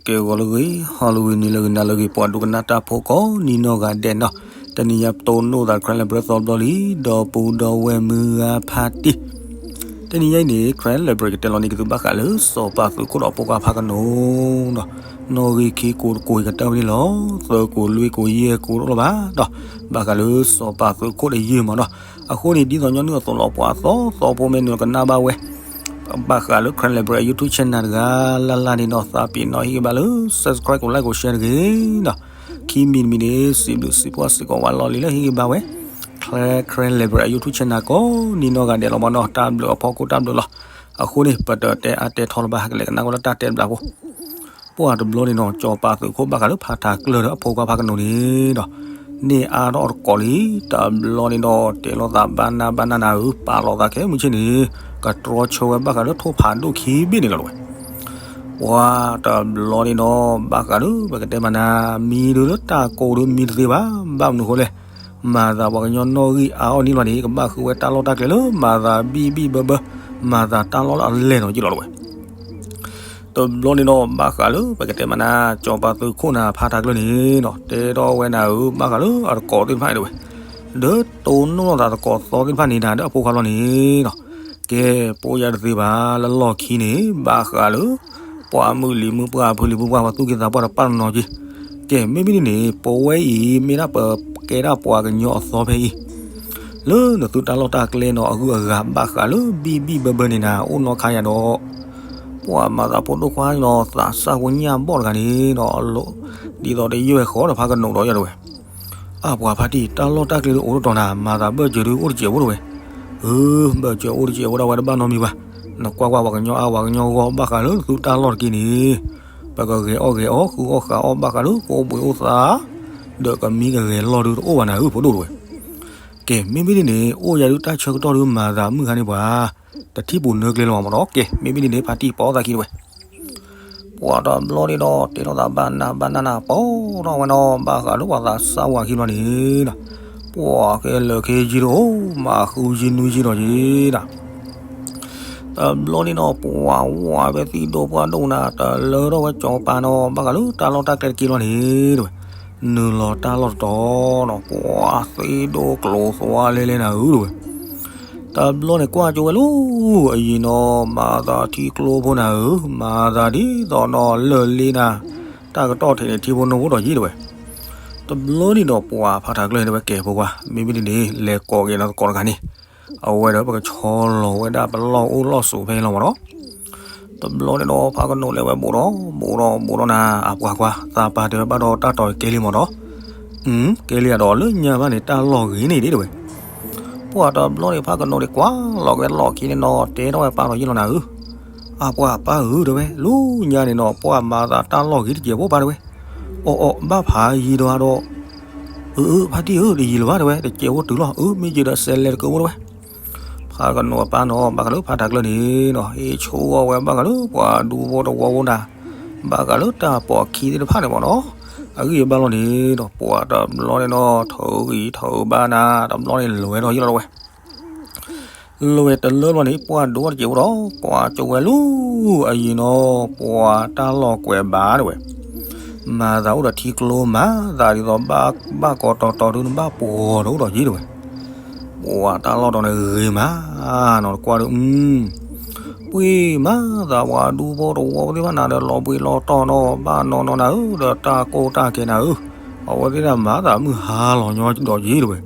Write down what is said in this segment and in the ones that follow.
ကဲဂီၤလၢအဂ့ၤ, ဟီလၢအဂ့ၤ, နံၤလၢအဂ့ၤ, နၤလၢအဂ့ၤ, ပှၤဒိကနၣ်တၢ်ဖိကိးနံၤနီၢ်ဂၤဒဲးနီၤ, တနံၤညါပတိၢ်နီၣ်သး Karen Library သီဘျီလံ, ဒီပုၢ်ဒီဝဲၢ်မုၢ်ဂၤဖါတံၢ်, တနံၤညါအံၤန့ၣ် Karen Library ကတဲလီၤန့ၢ်က့ၤသုဘၣ်ဃးလၢ စီၤပၤသုးခိၣ်ဒီးဖိခွါဖးကနိဒီး နီၣ်ဂံၢ်ခံကိးတကိးအံၤကတၢၢ်ဝဲန့ၣ်လီၤ. သၢကိးလွံၢ်ကိးယဲၢ်ကိးတအိၣ်လၢၤဘၣ်ဒီး ဘၣ်ဃးလၢစီၤပၤသုးခိၣ်တယုၢ်မးနီၤ. အဃိန့ၣ် ဒ်သိးညီနုၢ်အသိးလီၤ ပှၤသီသီဖိမ့ၢ်နုာ်ကနၣ်ဘၣ်ဝဲ ဘၣ်ဃးလၢ Karen Library YouTube channel တဂၤလၢ်လၢ်န့ၣ်ဒီး သးပ့ၤနီၣ်ဟ့ၣ်ဂံၢ်ဘါလၢ subscribe ကိး like ကိး share တဂ့ၤနီၤ. ခံမံၤတမံၤန့ၣ် စံးဘျုးစံးဖှိၣ်စ့ၢ်ကီးဝဲလီၢ်လံၤလၢဟ့ၣ်ဂံၢ်ဘါဝဲ Karen Library YouTube channel ကိးနံၤနီၢ်ဂၤဒဲးလီၤမးနီၤ. တၢ်ဘျုးအဖီခိၣ်တၢ်ဘျုးလီၤ. အဃိန့ၣ် ပတတဲအါတဲထီလၢၤဘၣ် ကလဲၤကနၣ်ဝဲလၢတၢ်တဲဘျုးဖိ ပှၤတဘျီန့ၣ်နီၤ စီၤပၤသုးခိၣ်ဘၣ်ဃးလၢဖးထးကျၢၢ်ဒီးအဖိခွါဖးကနိးန့ၣ်ဒီး န့ၢ်အါထီၣ်အီၤတကိးလံ. တဘျီန့ၣ်ဒီး တဲလိာ်သးဘၣ်နၢ်ဘၣ်နၢ်နၤဧၢ, ပာ်လီၤသးခဲမုၢ်ဆ့ၣ်န့ၣ် ကတြီဆၢဝဲဘၣ်ဃးလၢထိၣ်ဖးဒိၣ်ခံဘ့ၣ်န့ၣ်လီၤတဝဲ. ပှၤတဘျီန့ၣ်ဒီး ဘၣ်ဃးလၢပကတဲမနၤ မံဒုးလၢတၢ်ကိးဒုးမံတသ့ဘၣ်. ဘၣ်မနုၤဃိလဲၣ်, မၤသးပှၤကညီနီၣ်ဂံၢ်အါအီၣ်န့ၣ်လီၤန့ၣ် ကဘၣ်ဃုဝဲတၢ်လီၢ်တၢ်ကျဲလၢမၤသးဘံၣ်ဘံၣ်ဘၢဘၢ, မၤသးတၢ်လီၢ်လၢအလဲၢ်နီၤက့လီၤတဝဲ. တဘျီန့ၣ်ဒီး ဘၣ်ဃးလၢပကတဲမနၤ စီၤပၤသုးခိၣ်နၤဖးထးကျၢၢ်န့ၣ်ဒီး တဲထီၣ်ဝဲနၤဧၢ ဘၣ်ဃးလၢအတကိးသ့ၣ်တဖၣ်န့ၣ်တဝဲ, ဒီးတိၢ်နီၣ်သးတကိးသီသ့ၣ်တဖၣ်န့ၣ်နၤ ဒီးအဖိခွါလီၤန့ၣ်ဒီး ကဲ ပိၢ်ယၢ်တသ့ဘၣ် လၢလီၢ်ခံန့ၣ် ဘၣ်ဃးလၢ ပှၤမုၢ်လံၤမုၢ်ပှၢ်ဖုလံၤဖုပှၢ် ပှၤသူၣ်က့သးပှၢ်ဒီးပာ်တနီၤက့ၤ, ကဲ မ့မ့ၢ်ဒ်န့ၣ် ပဝဲအံၤ မ့ၢ်ဒၣ်ပကဲဒၣ်ပှၤကညီအသီဖဲအံၤ လၢနသုတၢ်လီၢ်တၢ်ကျဲနီၤ အဂုၤအဂၤဘၣ်ဃးလၢဘံၣ်ဘံၣ်ဘၢဘၢန့ၣ်နၤ အိၣ်နီၢ်ခါယၤဒီး ပှၤမၤသးဖိဒိၣ်ခွါနီၤ သးစၢ်ဖိညၣ်ဘီၣ်တဂၤန့ၣ်ဒီး ဒ်သိးတယွဲၢ်ဃီဒီးဖးကနိးဒီးယၤတဝဲ. အပှၤဖါတံၢ် တၢ်လီၢ်တၢ်ကျဲဒုးအိၣ်တတီၤနၤ မၤသးဘၣ်စၢၤဒုးအိၣ်တစဲးဖိတဝဲ. ဧၢ, ဘၣ်စၢၤအိၣ်တစဲးဖိဒၣ်ဝဲတဘၣ်နီတမံၤဘၣ်. နကွၢ်ကွၢ်ပှၤကညီအါပှၤကညီဂီၢ် ဘၣ်ဃးလၢနသုတၢ်လီၢ်တက့ၢ်န့ၣ် ပကဂဲၤအီၣ်ဂဲၤအီ ဃုအီၣ်ဃုအီ ဘၣ်ဃးလၢကအိၣ်ဘှံးအိၣ်သါ ဒီးကမံကဂဲၤလီၢ်ဒုးတအိၣ်ဘၣ်နၤဧၢ ဖိဒိၣ်တဝဲ. ကဲ မ့မ့ၢ်ဒ်န့ၣ် အိၣ်ယၤဒုးတၢ်ဆၢကတီၢ်ဒုးမၤသးမုၢ်ခါန့ၣ်ပှၤ တထံၣ်ပူၤနၢကျဲလၢၤမးနီၤ. ကဲ မ့မ့ၢ်ဒ်န့ၣ် ဖါတံၢ်ပိာ်သးခံတဝဲ. ပှၤတဘျီန့ၣ်ဒီး တဲလိာ်သးဘၣ်နၢ်ဘၣ်နၢ်နၤ ပိာ်ထီၣ်ဝဲနီၤ ဘၣ်ဃးလၢပှၤသးစၢ်ဝၤခံဘျီန့ၣ်ဒီး ပှၤကဲလၢာ်ခဲယံၤတအိၣ် မၤဃုယံၤနွံယံၤဒီးယံၤဒီး တဘျီန့ၣ်ဒီး ပှၤဝဲသံၣ်ဒိၣ်ပှၢ်ဒိၣ်နၤ တလၢထီၣ်ဝဲစီၤပၤနီၤ ဘၣ်ဃးလၢတၢ်လီၢ်တၢ်ကျဲတက့ၢ်လီၤန့ၣ်တဝဲ. နုာ်လီၤတၢ်လီၢ်တတီၤနီၤ ပှၤသံၣ်ဒိၣ်ကျိၤသွါလဲလဲနၤဧၢတဝဲ. တဘျီန့ၣ်ကွၢ်ကၠိဝဲလၢ အယံၤနီၤ မၤသးထံကျိဖိနၤဧၢ, မၤသးဒ်သိးနီၤ လၢာ်လ့နၤ, တၢ်ကတီၢ်ထဲန့ၣ်ထံဖိနိဖိဒီးယံၤတဝဲ. တဘျီန့ၣ်ဒီးပှၤဖးထးကျၢၢ်န့ၣ်တဝဲ ကဲဖိခွါ မ့မ့ၢ်ဒ်န့ၣ် လဲၤကိးက့ၤနၤသကိးတဂၤန့ၣ်, အဝဲဒီးပကဆီလီၤဝဲဒၣ်ပလီၢ်အိၣ်လီၢ်ဆိးဖဲအံၤလီၤမးနီၤ. တဘျီန့ၣ်ဒီး ဖးကနိးလဲၤဝဲဘူးဒီး ဘူးဒီးဘူးဒီးနၤ အပှၤကွၢ် သးပာ်တဲဝဲဘၣ်ဒီးတၢ်တီၤကဲလံမးဒီး, ကဲလံဧါဒီးလၢညါဘၣ်န့ၣ် တၢ်လီၢ်ဂ့ၤန့ၣ်ဒ်တဝဲ. ပှၤတဘျီန့ၣ် ဖးကနိးန့ၣ်ကွၢ်လီၤက့ၤလီၢ်ခံန့ၣ်နီၤ တဲထီၣ်ဝဲပၢ်ဒီးယံၤလီၤနၤဧၢ, အပှၤပၢ်ဧၢတဝဲ လၢညါန့ၣ်နီၤ ပှၤမၤသးတၢ်လီၢ်ဂ့ၤတစဲးဖိပၢ်တဝဲ, အီၣ်အီၣ်ဘၣ်ဖးယံၤဒီးဒီး အၢ အၢ ဖါတံၢ်ဧၢ တယံၤလၢၤဘၣ်တဝဲ တစဲးဖိတုၤလီၤ အၢ မ့ၢ်ယံၤဒီးစဲးလဲၤတကၢၢ်ဖိတဝဲ. ဖးကနိးအပၢ်နီၤ ဘၣ်ဃးလၢဖးထးကျၢၢ်န့ၣ်နီၤ ဟ့ၣ်ဆိၣ်အီၣ်ဝဲဘၣ်ဃးလၢပှၤဒူဖိတဝီဖိနၤ, ဘၣ်ဃးလၢတၢ်ပိာ်အခံသ့ၣ်တဖၣ်န့ၣ်မးနီၤ, အဂံၢ်အဘါလီၤန့ၣ်ဒီး ပှၤတဘျီန့ၣ်နီၤ ထုးဂံၢ်ထုးဘါနၤ တဘျီန့ၣ်လဲၤဝဲဒီးယံၤလီၤတဝဲ. လဲၤဝဲတလၢဘျီန့ၣ် ပှၤဒိၣ်ဝဲတစဲးဖိဒီး ကွၢ်ကၠိဝဲလၢ အယံၤနီၤ ပှၤတၢ်လီၢ်ကွဲးဘၣ်တဝဲ, မၤသးအိၣ်ဒီးထံကျိမး သးဒ်သိးဘၣ်ကီးတီတီဒုး နဘၣ်ပှီၤဒီးအိၣ်ဒီးယံၤတဝဲ. ပှၤတၢ်လီၢ်တီၤန့ၣ်ဂ့ၤမးနီၤ တကွၢ်ဒီး ပှ့ၤမးသးပှၤဒူဖိတဝီဖိသ့ၣ်တဖၣ်နၤဒီး လီၤဘှံးလီၤတီၤနီၤ ဘၣ်နီၢ်နီၢ်နၤဧၢ ဒီးတၢ်ကိၢ်တၢ်ဂီၤနၤဧၢ, အဝဲသ့ၣ်တဖၣ်မၤသးမုၢ်ဟါလီၤညီဒီးယံၤတဝဲ.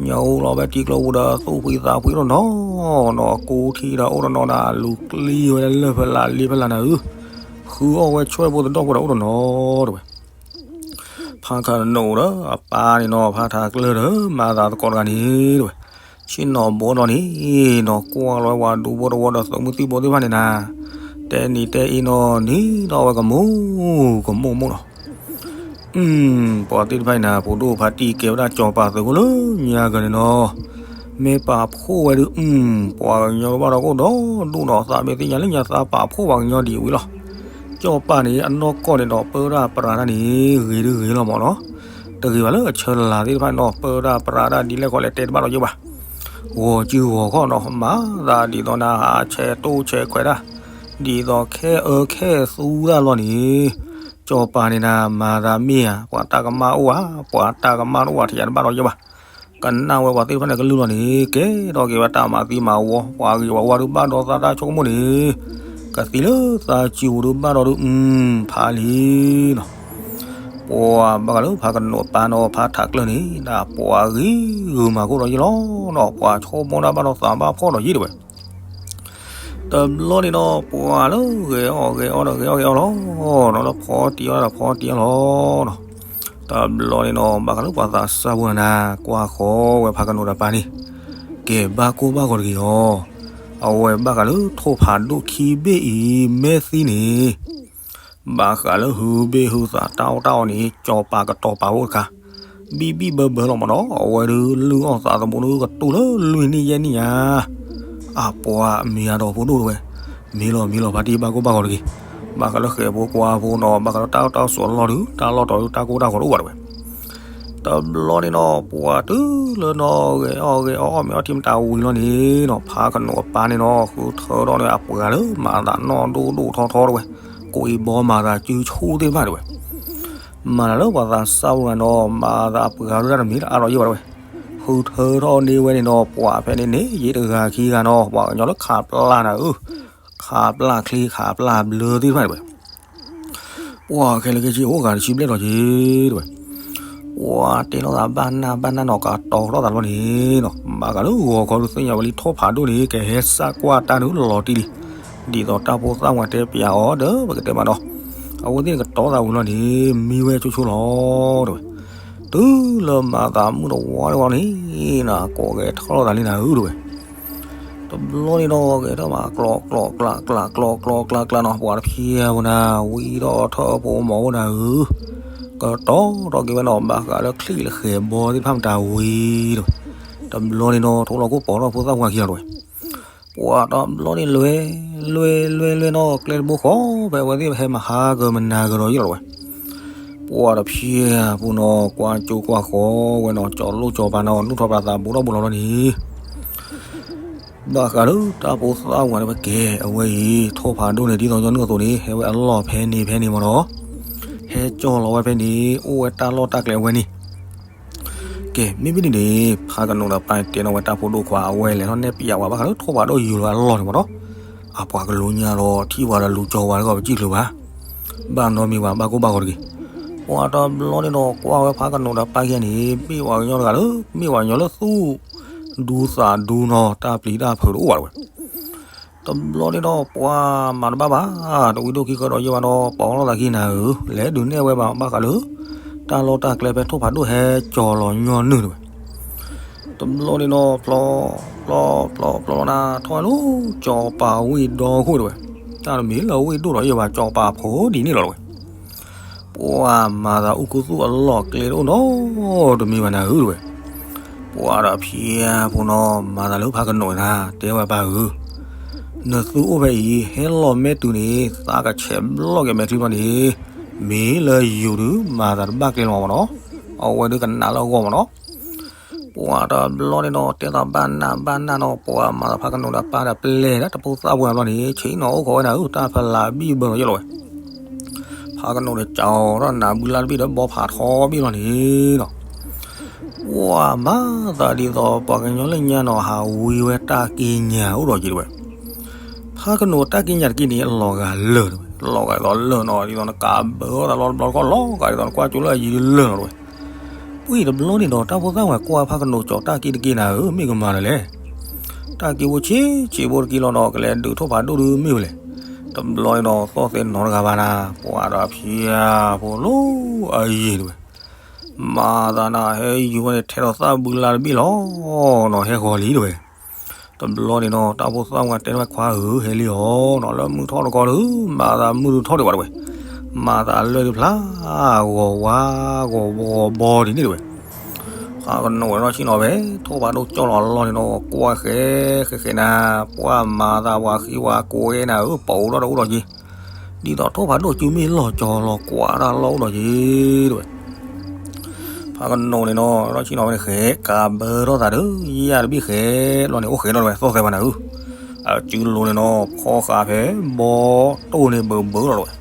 ညၣ်အူလီၤဖဲထံကျိပူၤဒီး သူၣ်ဖှံသးဖှံတနီၤနီၤ ကူထံဒီးအိၣ်တနီၤနီၤ အလူၤကျံဝဲလၢလၢၢ်ဖဲလၢ်လ့ဖဲလၢ်နၤဧၢ, ဃုအီၣ်ဝဲဆွဲၣ်ဖိသဒီၣ်ဖိဒီးအိၣ်တနီၤတဝဲ. ဖးကနိးဒီးအပၢ်န့ၣ်နီၤ ဖးထးကျၢၢ်ဒီး မၤသးသကိးတဂၤန့ၣ်တဝဲ, ဆ့ၣ်နီၤဘိဒီးန့ၣ်နီၤ ကွၢ်လီၤဝဲပှၤဒူဖိတဝီဒီး သုးမုၢ်သံၣ်ဘိသ့ၣ်တဖၣ်န့ၣ်နၤ, တဲနံၤတဲအ့နီၤ န့ၣ်ဒီးဝဲကမူၣ်ကမူၣ်မူၣ်နီၤ. ပှၤသ့ၣ်တဖၣ်အံၤနၤ ဖိဒိၣ်ဖါတံၢ်ကဲဝဲဒၣ်စီၤပၤသုးခိၣ်လၢညါကန့ၣ်နီၤ, မ့ၢ်ပာ်ဖှိၣ်ဝဲဒုး ပှၤကညီတဘၣ်ဒီးကအိၣ်ဒီးဒူၣ်ဒီးသး မ့ၢ်သ့ၣ်ညါလၢညါသးပာ်ဖှိၣ်ပှၤကညီဒံးဝံၤလီၤ. စီၤပၤန့ၣ် အနီၢ်ကီၢ်န့ၣ်ဒီး ပၢဝဲဒၣ်ပရၤတၢ်န့ၣ် ဂ့ၤဒုးဂ့ၤလီၤမးနီၤ, တဂ့ၤဘၣ်လၢအဆၢလၤသ့ၣ်တဖၣ်န့ၣ်နီၤ ပၢဝဲဒၣ်ပရၤတၢ်ဒ်လဲၣ်ခီလဲၣ်တဲတဘၣ်ဒီးယိၣ်ဘၣ်. ဂီၤစုဂီၤခီနီၤ မၤသးဒ်သိးနၤ ဟးဆဲးတိၢ်ဆဲးခွဲးတၢ်, ဒ်သိးခဲအၢခဲသူတၢ်လီၤန့ၣ်, စီၤပၤန့ၣ်နၤ မၤသးမ့ၢ်ဧါ, ပှၤတၢ်ကမၣ်အိၣ်ဧါ, ပှၤတၢ်ကမၣ်တအိၣ်ဧါ ထံၣ်ယၤတဘၣ်ဒီးယဲဘၣ်. ကနၣ်ဝဲပှၤသ့ၣ်တဖၣ်န့ၣ်ကလုၢ်လီၤန့ၣ်, ကဲထီၣ်က့ၤဝဲတၢ်မၤသံမၤဝီ, ပှၤဂ့ၤပှၤဝါဒုးဘၣ်ဒီးသးတၢ်ဆိကမိၣ်န့ၣ်, ကသံလၢသးစူၤဒုးဘၣ်ဒီးဒုး, ဖးလံနီၤ. ပှၤဘၣ်ဃးလၢဖးကနိးအပၢ်နီၤ ဖးထးကျၢၢ်န့ၣ် ဒ်ပှၤဂ့ၤဂုာ်မၤခိၣ်ဒီးယဲလီၤနီၤ, ပှၤဆိကမိၣ်တၢ်ဘၣ်ဒီးသးဘၣ်ဖှီၣ်ဒီးယဲတဲဝဲ. တဘျီန့ၣ်နီၤ ပှၤလၢဂဲၤအီၣ်ဂဲၤအီဒီးဂဲၤအီၣ်ဂဲၤအီလီၤနီၤ, လၢဖီတံၢ်အီၣ်ဒီးဖီတံၢ်အီလီၤနီၤ. တဘျီန့ၣ်နီၤ ဘၣ်ဃးလၢပှၤသးစၢ်ဖိန့ၣ်နၤ ကွၢ်ဃီဝဲဖးကနိးတပၢ်န့ၣ်, ကဲဘၣ်ကိၢ်ဘၣ်ဂီၤတဂ့ၤအီၤ, အဝဲဘၣ်ဃးလၢထိၣ်ဖးဒိၣ်ခံဘ့ၣ်အံၤ မဲာ်သံန့ၣ် ဘၣ်ဃးလၢဟုဘ့ၣ်ဟုသးတၢ်အီၣ်တၢ်အီန့ၣ် စီၤပၤကတီၤပာ်ဖိတခါ, ဘံၣ်ဘံၣ်ဘၢဘၢလီၤမးနီၤ, အဝဲဒုးလုၢ်အီၣ်သးသမူဒုးကတိၤလၢလွံၢ်နံၣ်ယဲၢ်နံၣ်ညါ. အပှၤမ့ၢ်အဒီးဖိဒိၣ်တဲဝဲ, မ့ၢ်လီၤမ့ၢ်လီၤ ဖါတံၢ်ဘၣ်ကိၢ်ဘၣ်ဂီၤတဂ့ၤ, ဘၣ်ဃးလၢဃဲၤဖိကွၢ်ဖိနီၤ ဘၣ်ဃးလၢတၢ်အိၣ်တၢ်ဆိးအလီၢ်ဒုး တၢ်လီၢ်တီၤဒုးတၢ်ကိၢ်တၢ်ဂီၤတအိၣ်ဘၣ်တဲဝဲ. တဘျီန့ၣ်နီၤ ပှၤတုၤလၢနီၢ်ဂဲၤအီၣ်ဂဲၤအီၣ် မ့ၢ်အီၣ်ထံမတၤဝံၤလီၤန့ၣ်နီၤ ဖးကနိးအပၢ်န့ၣ်နီၤ ဃုထၢထီၣ်န့ၢ်အပှၤလၢမၤသးနီၢ်ဒိၣ်ဒိၣ်ထီထီတဲဝဲ, ကိးအံၤဘီမၤသးစုဆူၣ်သ့ၣ်တဖၣ်တဲဝဲ, မၤသးလၢပှၤသးစၢ်ဖိဂၤနီၤ မၤသးအပှၤဒုးတၢ်တမံၤလၢအါဒီးယဲဘၣ်တဲဝဲ. ဃုထၢထီၣ်န့ၢ်ဝဲန့ၣ်နီၤ ပှၤဖဲန့ၣ်န့ၣ် ယံာ်တဂၤခံဂၤနီၤ ပှၤကညီလၢခးပျၢ်နၤဧၢ, ခးပျၢ်ချ့ခးပျၢ်ဘျၢသ့ၣ်တဖၣ်တဲဝဲ. ပှၤခဲလၢာ်ခဲဆ့အိၣ်ဂၤတဆံဘျဲၣ်လီၤက့ၤတဲဝဲ. ပှၤတဲထီၣ်သးဘၣ်နၢ်ဘၣ်နၢ်နီၤ ကတီၤထီၣ်သးလီၤန့ၣ်နီၤ ဘၣ်ဃးလၢဂီၤခီဒုးသ့ၣ်ညါဝဲလံ ထိၣ်ဖးဒိၣ်န့ၣ် ကဟဲစၢ်ကွၢ်တၢ်ဒုးလီၤတံၢ်လံ. ဒ်သိးတၢ်ဖိသၣ်ဝဲတဲပၠးအီၤဒီး ပကတဲမးနီၤ အဝဲသ့ၣ်န့ၣ်ကတီၤသးဝံၤလီၤန့ၣ် မံဝဲဆိဆိလီၤတဲဝဲ. တုၤလၢမၤသးမုၢ်တဝါတဝါန့ၣ် နကိးဂဲၤထီၣ်လိာ်သးလံနၤဧၢတဲဝဲ. တဘျီန့ၣ်နီၤ ဂဲၤထီၣ်မး ကျီကျီကျးကျး ကျီကျီကျးကျးနီၤ ပှၤတဖၣ်ဖိနၤ ဝံထီၣ်ထၢၣ်ဖိမီၤအိၣ်နၤဧၢ, ကတီၤထီၣ်က့ၤဝဲနီၤ ဘၣ်ဃးလၢချံၣ်လၢဃဲၤဘီသ့ၣ်တဖၣ်မတၤဝံၤတဲဝဲ. တဘျီန့ၣ်နီၤ ထိလီၤခိၣ်ပီၤထီၣ်ဖိသၣ်ဝါခံဂၤတဲဝဲ. ပှၤတဘျီန့ၣ်လွဲ လွဲလွဲလွဲနီၤ ကျဲတဘိဃီ ဖဲအဝဲသ့ၣ်ဟဲမၤဟးဂီၤမနၤဂီၤဒီးယဲလီၤတဲဝဲ. ပှၤတဖၣ်ဖိနီၤ ကွၢ်ကၠိကွၢ်ဃီဝဲနီၤ ကၠီၤလိၣ်ကၠီၤပၤနီၤ နုာ်ထီၣ်ပှၤသးဘူးထီၣ်ဘူးလီၤလီၤန့ၣ် ဘၣ်ဃးလၢတၢ်ဖိသၣ်ဝဲန့ၣ်ဝဲကဲ အဝဲအံၤ ထိၣ်ဖးဒိၣ်န့ၣ် ဒ်သိးညီနုၢ်အသိးန့ၣ် ဟဲဝဲအလီၢ်ဖဲန့ၣ်ဖဲန့ၣ်မးနီၤ, ဟဲကၠီၤလီၤဝဲဖဲန့ၣ် အိၣ်ဝဲတၢ်လီၢ်တၢ်ကျဲအဝဲန့ၣ်. ကဲ မ့မ့ၢ်ဒ်န့ၣ် ဖးကနိးဒီးပၢ်တဲနီၤဝဲတၢ်ဖိဒိၣ်ခွါ အဝဲလဲၤထီၣ်နဲၣ်ပၠးဝဲဘၣ်ဃးလၢထိၣ်ဖးဒိၣ်ယူၤလီၤအလီၢ်န့ၣ်မးနီၤ, အပှၤကလူညါဒီးထံၣ်ဝဲဒီးလူၤကၠီၤဝဲတဂီၢ်ပစံၣ်ချုးဘၣ်, ဘၣ်နီတမံၤဘၣ် ဘၣ်ကိၢ်ဘၣ်ဂီၤတဂ့ၤ. ပှၤတဘျီန့ၣ်ဒီး ကွၢ်ဝဲဖးကနိးဒီးပၢ်ခံဂၤန့ၣ် မ့ၢ်ပှၤကညီတဂၤလၢ မ့ၢ်ပှၤကညီလၢသူၣ်ဒူသးဒူနီၤ တၢ်ပျံၤတၢ်ဖုးတအိၣ်ဘၣ်တဲဝဲ. တဘျီန့ၣ်ဒီး ပှၤမၤတဘၣ်ဘၣ်, တဝံဒိၣ်ခံဃၢဒီးယဲဘၣ်ဒီး ပီၤထီၣ်သးခံနၤဧၢ, လဲၤဒုးနဲၣ်ဝဲဘၣ် ဘၣ်ဃးလၢ တၢ်လီၢ်တၢ်ကျဲဖဲထိၣ်ဖးဒိၣ်ဟဲကၠီၤလီၤညီနုၢ်တဲဝဲ. တဘျီန့ၣ်ဒီး ဖျီ ဖျီ ဖျီ ဖျီနၤ ထီၣ်ဝဲလၢ ကၠီၤပၤဝ့ၢ်ဒီခိၣ်တဲဝဲ, တၢ်တမံၤလၢဝ့ၢ်ဒိၣ်ဒီးယဲဘၣ် ကၠီၤပၤဖိဒ်န့ၣ်လီၤတဲဝဲ. ပှၤမၤသးအူကူသူၣ်အလီၢ်ကျဲတအိၣ်နီတမံၤဘၣ်နၤဧၢတဲဝဲ. ပှၤဒီးဖံးဖိနီၤ မၤသးလၢဖးကနိးနၤ တဲဝဲပၢ်ဧၢ, နသုအိၣ်ဖဲအံၤ ဟဲလီၤမဲာ်တုၤန့ၣ် သးကဆဲးဘျီၣ်က့ၤမဲာ်ချံဘျီန့ၣ်, မ့ၢ်လၢယူၤဒုး မၤသးတဘၣ်ကျဲလီၤမးနီၤ, အဝဲဒုးကနးလၢအဂီၢ်မးနီၤ. ပှၤတဘျီန့ၣ်နီၤ တဲသးဘၣ်နၢ်ဘၣ်နၢ်နီၤ ပှၤမၤသးဖးကနိးဒီးပၢ်ဒီးပျဲၢ်ဒၣ်တၢ်ဖိသၣ်ဝဲဘျီန့ၣ် ဆ့ၣ်နီၤအိၣ်ခိးဝဲနၤဧၢ တၢ်ဖးလၢဘံၣ်ဘၢလီၤယဲလီၤဝဲ. ဖးကနိးဒီးကၠီၤထီၣ်နးဘုလၢ်တဘ့ၣ်ဒီးဘီဖးထီဘ့ၣ်လီၤန့ၣ်နီၤ. ပှၤမၤသးဒ်သိးပှၤကညီလၢညါနီၤ ဟးဝံဝဲတၢ်က့ညါအိၣ်ဒီးက့တဲဝဲ. ဖးကနိးတၢ်က့ညါတက့န့ၣ် အလီၤဂာ်လၢာ်တဲဝဲ, လီၤဂာ်ဒ်သိးလၢာ်နီၤ ဒ်သိးနကးဘၢသးလီၤတဘျီတခီၣ် လီၤဂာ်ဒ်သိးနကွၢ်ကၠိလၢအယံၤလၢာ်နီၤတဲဝဲ. ပှၤတဘျီန့ၣ်ဒီး တၢ်ဖိသၣ်ဝဲကွၢ်ဖးကနိးကၠီၤတၢ်က့တက့နၤဧၢ မ့ၢ်ကမၤလၢလဲၣ်. တၢ်က့ဖိဆံးဆံးဖိတက့လီၤနီၤ ကလဲၤဒုးထိၣ်ဖးဒိၣ်ဒုးမ့ၢ်ဝဲလဲၣ်. တဘျီန့ၣ်ဒီး သီၣ်သဲးနီတဂၤဘၣ်နၤ ပှၤဒီးဖံးဖိလၢအယံၤတဲဝဲ. မၤသးနၤဟဲယူၤဝဲန့ၣ် ထဲဒီးသၣ်ဘုလၢ်တဘ့ၣ်လီၤနီၤ ဟဲဃီၤလံတဲဝဲ. တဘျီန့ၣ်ဒီး တၢ်ဖိသၣ်ဝဲတဲဝဲခွါဧၢ ဟဲလံအီၤနီၤ လၢမုၢ်ထီၣ်တကီၢ်ဒုး မၤသးမုၢ်ဒုးထီၣ်ဒံးဘၣ်တဲဝဲ. မၤသးလွဲၢ်ဒုးဖျါ ဂီၤဝါ ဂီၤဘီဒ်န့ၣ်တဲဝဲ. ဖးကနိးဝဲနီၢ်ဆ့ၣ်နီၤဖဲ ထိၣ်ဖးဒိၣ်ကၠီလီၤအလီၢ်န့ၣ်နီၤ ကွၢ်ဃဲဃဲဃဲနၤ ပှၤမၤသးပှၤဃံပှၤကွဲနၤဧၢ ပိာ်ထီၣ်တအိၣ်ဒီးက့ ဒ်သိးထိၣ်ဖးဒိၣ်စုမ့ၢ်လီၤကၠီၤလီၤကွၢ်တၢ်လီၢ်အိၣ်ဒီးက့ တဲဝဲ. ဖးကနိးန့ၣ်နီၤ နီၢ်ဆ့ၣ်နီၤဖဲန့ၣ်ဃဲ ကးဘၢထီၣ်သးဒီး ယဲၢ်တဘ့ၣ်ဃဲ ဘျီန့ၣ် အိၣ်ဃဲဒီးတဲဝဲ သီၣ်သဲးဝဲနၤဧၢ. အစုလိၤန့ၣ်နီၤ ဖီဃာ်ဖဲဘီတိၢ်န့ၣ်ဘုးဘုးလီၤဝဲ.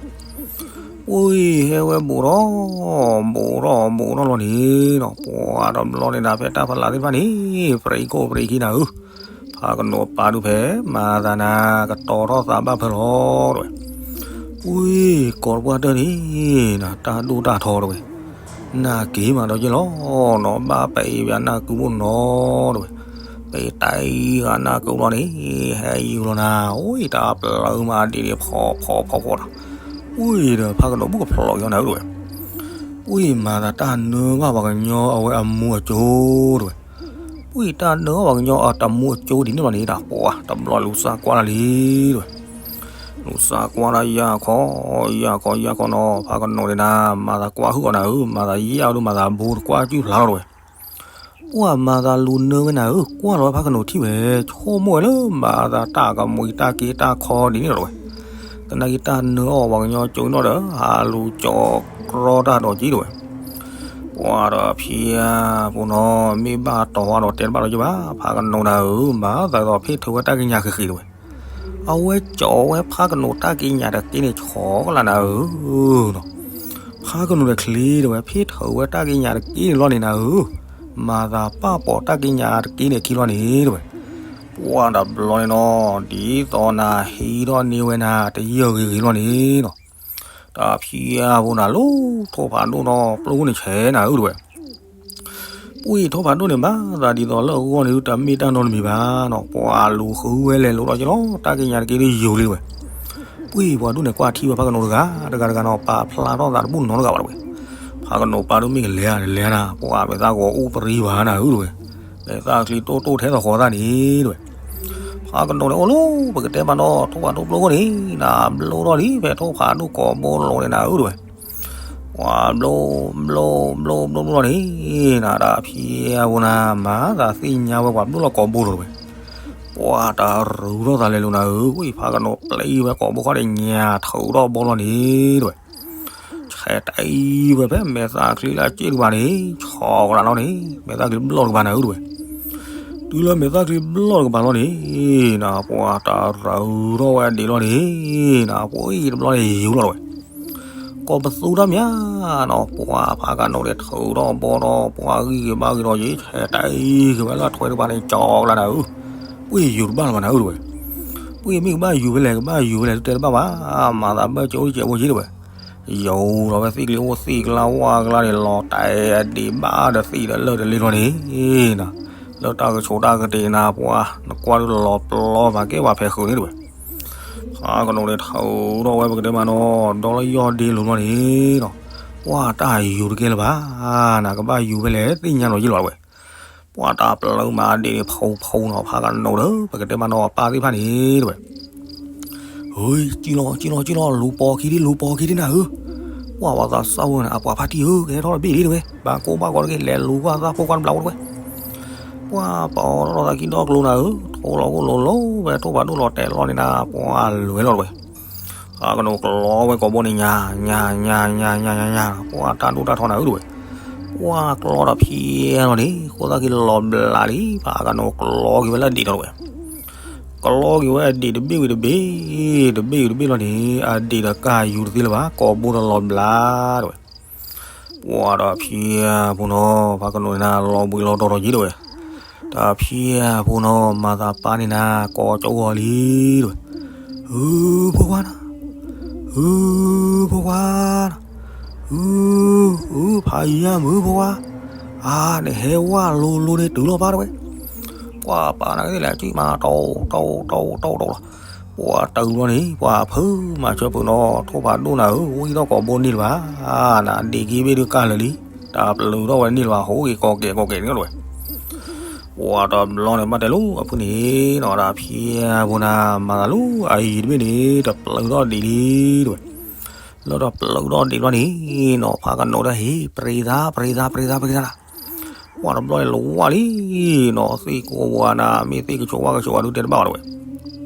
ဝံၤဟဲဝဲဘူးထီၣ်, ဘူးထီၣ်ဘူးထီၣ်လီၤန့ၣ်နီၤ ပှၤတဘျီန့ၣ်နၤ ဖဲတၢ်ဖီလာ်သ့ၣ်တဖၣ်န့ၣ် ပြံကိၣ်ပြံခံနၤဧၢ, ဖးကနိးပာ်ဒုးဖဲ မၤသးနၤ ကတီၤထီၣ်သးဘၣ်ဖၢလီၤဝဲ. ဝံၤ ကိးတပှၢ်တၢၢ်န့ၣ်နၤ တၢ်ဒိၣ်တၢ်ထီတဝဲ, နၢ်က့ၤမးဒီးယ့ၢ်လီၤနီၤ ဘၣ်ပအံၤဘၣ်နၢ်ကုဘိနီတဝဲ, ပအံၤတၢ်အံၤဂၤနၢ်ကုဘိန့ၣ် ဟဲယူၤလီၤနၤ ဝံၤတၢ်ပျၢၤမၤဒံးန့ၣ် ဖီဖီဖီဖီဒီး ဝံၤဒီးဖးကနိးဘူးကဖျိးက့ၤအီၤနၤဧၢတဝဲ. ဝံၤမၤသးတၢ်နၢဘၣ်ပှၤကညီအဝဲအမူအကၠိတဝဲ. ဝံၤတၢ်နၢဘၣ်ပှၤကညီအတမူအကၠိဒ်န့ၣ်လီၤန့ၣ် တၢ်ပှၤတဘျီလူၤစၢ်ကွၢ်လၢလံတဝဲ. လူၤစၢ်ကွၢ်လၢယၤခီ, ယၤခီယၤခီနီၤ ဖးကနိးန့ၣ်နၤ မၤသးကွၢ်ဟုၣ်အီၤနၤဧၢ, မၤသးယဲၢ်အီၤဒုး မၤသးဘိတကွၢ်ကုၢ်ဖျါလီၤတဝဲ. ပှၤမၤသးလူၤနၢဝဲနၤဧၢ, ကွၢ်လီၤဝဲဖးကနိးထံၣ်ဝဲ ဆိကမိၣ်ဝဲလၢမၤသးတၢ်ကမှံတၢ်က့တၢ်ခီဒ်န့ၣ်လီၤတဝဲ. သနာ်က့တၢ်နၢအီၤပှၤကညီကၠိနီၤဒီး ဟးလူၤကၠီၤကြီတၢ်ဒီးက့တဝဲ. ပှၤဒီးဖံယၤဖိနီၤ မ့ၢ်ဘၣ်တီၤဝါဒီးတဲတဘၣ်လီၤက့ဘၣ်, ဖးကနိးနၤဧၢ, မၤသးဒီးဖ့ၣ်ထၢၣ်ဝဲတၢ်ကံးညာ်ဃံးဃံးတဝဲ. အဝဲကၠီၤဝဲဖးကနိးတၢ်ကံးညာ်တက့န့ၣ် ဆီကလးနၤဧၢ ဖးကနိးဒီးချ့တဝဲ ဖ့ၣ်ထၢၣ်ဝဲတၢ်ကံးညာ်တက့န့ၣ်လီၤန့ၣ်နၤဧၢ, မၤသးပာ်ပိာ်တၢ်ကံးညာ်တက့န့ၣ်အခံလီၤန့ၣ်တဝဲ. ပှၤတဘျီန့ၣ်နီၤ ဒ်သိးနၤဟံးထီၣ်န့ၢ်ဝဲနၤ တယၢၢ်ဂ့ၤဂ့ၤလီၤန့ၣ်နီၤ တၢ်ဖံယၤဖိနၤ လီၤထိၣ်ဖးဒိၣ်နီၤ ပျိၢ်ခိၣ်န့ၣ်ဆဲးနၤဧၢတဝဲ. ပှၤထိၣ်ဖးဒိၣ်န့ၣ် မၤသးဒ်သိးလၢအဂီၢ်န့ၣ် တမ့ၢ်တၢ်နီတမံၤဘၣ်နီၤ, ပှၤလူၤဃုဝဲလဲၤလိၤထီၣ်က့လီၤ တၢ်ကံးညာ်တက့ဒီးယိၤလံတဝဲ. ပှၤပှၤဒိၣ်န့ၣ် ကွၢ်ထံၣ်ဝဲဖးကနိးတဂၤ တဂၤတဂၤနီၤ ပာ်ဖျါထီၣ်သးတဘူၣ်နီတဂၤဘၣ်တဝဲ. ဖးကနိးပာ်ဒိၣ်မ့ၢ်ကလဲၤဧါ လဲၤနၤ ပှၤမဲာ်သၣ်ဂီၤအိၣ်ပြံဘၣ်နၤဧၢတဝဲ. မဲာ်သၣ်ချံတိၢ်တိၢ်ထဲသိးဃီသၣ်န့ၣ်တဝဲ. ဖးကနိးန့ၣ် အိၣ်လၢပကတဲမးနီၤ ထိၣ်ဖးဒိၣ်ပျိၢ်ခိၣ်န့ၣ် နဘျိထီၣ်လံ ဖဲထိၣ်ဖးဒိၣ်ကိးဘိလိၤန့ၣ်နၤဧၢတဝဲ. ပှၤဘျိ ဘျိ ဘျိ ဘျိ ဘျိလီၤန့ၣ် နၤတၢ်ဖံယၤဖိနၤ မၤသးသ့ၣ်ညါဝဲပှၤဘျိလီၤကိးဘိလီၤတဝဲ. ပှၤတရူးထီၣ်သးလဲၤလိၤနၤဧၢ, ဝံၤဖးကနိးပျံၤဝဲကိးဘိခီၣ်ဒီးညၣ်ထုးထီၣ်ဘီလီၤန့ၣ်တဝဲ. ဆဲးတအံၤဝဲဖဲမဲာ်သၣ်ချံလၢအစ့ၣ်တကပၤန့ၣ် ဆီကလးလီၤန့ၣ် မဲာ်သၣ်ချံဘျီၣ်တကပၤနၤဧၢတဝဲ. တုၤလၢမဲာ်သၣ်ချံဘျီၣ်တကပၤလီၤန့ၣ် နၤပှၤတရူးထီၣ်ဝဲဒံးလီၤန့ၣ် နၤပှၤအံၤတဘျီန့ၣ်ယူၤလီၤတဝဲ. ကိးပသူတၢ်မးနီၤ ပှၤဖးကနိးဒီးထုးထီၣ်ဘီထီၣ် ပှၤဂံၢ်က့ၤဘါဂ့ၤဒီးယ့ ဆဲးတအံၤက့ၤဝဲလၢထွဲတကပၤန့ၣ် ကၠီကလးနၤဧၢ, ပှၤယူၤတဘၣ်လီၤဘၣ်နၤဧၢတဝဲ. ပှၤမ့ၢ်ကဘၣ်ယူၤဖဲလဲၣ် ကဘၣ်ယူၤဖဲလဲၣ် တတဲတဘၣ်ဘၣ်, မၤသးဘၢၣ်ကၠိအိၣ်ကဲးဖိယ့တဝဲ. ယူၤလီၤဝဲသ့ၣ်ကျ့အိၣ်သ့ၣ်ကျါဝၣ်ကျါန့ၣ် လီၤတဲာ်အဒံးဘၣ်ဒီးသ့ၣ်ဒီးလၢၢ်တလ့လီၤန့ၣ် လၢတၢ်ကဆိးတၢ်ကတ့ၢ်နၤ ပှၤနကွၢ်ဒုးလီၤပျီပာ်ကဲပှၤဖဲးဃုာ်န့ၣ်တဝဲ. ဖးကနိးန့ၣ်ထုးထီၣ်ဝဲပကတဲမးနီၤ ဒီလၢယီၢ်ဒ့လိၤလီၤန့ၣ်နီၤ, ပှၤတၢ်ယူၤတကဲလၢၤဘၣ်, နကဘၣ်ယူၤဖဲလဲၣ်သ့ၣ်ညါလီၤယ့လီၤတဝဲ. ပှၤတၢ်ပျၢၤမၤဒံးန့ၣ် ဖီဖီနီၤ ဖးကနိးဒီး ပကတဲမးနီၤ အပၢ်သ့ၣ်တဖၣ်န့ၣ်တဝဲ. ဟ့ ကံလီၤ ကံလီၤ ကံလီၤ လူၤပိာ်ခံဒံး လူၤပိာ်ခံဒံးနၤဧၢ, ပှၤဝဲသးစၢ်ဝဲန့ၣ် အပှၤဖါတံၢ်ဧၢ ကဟဲထီၣ်တဘ့ၣ်ဒံးတဝဲ ဘၣ်ကိၢ်ဘၣ်ဂီၤတက့ၢ် လဲၤလူၤကွၢ်သၣ်ဖိကွၢ်တဘျီဝဲတဝဲ. ပှၤပာ်အီၤထီၣ်သးခံဒီကျိနၤဧၢ, ထိၣ်လီၤခိၣ်လိၤလိၤဝဲ ထိၣ်ဖးဒိၣ်လီၤတဲာ်လီၤန့ၣ်နၤ ပှၤလဲၤလီၤတဝဲ. ဖးကနိးကျီဝဲကိာ်ဘိန့ၣ် ညၣ် ညၣ် ညၣ် ညၣ် ညၣ် ညၣ် ပှၤတၢ်ဒိၣ်တၢ်ထီနၤဧၢတဝဲ. ပှၤကျီဒီးဖံလီၤန့ၣ် ဃိသၣ်ခံလီၤဘျးလံ ဖးကနိးကျီက့ၤဝဲလၢအဒံးဒီးတဝဲ. ကျီက့ၤဝဲအဒံးတဘ့ၣ်ဝံၤတဘ့ၣ်, တဘ့ၣ်ဝံၤတဘ့ၣ်လီၤန့ၣ် အဒံးဒီးကၢ်ယူၤတသ့လၢၤဘၣ် ကိာ်ဘိဒီးလီၤဘျးတဝဲ. ပှၤဒီးဖံဧၢဖိနီၤ ဖးကနိးန့ၣ်နၤ လီၤဘှံးလီၤတီၤဒီးယ့တဝဲ. ဒီးဖံဧၢဖိနီၤ မၤသးပၢ်န့ၣ်နၤ ကိးကၠီဂီၤလံတဝဲ. ဧၢ ဖိခွါနီၤ, ဧၢ ဖိခွါနီၤ, ဧၢ ဧၢ ဖးယံၤဧၢ မုၢ်ဖိခွါ, အါ နဟဲဝဲလိၤလိၤန့ၣ်တုၤလီၤဘၣ်တဝဲ. ပှၤပာ်နၤကသ့ၣ်လဲၣ် ကံၣ်မၤတီတီတီတီတီလီၤ. ပှၤတုၤလီၤန့ၣ် ပှၤဖုမၤဆၢပၢၤနီၤ ထိၣ်ဖးဒိၣ်နၤဧၢ ဝံထီၣ်ကိာ်ဘိန့ၣ်လၢၤဘၣ်, နဒံးက့ၤဘ့ၣ်ဒုးကၢ်လၢာ်လံ, တၢ်ပျုၤထီၣ်ဝဲန့ၣ်လၢၤဘၣ် ဟိက့ၤကီၢ်ကဲးကီၢ်ကဲးန့ၣ်လီၤဝဲ. ပှၤတဘျီန့ၣ် ဘၣ်တဲလိာ်အဖုန့ၣ်နီၤ ဒီးဖံဧၢဖိနၤ မၤသးလၢအယံၤတဘ့ၣ်န့ၣ် တပျုၤထီၣ်ဒံးလံတဝဲ. လၢတပျုၤထီၣ်ဒံးဘျီန့ၣ်နီၤ ဖးကနိးဒီးဟ့ၣ် ပြ့သး ပြ့သး ပြ့သး ပြ့သးနၤ. ပှၤတဘျီန့ၣ်လီၤဝါလံနီၤ သ့ၣ်ကိးဝါနၤ မ့ၢ်သ့ၣ်ကဆိးဝါကဆိးဝါဒုးတဲတဘၣ်ဘၣ်တဝဲ.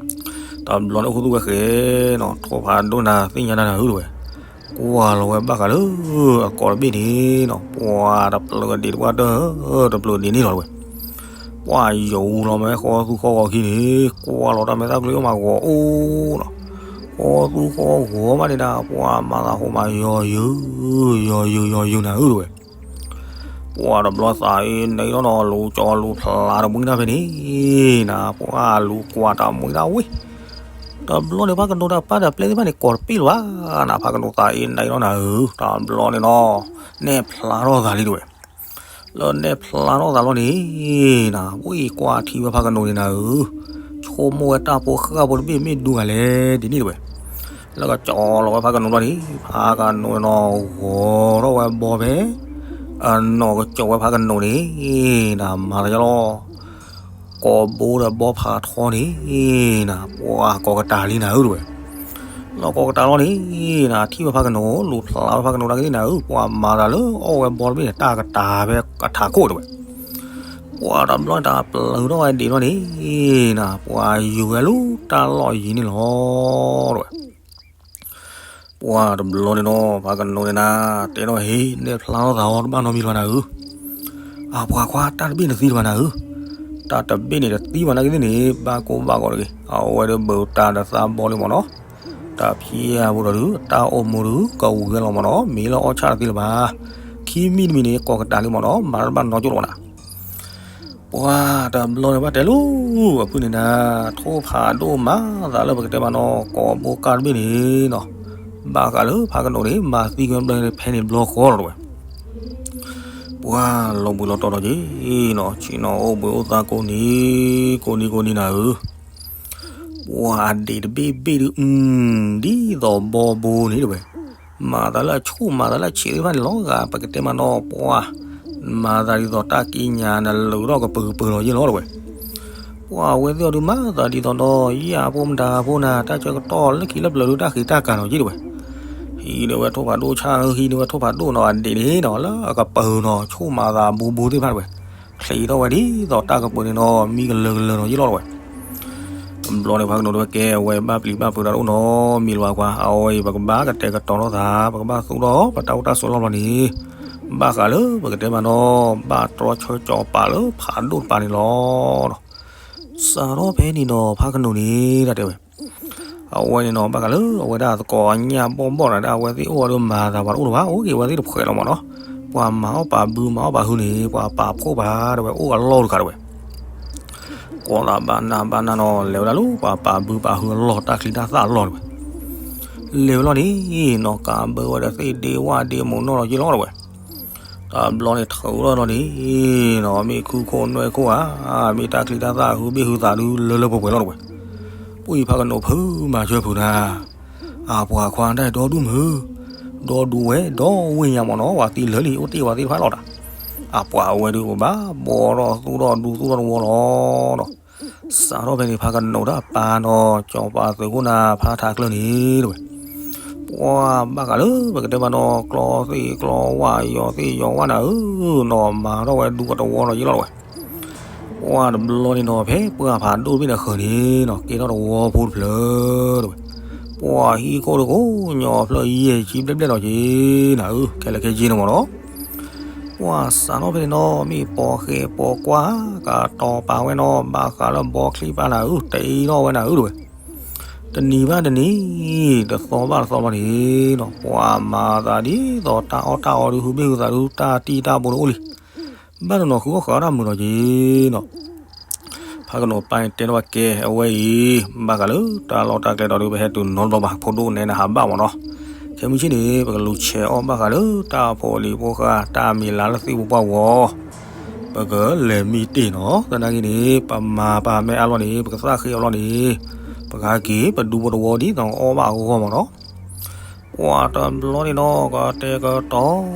တဘျီန့ၣ်အိၣ်ခူသူၣ်ဝဲဃဲနီၤ ထိၣ်ဖးဒိၣ်နၤသ့ၣ်ညါနၤနၤဧၢတဝဲ. ကွၢ်လီၤဝဲဘၣ်ဃးလၢအကိာ်တဘ့ၣ်န့ၣ်နီၤ ပှၤတပျုၤဒံးတပှၢ်တၢၢ် တပျုၤဒံးန့ၣ်လီၤတဝဲ. ပှၢ်ယိၤလီၤမ့ၢ်ဃီသူဃီဂီၤခံန့ၣ် ကွၢ်လီၤတၢ်မဲာ်သၣ်ကျုအိၣ်မးဂီၤအိၣ်နီၤ, ဃီသူဃီဂီၤမးန့ၣ်ဒၣ် ပှၢ်မၤသးဟိးမးယီၤယုာ် ယီၤယုာ်ယီၤယုာ်နၤဧၢတဝဲ, ပှၢ်တဘျီသးအ့န့ၣ်လီၤနီၤ လူၤကၠီလူၤဖျးတမှံတၢ်ဖဲန့ၣ်နၤ ပှၢ်လူၤကွၢ်တၢ်မှံတၢ်ဝံၤ တဘျီန့ၣ် ဖးကနိဒီးပၢ်ဒီးပျဲၢ်သ့ၣ်တဖၣ်န့ၣ် ကိးတပ့ၢ်လၢၤဘၣ်နၤ ဖးကနိသးအ့န့ၣ်လီၤနၤဧၢ တဘျီန့ၣ်နီၤ နဲၣ်ဖျါထီၣ်သးလံတဝဲ, လၢနဲၣ်ဖျါထီၣ်သးလီၤန့ၣ်နၤ ဝံၢ်ကွၢ်ထံဝဲဖးကနိန့ၣ်နၤဧၢ, ဆိကမိၣ်ဝဲတၢ်ဖိဃၢ်ဖိတဘ့ၣ်မ့ၢ်ဒူဂၤလဲၣ်ဒ်န့ၣ်တဝဲ, လၢကကၠီလီၤဝဲဖးကနိလီၤန့ၣ် ဖးကနိန့ၣ်နီၤ ဂီၤထီၣ်ဝဲဘီဖဲ အနီၢ်ကစၢ်ဝဲဖးကနိန့ၣ်နၤ မၤသးယလီၤ ကိးဘိဒီးဘီဖးထီန့ၣ်နၤ ပှၢ်ကိးကတၢၢ်လံနၤဧၢတဝဲ, လီၤကိးကတၢၢ်လီၤန့ၣ်နၤ ထံၣ်ဝဲဖးကနိ လူၤဖျါဝဲဖးကနိတၢ်ကသ့ၣ်နၤဧၢ ပှၢ်မၤသးလၢအီၣ်ဝဲဘီတဘ့ၣ်န့ၣ် တၢ်ကတၢၢ်ဖဲအထးခိၣ်တဝဲ, ပှၢ်တဘျီန့ၣ်တၢ်ပျၢၤထီၣ်ဝဲဒံးလီၤန့ၣ်နၤ ပှၢ်ယုာ်ဝဲလူၤတၢ်လီၢ်ယံၤန့ၣ်လီၤတဝဲ ပှၢ်တဘျီန့ၣ်နီၤ ဖးကနိန့ၣ်နၤ တဲထီၣ်ဟ့ နဲၣ်ဖျါထီၣ်သးအီၤတဘၣ်နီတမံၤလၢၤဘၣ်နၤဧၢ, အပှၤခွါတၢ်တဘ့ၣ်န့ၣ်သံလၢၤဘၣ်နၤဧၢ, တၢ်တဘ့ၣ်န့ၣ်တသံဘၣ်နာ်က့သ့ၣ်န့ၣ် ဘၣ်ကိၢ်ဘၣ်ဂီၤတဂ့ၤ အဝဲဒၣ်ဘၣ်တၢ်ဒီးသးဘီလံမ့ၢ်နီၤ, တၢ်ဖံးအပူၤဒီးဒုး တၢ်အိၣ်မူဒုး ကဝံၤဝဲလီၤမ့ၢ်နီၤ မ့ၢ်လၢအီၣ်ဆၣ်တသ့လၢၤဘၣ်, ခံမံၤတမံၤန့ၣ် ကိးကတၢၢ်လံမ့ၢ်နီၤ မၤတဘၣ်နီကၠိလၢၤဘၣ်နၤ ပှၢ်တဘျီန့ၣ်ဘၣ်တဲလိၤ အဖုၣ်န့ၣ်နၤ ထိၣ်ဖးဒိၣ်မးသးလၢပကတဲမးနီၤ ကိးဘိကၢ်တဘ့ၣ်န့ၣ်နီၤ, ဘၣ်ဃးလၢဖးကနိန့ၣ် မၤသံကွံာ်ဘျီန့ၣ်ဖဲန့ၣ်ဘျီဃီလီၤတဝဲ, ပှၢ်လီၤဘှံးလီၤတီၤဒီးက့ၤနီၤ ဆ့ၣ်နီၤအိၣ်ဘှံးအိၣ်သါကိးနံၤ ကိးနံၤကိးနံၤနၤဧၢ ပှၢ်အဒံးတဘ့ၣ်ဘ့ၣ်ဒုး ဒ်သိးဘီဘိန့ၣ်တဝဲ, မၤသးလၢအဆူၣ်မၤသးလၢအဆံးသ့ၣ်တဖၣ်န့ၣ်လီၤဂာ် ပကတဲမးနီၤ ပှၢ် မၤသးဒ်သိးတၢ်ကံးညာ်နလုးထီၣ်ကပၢၤကပၢၤလီၤယ့ၣ်လီၤတဝဲ, ပှၢ်အဝဲသ့ၣ်အီၤဒုးမၤသးဒ်သိးဒီး ယၤဖိမတၤဖိနၤ တၢ်ဆၢကတီၢ်လၢခံလၢပျၢၤဒုးတၢ်ဃံးတၢ်ကၤနီၤယ့ၣ်တဝဲ, ဟံးန့ၢ်ဝဲထိၣ်ဖးဒိၣ်ဆၣ် ဟံးန့ၢ်ဝဲထိၣ်ဖးဒိၣ်နီၤ အဒံးန့ၣ်နီၤ လၢအကပၢၤနီၤ ဆူၣ်မၤသးဘူးဘူးသ့ၣ်တဖၣ်တဝဲ, ချံးထီၣ်ဝဲဒ်သိးတၢ်ကပၢၤန့ၣ်နီၤ မံကလၢၤကလၢၤနီၤယ့ၣ်လီၤတဝဲ တဘျီန့ၣ် ဖးကနိးတဲဝဲကဲ အဝဲဘၣ်ပျံၤဘၣ်ဖုးတၢ်တအိၣ်နီတမံၤလၢၤဘၣ်ကွၢ် အဝဲအံၤ ပကဘၣ်ကတဲာ်ကတီၤထီၣ်သး ပကဘၣ်သူၣ်ထီၣ်ပတၢ်အိၣ်တၢ်ဆိးလီၢ်ဘျီန့ၣ် ဘၣ်ဃးလၢပကတဲမးနီၤ ဘၣ်တြီဆၢကၠီၤပာ်လၢဖးဒိၣ်တပၤန့ၣ်လီၤ. စးထီၣ်ဖဲန့ၣ်ဒီး ဖးကနိးန့ၣ် တၢ်တဲဝဲ အဝဲန့ၣ်နီၤ ဘၣ်ဃးလၢအဝဲဒၣ်သကိးအညၣ်ဘီၣ်ဘီၣ်တဂၤဒီး အဝဲသ့ၣ်အိၣ်ဝဲဒီးမၤသးပှၤတအိၣ်လၢၤဘၣ် အိၣ်က့ၤဝဲသ့ၣ်တဖှဲးလီၤမးနီၤ ပှၤမၤအီၣ်ပာ်ဘုမၤအီၣ်ပာ်ဟုန့ၣ် ပှၤပာ်ဖှိၣ်ပာ်တဝဲအိၣ်အလီၢ်တခါတဝဲ ကိးသးဘၣ်နၢ်ဘၣ်နၢ်နီၤ လဲၤဝဲဒၣ်လၢပှၤပာ်ဘုပာ်ဟုအလီၢ် တၢ်ချံတၢ်သၣ်အလီၢ်တဝဲ လဲၤဝဲလီၤန့ၣ်နီၤ ကးဘၢဝဲဒီးသ့ၣ်ဒ့ဝၣ်ဒ့မုၢ်နီၢ်လီၤယ့ၣ်လီၤတဝဲ တဘျီန့ၣ်ထုးထီၣ်လီၤန့ၣ်နီၤ မ့ၢ်ခုခိၣ်နွဲၣ်ခိၣ်ဧါ မ့ၢ်တၢ်ချံတၢ်သၣ်ဟုဘ့ၣ်ဟုသးဒုလၢလၢပှဲၤပှဲၤလီၤတဝဲ ပှၤဖးကနိးဖုးမၤစၢၤဖုးနၤ အပှၤခွါတၢ်အဲၣ်ဒိးဒူၣ်မုၢ်ဒီဒူဝဲဒီဝ့ၢ်ညါမးနီၤ ပှၤသံလၢာ်လံ အိၣ်တ့ၢ်ပှၤသ့ၣ်တဖၣ်လီၤတၢ် အပှၤဝဲဒုးပဘၣ်ဘီထီၣ်သူၣ်ထီၣ်ဒူသူၣ်ထီၣ်တဝီလီၤဒီး စးထီၣ်ဖဲန့ၣ် ဖးကနိးတၢ်ပာ်နီၤ ကၠီၤပၤသုးခိၣ်နၤ ဖးထးကျၢၢ်န့ၣ်တဝဲ ပှၤဘၣ်ဃးလၢပကတဲမးနီၤ ကျီသ့ၣ်ကျီဝၣ်ယီၤသ့ၣ်ယီၤဝၣ်နၤဧၢနီၤ မၤထီၣ်ဝဲဒူကတဝီလီၤယ့ၣ်လီၤတဝဲ ပှၤတဘျီန့ၣ်နီၤ ဖဲပှၢ်ဖးဒိၣ်တဘ့ၣ်န့ၣ်ဃၢၤန့ၣ်နီၤ ကဲထီၣ်တဝီဖိတဖျၢၣ်တဝဲ ပှၤဟံၣ်ခိၣ်တကိးညီဖျၢၣ်ယဲၢ်ဆံဘျဲၣ်ဘျဲၣ်လီၤက့ၤနၤဧၢ ခဲလၢာ်ခဲဆ့န့ၣ်မးနီၤ ပှၤစးထီၣ်ဖဲန့ၣ်နီၤ မ့ၢ်ပိာ်ဃဲပိာ်ကွၢ် ကတီၤပာ်ဝဲနီၤ ဘၣ်ဃးလၢဘီချံပာ်နၤဧၢ တအံၤထီၣ်ဝဲနၤဧၢတဝဲ တနံၤဘၣ်တနံၤ တသီဘၣ်တသီဘၣ်န့ၣ်နီၤ ပှၤမၤသးဒ်သိးတၢ်အီၣ်တၢ်အီဒုး ဟုဘ့ၣ်ဟုသးဒုး တၢ်တံၢ်တၢ်ဘိဒုးအိၣ်လံ ဘၣ်တနီၤဃုအီၣ်ဃုအီတၢ်မုာ်လီၤက့ၤနီၤ ဖးကနိးပၢ်တဲထီၣ်ဝဲကဲ အဝဲအံၤ ဘၣ်ဃးလၢတၢ်လီၢ်တၢ်ကျဲဒီးဒုး ပဟဲတုၤနီတဘျီဘၣ် ဖိဒိၣ်နဲနဟးဘၣ်မးနီၤ ခဲမုၢ်ဆ့ၣ်န့ၣ် ပကလူၤဆဲးအီၣ်ဘၣ်ဃးလၢတၢ်ဖိလံၤဖိဃၢ် တၢ်မံၤလၢ်လၢသ့ၣ်ဖိပှၢ်ဝီၤ ပကလဲၤမံတ့ၢ်နီၤ သနာ်က့န့ၣ် ပမၤပာ်မဲအါဘျီန့ၣ် ပကသၣ်ဃ့အီၤဘျီန့ၣ် ပကဟဲက့ၤပဒူဖိတဝီဒ်သိးအီၣ်ဘၣ်အဂီၢ်မးနီၤ ပှၤတဘျီန့ၣ်နီၤ ကတဲာ်ကတီၤထီၣ်သး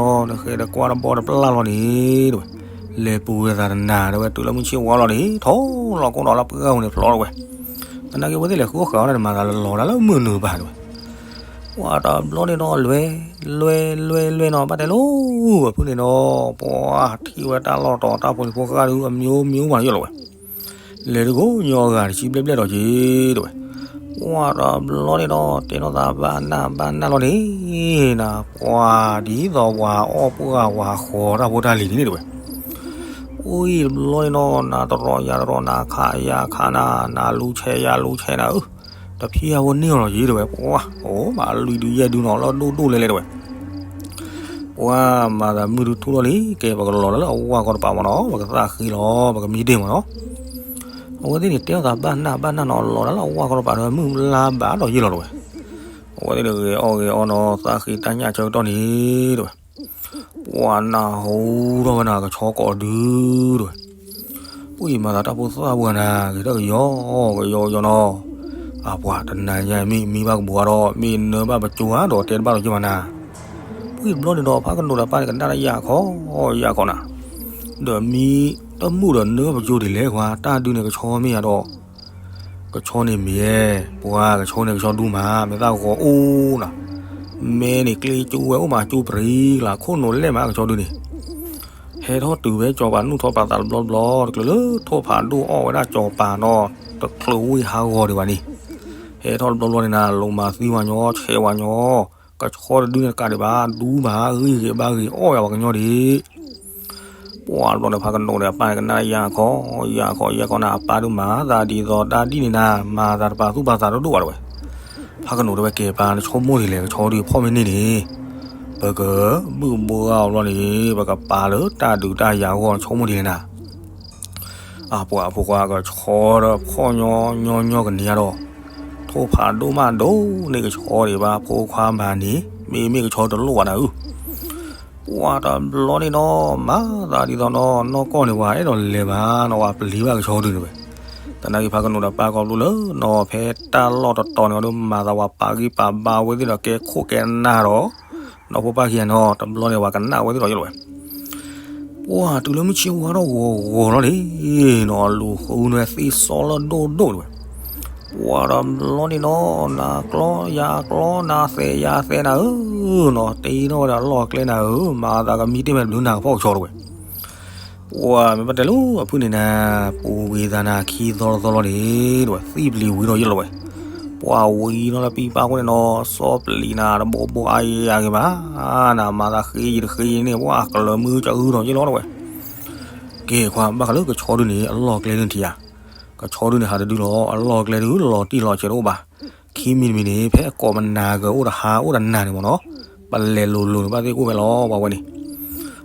နီၤ နဃဲးဒီးကွၢ်တဘီတပျၢ်လီၤန့ၣ်တဝဲ လဲၤပူၤဝဲသးတနၤတဝဲ တုၤလၢမုၢ်ဆ့ၣ်ဝါလီၤန့ၣ် ထီၣ်လီၤကိးဒီးလၢပှၢ်ဝဲန့ၣ်ဖျီတဝဲ သနာ်က့ဝဲသ့ၣ်လဲၤဃုအီၣ်ဃုအီန့ၣ် မၤသးလီၤတၢ်လၢမုၢ်နုာ်ဘၣ်တဝဲ ပှၤတဘျီန့ၣ်နီၤ လွဲ လွဲလွဲလွဲနီၤ ဘၣ်တဲလိၤ အဖုၣ်န့ၣ်နီၤ ပှၤထံၣ်ဝဲတၢ်လီၢ်တီၤတၢ်ဖိလံၤဖိဃၢ်ဒုး အမျိုးမျိုးမးယိာ်လီၤဝဲ လဲၤဒုးကိးညီအဂၤတဆံဘျဲၣ်ဘျဲၣ်ဒီးက့ၤတဝဲ ပှၤတဘျီန့ၣ်နီၤ တဲထီၣ်သးဘၣ်နၢ်ဘၣ်နၢ်လီၤန့ၣ်နၤ ပှၤဒ်သိးပှၤအီၣ်ပှၢ်ဝၤဃီၤတၢ်ဖိတၢ်လံၤန့ၣ်တဝဲ ပှၤ အိၣ်အံၤတဘျီန့ၣ်နီၤ နၤတရီယၤတရီ နၤခးယၤခးနၤ နၤလူၤဆဲးယၤလူၤဆဲးနၤဧၢ, တဖံးအဝဲန့ၢ်အီၤလီၤယံၤတဲဝဲ, ပှၤ အိၣ်မးလွံၢ်ဒုယဲၢ်ဒုနီၤ လီၤဒိၣ်ဒိၣ်လဲၤလဲၤတဲဝဲ, ပှၤမၤသးမုၢ်ဒုထူၣ်လီၤလံ ကဲပကလီၤလၢအဝၢ်ကီတပၤမ့ၢ်နီၤ ပကသးဃ့လီၤ ပကမံတ့ၢ်မ့ၢ်နီၤ, အဝဲသ့ၣ်န့ၣ် တဲအီၤသးဘၣ်နၢ်ဘၣ်နၢ်နီၤ လီၤဒၣ်လၢအဝၢ်ကီတပၤဒီး မုၢ်လါဘၣ်ဒီးယံၤလီၤတဲဝဲ, အဝဲသ့ၣ်န့ၣ်ဂဲၤအီၣ်ဂဲၤအီနီၤ သးဃ့တၢ်ညၣ်ဆၢကတီၢ်န့ၣ်တဲဝဲ ပှၤနၢ်ဟူထီၣ်ဝဲနၤကဆီကိးဒုတဲဝဲ, ပှၤအံၤမၤသးတၢ်ဖိသၣ်ဝဲနၤ ဂ့ၤထီၣ်ကယီကယီကယီနီၤ, အပှၤတနၤညါမ့ၢ်မံဘၣ်ကဘိးအါဒီး မ့ၢ်နၢဘၣ်ပကၠိဧါဒီးတဲတဘၣ်လီၤက့ၤမးနၤ, ပှၤအံၤတဘျီန့ၣ်ဒီး ဖးကနိးဒီးပၢ်န့ၣ် ကနၣ်တၢ်ယၢ်ခီယၢ်ခီနၤ, ဒီးမံတမုာ်ဒီးနၢဘၣ်ပကၠိဒ်လဲၣ်ကွၢ် တၢ်ဒုန့ၣ်ကဆီမ့ၢ်ယၤဒီး ကဆီန့ၣ်မ့ၢ်, ပှၤကဆီန့ၣ်ကဆီဒူမး မ့ၢ်သၣ်ဂီၤအိၣ်နီၤ, မ့ၢ်န့ၣ်ကျ့ကၠိဝဲအိၣ်မးကၠိပြံကလၤ ခိၣ်နူာ်လဲၢ်မးကဆီဒုန့ၣ်, ဟဲထီၣ်တုၤဝဲစီၤပၤနူၢ်ထီၣ်ပာ်သးတဘျီဘျီ တချုးလၢထိၣ်ဖးဒိၣ်အီၣ်ဝဲဒၣ်စီၤပၤနီၤ တချုးဝ့ၢ်ဟးဂီၤဒံးဘၣ်န့ၣ်, ဟဲထီၣ်တဘျီဘျီန့ၣ်နၤ လိာ်မၤသံဝဲညီ ဆဲးဝဲညီ, ကဆီတဒုန့ၣ်တကးဒံးဘၣ် ဒူမး ဂံၢ်ဂ့ၤဘါဂ့ၤအီၣ်ဝဲပှၤကညီဒံး ပှၤဘျီန့ၣ် ဖးကနိးဒီးအပၢ်န့ၣ် ကနၣ်ယၢ်ခီယၢ်ခီယၢ်ခီနၤ အပၢ်ဒုးမၤသးဒ်သိးတၢ်ဒ်န့ၣ်နၤ မၤသးတပာ်သူၣ်ပာ်သးဒိၣ်ဒိၣ်ဘၣ်တဲဝဲ, ဖးကနိးတဲဝဲ ကဲပၢ် နဆိကမိၣ်ဒ်လဲၣ် ကဆီဒုးဖီၣ်မ့ၢ်န့ၢ်န့ၣ်, ပကဘုၣ်ဘှါအီၤဘျီန့ၣ် ပကပာ်လၢတၢ်ဒုးတၢ်ယၤအဂီၢ် နဆိကမိၣ်ဒ်လဲၣ်နၤ အပှၤဖိခွါ ကဆီဒီးဖီၣ်ညီညီညီကန့ၢ်ဒီး, ထိၣ်ဖးဒိၣ်မးဒိၣ်န့ၢ်ကဆီဒံးဘၣ် ဖိခွါမၤန့ၣ် မ့မ့ၢ်ကဆီတလိၣ်ဘၣ်နၤဧၢ, ပှၤတဘျီန့ၣ်နီၤ မၤသးဒ်သိးနီၤ နီၢ်ကီၢ်န့ၣ် ပှၤအဲၣ်ဒိးလဲၤဘၣ်နီၤ ပှၤပျံၤဘၣ်ကဆီဒုန့ၣ်ဝဲ, သနာ်က့ဖးကနိးဒီးပၢ်ကီဘျိလၢနီၤ ဖဲတၢ်လီၢ်တတီၤန့ၣ်ဒီး မၤသးပှၤပာ်ဂံၢ်ပာ်ဘါဝဲသ့ၣ်ဒီး ကဲခိၣ်ကဲနၢ်ဒီး နီၢ်ဖိပၢ်ခံဂၤနီၤ တဘျီန့ၣ် ပှၤကနၣ်ဝဲသ့ၣ်ဒီးယလီၤဝဲ ပှၤတုၤလၢမုၢ်ဆ့ၣ်ဝါထီၣ်ဂီၤဂီၤလီၤန့ၣ်နီၤ လူၤဃုန့ၢ်သ့ၣ်စီလၢဒိၣ်ဒိၣ်တဲဝဲ, ပှၤတဘျီန့ၣ်နီၤ နၤကျီယၤကျီ နၤသဲးယၤသဲးနၤဧၢ, နီၤတ့ထီၣ်ဝဲဒၣ်လီၢ်ကျဲနၤဧၢ, မၤသးကမံတ့ၢ်မဲာ်တဘျုးနၤကဖီၣ်ကဆီတဲဝဲ ပှၤမ့ၢ်ဘၣ်တဲလၢအဖုၣ်န့ၣ်နၤ ပူၤကွံာ်သးနၤခံသီတသီလီၤန့ၣ်တဲဝဲ သံပျံၤဝံၤဒီးယလီၤဝဲ, ပှၤဝံၤနီၤလၢပံပၢ်အဃိန့ၣ်နီၤ စီပျံၤနၤတဘိဘိအါယၤဂ့ၤဘၣ်, နမၤသးဃ့ယံၤတဃ့ယံၤန့ၣ် ပှၤကလၢၤမုၢ်ကအုဒီးယလီၤတဲဝဲ, ကဲခွါ ဘၣ်ဃးလၢကဆီဒုန့ၣ် အလီၢ်ကျဲဒုထံၣ်ဧါ, ကဆီဒုန့ၣ်ဟးတဒုလီၤ အလီၢ်ကျဲဒုလီၤတံၢ်လီၤဆဲးတအိၣ်ဘၣ်, ခံမံၤတမံၤန့ၣ် ဖဲအကိးမနၤကအိၣ်တဟါအိၣ်တနၤန့ၣ်မ့ၢ်နီၤ, ပလဲၤလိၤလိၤန့ၣ် ဘၣ်သ့ၣ်အိၣ်ဝဲလီၤ ပှၤဝဲန့ၣ်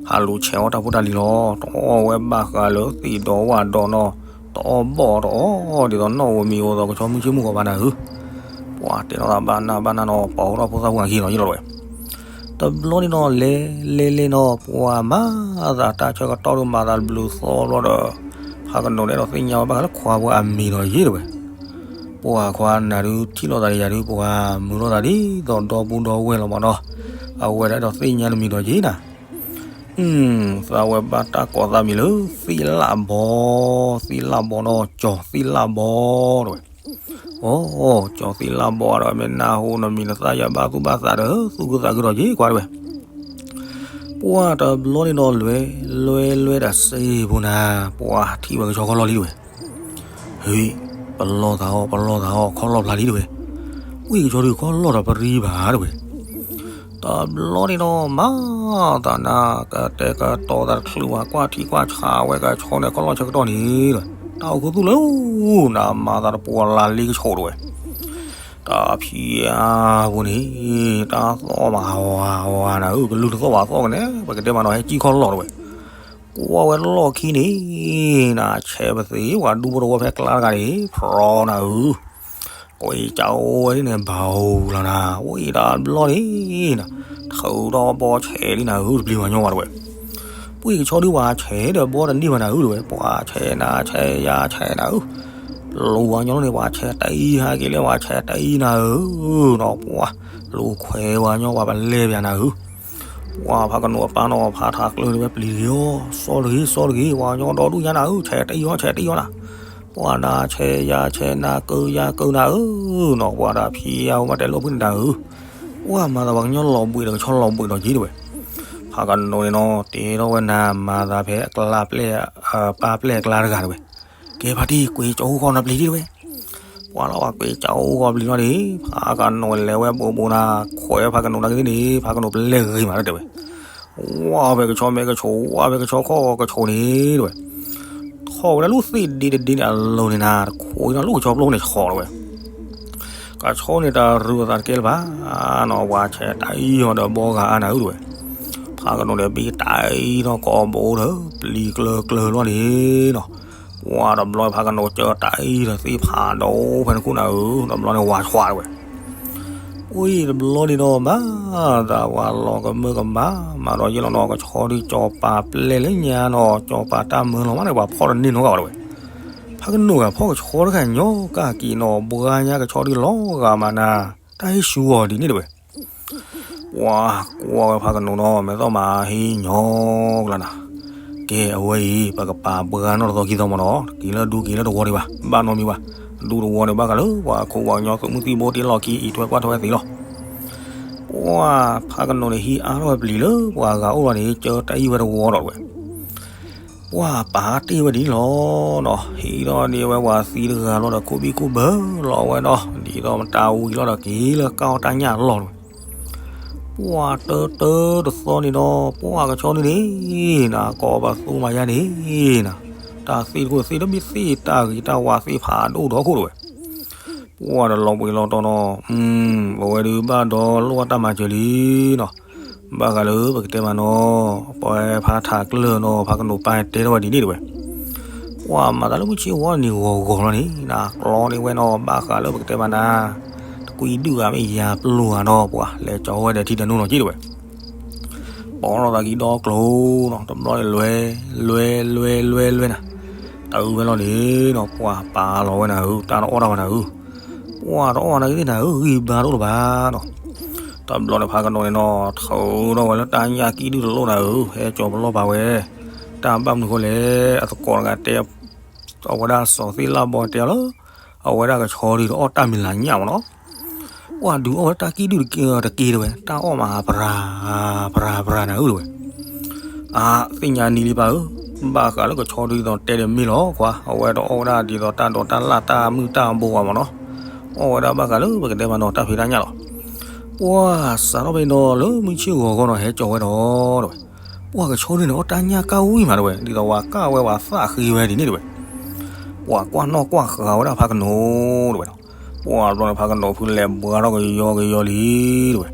ဟးလူၤဆဲးအီၣ်တၢ်ဖိတၢ်လံၤလီၤ, တအီၣ်ဝဲဘၣ်ဃးလၢသ့ၣ်ဒီးဝၣ်ဒီးနီၤ, တအီၣ်ဘီၣ်တအီၣ် ဒ်သိးနီၣ်ဧိၤမံၤဧိၤသိးကဆီမုၢ်ဆ့ၣ်မုၢ်ဂီၤဘၣ်နၤဧၢ, ပှၤတဲနီၤသးဘၣ်နၢ်ဘၣ်နၢ်နီၤ ပှၤအိၣ်ထီၣ်ဖိသၣ်ဖိအခံနီၤယလီၤဝဲ တဘျီန့ၣ်နီၤ လဲၤလဲၤလဲၤနီၤ ပှၤမၤသးတၢ်ဆၢကတီၢ်ဒုးမၤသးတဘျုးသီဘျီဒီး, ဖးကနိးန့ၣ်အဲၣ်ဒိးသ့ၣ်ညါဝဲဘၣ်ဃးလၢခွါဖိအမံၤဒီးယ့ၣ်တဲဝဲ, ပှၤခွါနၤဒုးထံၣ်လိာ်သးဒီးယၤဒုး ပှၤမုာ်လိာ်သးဒ်သိးဒီပုၢ်ဒီဝဲၢ်လီၤမ့ၢ်နီၤ, အဝဲဒၣ်အဲၣ်ဒိးသ့ၣ်ညါနမံၤဒီးယ့ၣ်နၤ, သးဝဲဘၣ်တၢ်ကိးသးမံၤလၢ သ့ၣ်လၣ်ဘီ, သ့ၣ်လၣ်ဘီနီၤ ကၠီၤသ့ၣ်လၣ်ဘီတဲဝဲ အိ, ကၠီၤသ့ၣ်လၣ်ဘီဒီး မ့ၢ်နၢ်ဟူနမံၤနသၣ်ယၤဘၣ်သူၣ်ဘၣ်သးဒီး သူၣ်ခုသးခုဒီးယ့ၣ်ကွၢ်တဲဝဲ, ပှၤတဘျီန့ၣ်နီၤ လဲၤလဲၤလဲၤတစ့ၢ်ဖိနၤ, ပှၤထံၣ်ဝဲကဆီခီၣ်လီၢ်လံတဲဝဲ, ဟ့, ပလီၢ်သးအီၣ် ပလီၢ်သးအီၣ် ခီၣ်လီၢ်ဖျါလံတဲဝဲ, ဝံၣ်ကဆီဒုးခီၣ်လီၢ်ဒီးပရံဘၣ်တဲဝဲ တဘျီန့ၣ်နီၤ မၤသးနၤ ကတဲာ်ကတီၤသးတချုးဘၣ် ကွၢ်ထံကွၢ်ဆးဝဲကဆီန့ၣ် ခီၣ်လီၢ်ဆၢကတီၢ်န့ၣ်ဒီး တၢ်အိၣ်ခူသူၣ်လၢ နမၤသးတပှီၤလၢ်လံကဆီတဲဝဲ, တၢ်ဖံးအါဖိန့ၣ် တၢ်သီၣ်မးဝါဝါနၤဧၢ ကလုၢ်တသီၣ်ဘၣ်သီၣ်ကန့ၣ် ပကတဲမးနီၤ ဟဲကံၣ်ခီၣ်လီၢ်တဲဝဲ, ကွၢ်ဝဲလီၢ်ခံန့ၣ် နဆဲးပသ့ၣ် ပှၤဒူဖိတဝီဖဲကျါတဂၤန့ၣ် ဖြီနၤဧၢ ကွံာ်ကအိၣ်ဝဲဒ်န့ၣ် ဘၣ်ဧိၤလီၤနၤ, အိၣ်အံၤတဘျီန့ၣ်နၤ, ထုးထီၣ်ဘီဆဲးလံနၤဧၢ တပျံၤဝဲညီဝဲတဲဝဲ, ပှၤကဆီဒုးပှၤဆဲးဒီးဘီတန့ၢ်ဘၣ်နၤဧၢတဲဝဲ, ပှၤဆဲးနၤဆဲးယၤဆဲးနၤဧၢ, လူၤဝဲညီန့ၣ် ပှၤဆဲးတအံၤဟဲက့ၤလၢပှၤဆဲးတအံၤနၤဧၢ, နီၤပှၤလူၤခွဲးဝဲညီပှၤပလဲပၠးနၤဧၢ ပှၤဖးကနိးအပၢ်နီၤ ဖးထးကျၢၤတဲဝဲ ပျံၤတဂ့ၤအီၤ စီတဂ့ၤ စီတဂ့ၤ ပှၤကညီဒီဒူၣ်ညါနၤဧၢ ဆဲးတအံၤအီၤ ဆဲးတအံၤအီၤနၤ, ပှၤနၤဆဲးယၤဆဲးနၤ ကၢယၤကၢနၤဧၢ, နီၤပှၤတၢ်ဖံးယၤဧိၤ မ့ၢ်တဲလိာ်ဖုၣ်န့ၣ်နၤဧၢ, ပှၤမၤသးပှၤကညီလီၤဘှံးဒီးကဆီလီၤဘှံးဒီးက့ၤတဲဝဲ, ဖးကနိးန့ၣ်နီၤ တဲထီၣ်ဝဲနၤ မၤသးဖဲအကျါပျဲၢ် ပၢ်ပျဲၢ်အကျါတဂၤတဲဝဲ, ကဲဖါတံၢ် ကွံာ်ကအိၣ်ဃီနပျံၤတံၢ်တဲဝဲ ပှၤလၢပှၤကွံာ်ကအိၣ်ဂီၤပျံၤနီၤန့ၣ် ဖးကနိးလဲၤဝဲဘိးဘိးနၤ ခွဲးဖးကနိးနၤကသ့ၣ်န့ၣ် ဖးကနိးပလဲဂ့ၤမးလၢတဲဝဲ, ဝါဖဲကဆီမဲကဆိး ဝါဖဲကဆီခီၣ်ကဆိးန့ၣ်တဝဲ, ထီၣ်ဝဲဒၣ်လူၢ်သ့ၣ်ဒ့တဒ့န့ၣ်အလိၤန့ၣ်နၤ တခိးအံၤနီၤ လူၢ်ကဆီပျိန့ၣ်ဆီတဝဲ, ကဆီန့ၣ်တရူးအသးတကဲလၢၤဘၣ်နီၤ ဝါဆဲးတၢ်အံၤဟီဒီးဘီဂၤအါနၤဧၢတဝဲ, ဖးကနိးဒီးဘံၣ်တၢ်အံၤနီၤ ကိးဘိဒီး ပျံၤကျၢၤကျၢၤလီၤန့ၣ်နီၤ, ဝါတဘျီဖးကနိးကၢတၢ်အံၤဒီးသ့ၣ်ဖးဒိၣ်ဖဲနခိၣ်နၤဧၢ တဘျီန့ၣ်ဝါဆှးတဝဲ အိၣ်အံၤတဘျီန့ၣ်ဒီး မၤသးဝဲလီၤကမၢကမၣ် မၤဒီးယဲလီၤနီၤ ကဆီဒုးကၠီၤပၤပျဲလၢညါနီၤ ကၠီၤပၤတၢ်မၢလီၤမးန့ၣ် ပှၤဖီၣ်တန့ၢ်နီတဂၤဘၣ်တဝဲ, ဖးကနိးဂၤဖီၣ်ကဆီတခါညီကၢ်က့ၤနီၤ ဘှါညါကဆီဒုးလီၤဂာ်မးနၤ တၢ်ဟ့ၣ်ဆူအီၤဒ်န့ၣ်တဝဲ ပှၤကွၢ်ဝဲဖးကနိးနီၤ မဲာ်သီၣ်မးဟ့ၣ်ညီကျါနၤ, ကဲအဝဲအံၤ ပကပာ်ဘှါနီၢ်တသီခံသီမးနီၤ က့ၤလၢဒူက့ၤလၢတဝီဒံးဘၣ် ဘၣ်နီတမံၤဘၣ်, ဒူတဝီန့ၣ်ဘၣ်ဃးလၢပှၤခိၣ်ပှၤကညီသုးမုၢ်သံၣ်ဘိတ့လီၢ်ခံ အံးထွဲကွၢ်ထွဲသ့လီၤ ပှၤဖးကနိးန့ၣ် ဟံးအါထီၣ်ဝဲပျံၤလၢပှၤဂၤအိၣ်လီၤန့ၣ် ကၢတၢ်အံၤဝဲတဝီဒီးတဝဲ, ပှၤပာ်တ့ၢ်ဝဲဒ်န့ၣ်လီၤနီၤ, ဟံးထီၣ်န့ၢ်ဝဲပှၤသံတဂၤလီၤဒီး ခိၣ်ဘံၣ်ခိၣ်ဘၢလီၤဝဲဒီး ဒ်သိးမတၤဝံၤလီၤဒီးက့ၤလၢကၢ်အီၣ်တၢ်ညၣ်လီၤတဝဲ, ပှၤတၢတၢတသီန့ၣ်ဒီး ပှၤကဆီဒုန့ၣ် နၤကိးပသူမၤယါန့ၣ်နၤ, တၢ်သ့ၣ်တခိၣ်သ့ၣ်တမ့ၢ်သ့ၣ်တၢ်ဂ့ၤတၢ်ဝါသ့ၣ်ဖးဒိၣ်ဒီးခိၣ်တဝဲ ပှၤတလီၤဘှံးလီၤတီၤနီၤ, ပဝဲဒုးဘၣ်ဒီးလိၣ်ဘၣ်တၢ်မၤစၢၤလံနီၤ, ဘၣ်ဃးလၢပကတဲမးနီၤ, ပဝဲဖးထးကျၢၢ်နီၤ ဖးကနိးပၢ်တဲထီၣ်ဝဲဒ်န့ၣ်တဝဲ, ပှၤမၤသးလၢမုၢ်ဆ့ၣ်ဂီၤန့ၣ်ဂီၤဂီၤလီၤန့ၣ် နၤကျီန့ၢ်ဝဲနီၤ ဘၣ်ဃးလၢပကတဲမးနၤ, တကွံဒုၣ်ဂၤမ့ၢ်ယၤပျိၤဂၤနီၤ ပှၤလဲၤကၠီၤဝဲဒီးထံဒီးနိနီၤက့တဝဲ ပိာ်ထီၣ်သးကံဒီကျိၤနီၤ, တဘျီန့ၣ်လွဲ, လွဲလွဲလွဲလွဲနၤ, တအုဝဲလီၤန့ၣ်နီၤ ပှၤပာ်လီၤဝဲနၤဧၢ, တၢ်တအီၣ်တၢ်ဘၣ်နၤဧၢ, ပှၤတအီၣ်နၤဂ့ၤသ့ၣ်နၤဧၢ, ဂံၢ်ဘါတအိၣ်လၢၤဘၣ်နီၤ, တဘျီန့ၣ်ဖးကနိးန့ၣ်နီၤ ထုးထီၣ်ဝဲလၢတၢ်ညၣ်ကံၣ်ဒုၣ်တလိၣ်နၤဧၢ, ဟဲကၠီၤပလီၢ်ပာ်ဝဲ, တၢ်ဘၣ်မနုၤဃိလဲၣ်, အသကိးတဂၤတဲ အဝဲဒၣ်စီၤသ့ၣ်လၣ်ဘီတဲအီၤလၢ အဝဲဒၣ်ကဆီဒုးတအီၣ်တၢ်မံၤလၤညၣ်မးနီၤ ပှၤဒုးအီၣ်ဝဲတၢ်ကံၣ်ဒုၣ်တက့ၢ်တက့ၢ်တဝဲ, တၢ်အီၣ်မးပြၤပြၤပြၤနၤဧၢတဝဲ, အါ သ့ၣ်ညါနံၤလံပၢ်ဧၢ, ဘၣ်ဃးလၢကဆီဒုးဒ်သိးတဲတမ့ၢ်လီၤကွၢ်, အဝဲတအီၣ်ဝဲဒၣ်ဒ်သိးတၢ်ဒိးတၢ်လၣ်တၢ်မုၢ်တၢ်ဘိဘၣ်မးနီၤ, အီၣ်ဝဲဒၣ်ဘၣ်ဃးလၢပကတဲမးနီၤ တၢ်ဖံးတၢ်ညၣ်လီၤ, ပှၤစးထီၣ်ဖဲန့ၣ်ဒီးလၢမုၢ်ဆ့ၣ်ဂီၤဂီၢ်နီၤ ဟဲကၠီၤဝဲဒီးတဝဲ ပှၤကဆီဒုးန့ၣ် အီၣ်တၢ်ညၣ်ကၣ်ဝံၣ်မးတဝဲ, ဒ်သိးပှၤကၣ်ဝဲပှၤသၣ်ဃ့ဝဲဒ်န့ၣ်တဝဲ, ပှၤကွၢ်နီၣ်ကွၢ်ဃာ်ဝဲဒၣ်ဖးကနိးတဝဲနီၤ, ပှၤတဘျီန့ၣ်ဖးကနိးဖုလဲၤဘှါထီၣ်ကယီကယီလံတဝဲ,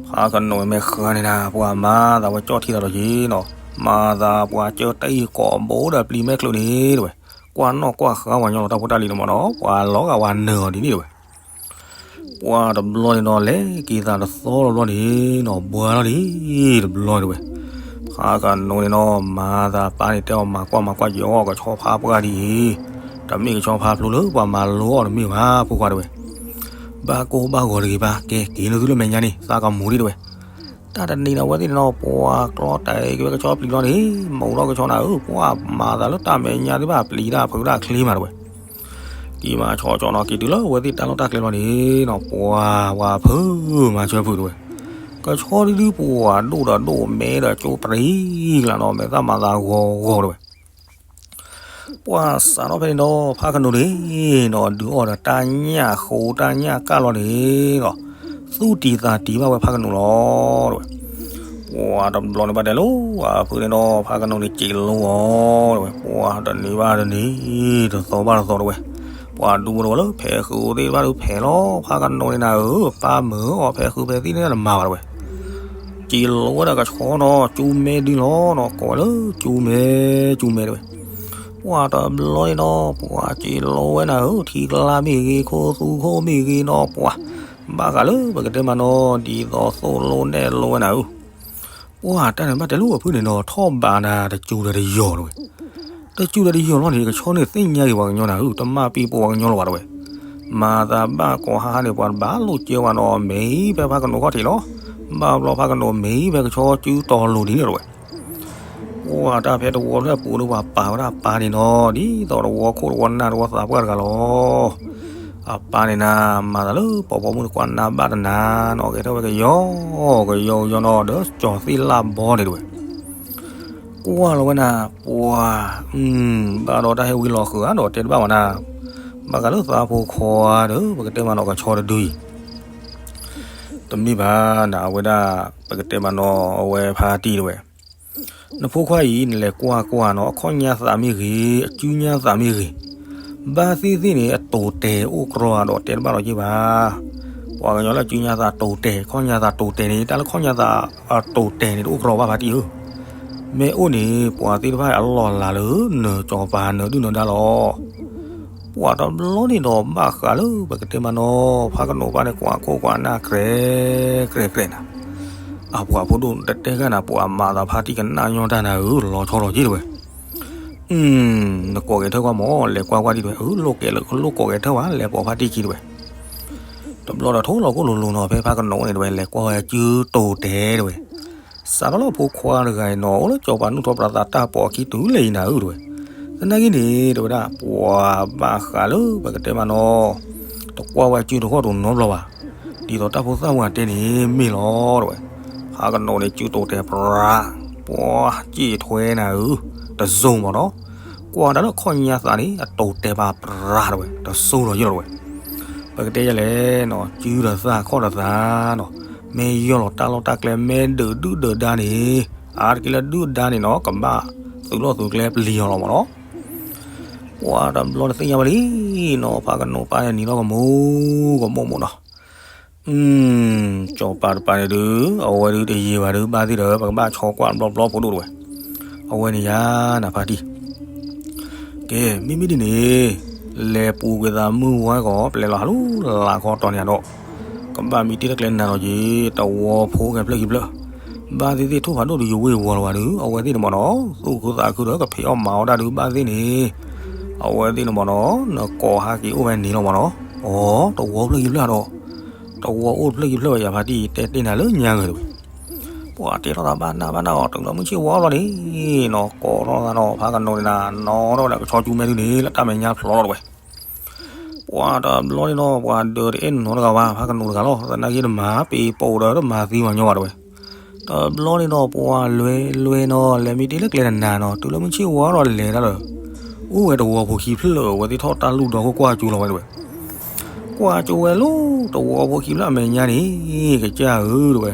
ဖးကနိးမ့ၢ်ဃါန့ၣ်နၤ ပှၤမၤသးဝဲကၠီၣ်ထံသးဒီးက့ၤနီၤ, မၤသးပှၤကၢတၢ်အံၤကိးဘိဒီးပျံၤမဲာ်ချၢးန့ၣ်တဝဲ, ကွၢ်နီၣ်ကွၢ်ဃာ်ပှၤကညီလီၤတၢ်ဖိတၢ်လံၤန့ၣ်မးနီၤ, ပှၤလီၤဂာ်ဝဲနၢၤအီၤဒ်န့ၣ်တဝဲ ပှၤတဘျီန့ၣ်ဒီး လဲၤက့ၤသးတသီတဘျီန့ၣ်နီၤ ဘှါလီၤလံတဘျီတဝဲ, ဖးကနိးန့ၣ်နီၤ မၤသးပၢ်န့ၣ်တဲအီၤ မၤကွၢ်မၤကွၢ်က့ၤအီၣ်ကဆီဖါပှၢ်ဒ်အံၤ, တမ့ၢ်ကဆီဖါဖျိလၢပှၤမၤလိအီၣ်တမ့ၢ်ဘၣ် ဖိခွါတဝဲ, ဘၣ်ကိၢ်ဘၣ်ဂီၤတဂ့ၤဘၣ်, ကဲက့ၤနသုလၢမဲာ်ညါန့ၣ် သးကမူၤဒ်တဝဲ, တၢ်တနံၤန့ၣ်အဝဲသ့ၣ်န့ၣ်နီၤ ပှၤကျီတၢ်အံၤက့ၤဝဲကဆီပျံၤလီၤန့ၣ်, မူၤထီၣ်ကဆီနၤဧၢ, ပှၤမၤသးလၢတၢ်မဲာ်ညါသ့ၣ်တဖၣ်ပျံၤတၢ်ဖုးတၢ်ချ့မးတဝဲ က့ၤမၤဆီကၠီနီၤ က့ၤတုၤလၢအဝဲသ့ၣ်တၢ်လီၢ်တၢ်ကျဲလီၤန့ၣ်နီၤ ပှၤဝၤဖုးမၤဆၢဖုးတဝဲ, ကဆီဒုဒုပှၤဒိၣ်ဒီးဒိၣ်မဲဒီးကၠိပြံကျါနီၤ မဲာ်သၣ်မၤသးဂီၤဂီၤတဝဲ, ပှၤစးထီၣ်ဖဲန့ၣ်ဒီး ဖးကနိးန့ၣ်နီၤ ဒုးအီၣ်ဒီးတၢ်ညၣ်ဃိတၢ်ညၣ်ကၣ်လီၤန့ၣ်နီၤ သူၣ်တံၤသးတံၤဘၣ်ဝဲဖးကနိးလီၤတဝဲ, ပှၤတဘျီန့ၣ်ဘၣ်တဲလိၤ အဖုန့ၣ်ဒီး ဖးကနိးန့ၣ်စံးလိအီၤတဝဲ, ပှၤတနံၤဘၣ်တနံၤ တသီဘၣ်တသီတဝဲ, ပှၤဒူဖိတဝဲလၢ ဖဲးဃုာ်သ့ၣ်တဖၣ်ဒုးဖဲးလီၤ ဖးကနိးန့ၣ်နၤဧၢ, ပၢ်မၢအီၤဖဲးဃုာ်ဖဲးသ့ၣ်န့ၣ်တမၤဘၣ်တဝဲ, စံးလိဝဲဒၣ်ကဆီနီၤ ကၠူမဲဒုလီၤနီၤ ကိးဝဲလၢကၠူမဲ ကၠူမဲတဝဲ ပှၤတဘျီန့ၣ်ဒီး ပှၤစံးလိဝဲနၤဧၢ, ထံကျါမ့ၢ်ဂ့ၤ ခိသူခိၣ်မ့ၢ်ဂ့ၤနီၤ ပှၤဘၣ်ဃးလၢပကတဲမးနီၤ ဒ်သိးသိၣ်လိနဲၣ်လိဝဲနၤဧၢ, ပှၤတၢ်န့ၣ်ဘၣ်တဲလိၤအဖုန့ၣ်နီၤ ထီၣ်ဘးနၤတစူၤဒီးတယီၤတဝဲ, တစူၤဒီးတယီၤလီၤန့ၣ် ကဆီန့ၣ်သ့ၣ်ညါက့ၤပှၤကညီနၤဧၢ, တမၤပံၤပိာ်ပှၤကညီလီၤဘၣ်တဝဲ, မၤသးဘၣ်ကိးဟါဟါန့ၣ် ပှၤတဘၣ်လိၣ်ကၢဝဲနီၤ မ့ၢ်ဖဲဖးကနိးခီၣ်ထံးလီၤ, ဘၣ်ဘျီဖးကနိးမ့ၢ်ဖဲကဆီစုတီၤလိၤဒ်န့ၣ်တဝဲ ပှၤတၢ်ဖဲတဝီဖျၢၣ်ပူၤဒီးပှၤပာ်ဝဲဒၣ်ပၢ်န့ၣ်နီၤ ဒ်သိးတဝီခိၣ်တဝီနၢ်တဝီသးပှၢ်တဂၤလီၤ. အပၢ်န့ၣ်နၤ မၤသးလၢပိာ်ပိာ်မုၣ်န့ၣ် ကွၢ်နၢ်ဘၣ်တနၤနီၤ ဂဲၤထီၣ်ဝဲကယီကယီကယီနီၤ ဒီးကၠီၤသ့ၣ်လၣ်ဘီန့ၣ်တဝဲ ကွၢ်လီၤဝဲနၤ ပှၤ ဘၣ်ဒီးတၢ်ဟဲဝံလီၤဃုာ်ဧါဒီးတဲတဘၣ်ဝဲနၤ ဘၣ်ဃးလၢသးဖိခွါဒီး ပကတဲမးနီၤကဆီတဒုအံၤ ပ တမ့ၢ်ဘၣ်နၤ အဝဲဒၣ် ပကတဲမးနီၤ အဝဲဖါတံၢ်တဝဲ, နဖိခွါအံၤ နလဲၤကွၢ်ကွၢ်နီၤ အခီၣ်ညါသးမ့ၢ်ဂ့ၤ အစုညါသးမ့ၢ်ဂ့ၤ, ဘၣ်သ့ၣ်သ့ၣ်န့ၣ် အတိာ်တဲာ်အိၣ်ကြီဒီးတဲတဘၣ်လီၤက့ၤဘၣ်. ပှၤကညီလၢအစုညါသးတိာ်တဲာ် ခီၣ်ညါသးတိာ်တဲာ်န့ၣ် တၢ်လၢခီၣ်ညါသးအတိာ်တဲာ်န့ၣ် တအိၣ်ကြီဘၣ်ဖါတံၢ်ဧၢ. မ့ၢ်အိၣ်န့ၣ် ပှၤသ့ၣ်တဖၣ်အလီၢ်လၤလၢနစီၤပၤနၢၤဒုၣ်နၢၤဒါလီၤ. ပှၤတဘျီန့ၣ်ဒီးဘၣ်ဃးလၢပကတဲမးနီၤ ဖးကနိးပၢ်န့ၣ် ကွၢ်ခိၣ်ကွၢ်နၢ်ကြဲးကြဲးကြဲးနၤ, အပှၤဖိဒိၣ်တတဲဂၤနၤ ပှၤမၤသးဖါတံၢ်ကနၣ်ညီတၢ်နၤဧၢ လီၤဆီလီၤက့ၤတဝဲ, နကိးက့ၤထၢၣ်ကွၢ်မး လဲၤကွၢ်ကွၢ်ဒံးတဝဲ အလိၣ်ကဲလၢလိၣ်ကိးက့ၤထၢၣ်ဝဲ လဲၤပိာ်ဖါတံၢ်ခံတဝဲ. တဘျီဒီးထိၣ်လီၤကိၢ်လိၤလိၤနီၤ ဖဲဖးကနိးန့ၣ်တဝဲ လဲၤကွၢ်ဝဲစုတိာ်တဲာ်တဝဲ စးထီၣ်လၢဖိခွါတဂၤအံၤနီၤ အိၣ်လၢစီၤပၤနုၢ်ထီၣ်ပြးသးတၢ်ပိာ်အခံတုၤလၢအံၤနၤဧၢတဝဲ. သနာ်က့န့ၣ် တဝဲဒၣ် ပှၤဘၣ်ဃးလၢပကတဲမးနီၤ တကွၢ်ဝဲစုတဃီၣ်တနီတဘျီဘၣ်. ဒ်သိးတၢ်ဖိသၣ်မုၢ်အတဲန့ၣ်မ့ၢ်လီၤတဝဲ. ဖးကနိးန့ၣ် စုတိာ်တဲာ်ပြး ပှၤစံၣ်ထွဲနၤဧၢ တစိၢ်မးနီၤ. ကွၢ်တၢ်လၢခီၣ်ညါသးန့ၣ် အတိာ်တဲာ်ဘၣ်ပြးတဝဲ တစိၢ်လီၤယ့ၢ်လီၤတဝဲ. ပကတဲယလဲၣ်နီၤ စုဒီးသၣ်ခီၣ်ဒီးသးနီၤ, မ့ၢ်ယီၢ်လီၤတၢ်လီၢ်တၢ်ကျဲ မ့ၢ်ဒုးဒုၣ်ဒုးဒါန့ၣ် အါတက့ၢ်လၢဒုၣ်ဒါန့ၣ်နီၤ ကဘၣ်သုးလီၢ်သုးကျဲပျံၤအီၤလီၤမးနီၤ. ပှၤတဘျီတသ့ၣ်ညါဘၣ်လံနီၤ ဖးကနိးပၢ်န့ၣ်နံၤလီၤကမူကမိၣ်မးနီၤ. စီၤပၤတပၤန့ၣ်ဒုး အဝဲဒုးတယံာ်ဘၣ်ဒုး ဘၣ်သ့ၣ်ဒီး ပကဘၣ်ဆီကွၢ်ဘျီဘျီဖိဒိၣ်တဝဲ. အဝဲန့ၣ်ယါနၤဖါတံၢ် ကဲ မ့မ့ၢ်ဒ်န့ၣ် လဲၤပူၤကွံာ်သးမုၢ်ဝါကီး ပလဲၤလီၤဟးလူလၢ်ခီတီၤန့ၣ်ဒီး ကဘၣ်မံတ့ၢ်တၢ်ကျဲနၤလီၤက့ၤ တဝီဖိကဲဖျၢၣ်ခံဖျၢၣ်, ဘၣ်သ့ၣ်သ့ၣ်ထိၣ်ဖးဒိၣ်ဒုးယဝ့ၢ်ဝီလီၤဘၣ်ဒုး အဝဲသ့ၣ်န့ၣ်မးနီၤ သူၣ်ခုသးခုဒီးကဖံးအီၣ်မၤအီၣ်တၢ်ဒုး ဘၣ်သ့ၣ်န့ၣ် အဝဲသ့ၣ်န့ၣ်မးနီၤ နကိးဟးက့ၤအိၣ်ဝဲန့ၣ်လီၤမးနီၤ. အိ တဝီဖျၢၣ်ခံဖျၢၣ်ဒီး တဝီအိၣ်ဖျၢၣ်ခံဖျၢၣ်ဝဲယါဖါတံၢ် တဲတ့ၢ်နၤလၢညါဂ့ၤတဝဲ. ပှၤတဲထီၣ်သးဘၣ်နးဘၣ်နးအီၤ တုၤလီၤမုၢ်ဆ့ၣ်ဝါလီၤန့ၣ်နီၤ ကိးထီၣ်သးဒီးဖးကနိးန့ၣ်နၤ နီၢ်ထီၣ်ဝဲဒၣ်ကဆီကၠူမဲဒုန့ၣ် လၢတၢ်မဲာ်ညါဖျိးလီၤတဝဲ. ပှၤတဘျီန့ၣ်နီၤ ပှၤဒၢးတအဲၣ်နီတဂၤဘၣ် ဖးကနိးတဂၤလီၤ သနာ်က့တမၤပ့ၤပိာ်ဒီးတမၤသံပှၤညီဘၣ်တဝဲ. တဘျီန့ၣ်နီၤ ပှၤလွဲလွဲနီၤ လဲၤမံတ့ၢ်လၢကျဲနၤနီၤ တုၤလီၤမုၢ်ဆ့ၣ်ဝါလီၤလဲၤတၢ်ဒီး အိၣ်ဝဲတဝီဖိခံဖျၢၣ် အဝဲသ့ၣ်ထီၣ်တၢ်လူၢ်ဒီခိၣ်ကွၢ်ကၠိလီၤဝဲတဝဲ. ကွၢ်ကၠိဝဲလၢတဝီဖိခံဖျၢၣ်အမဲာ်ညါန့ၣ် ကစၢ်ဧၢတဝဲ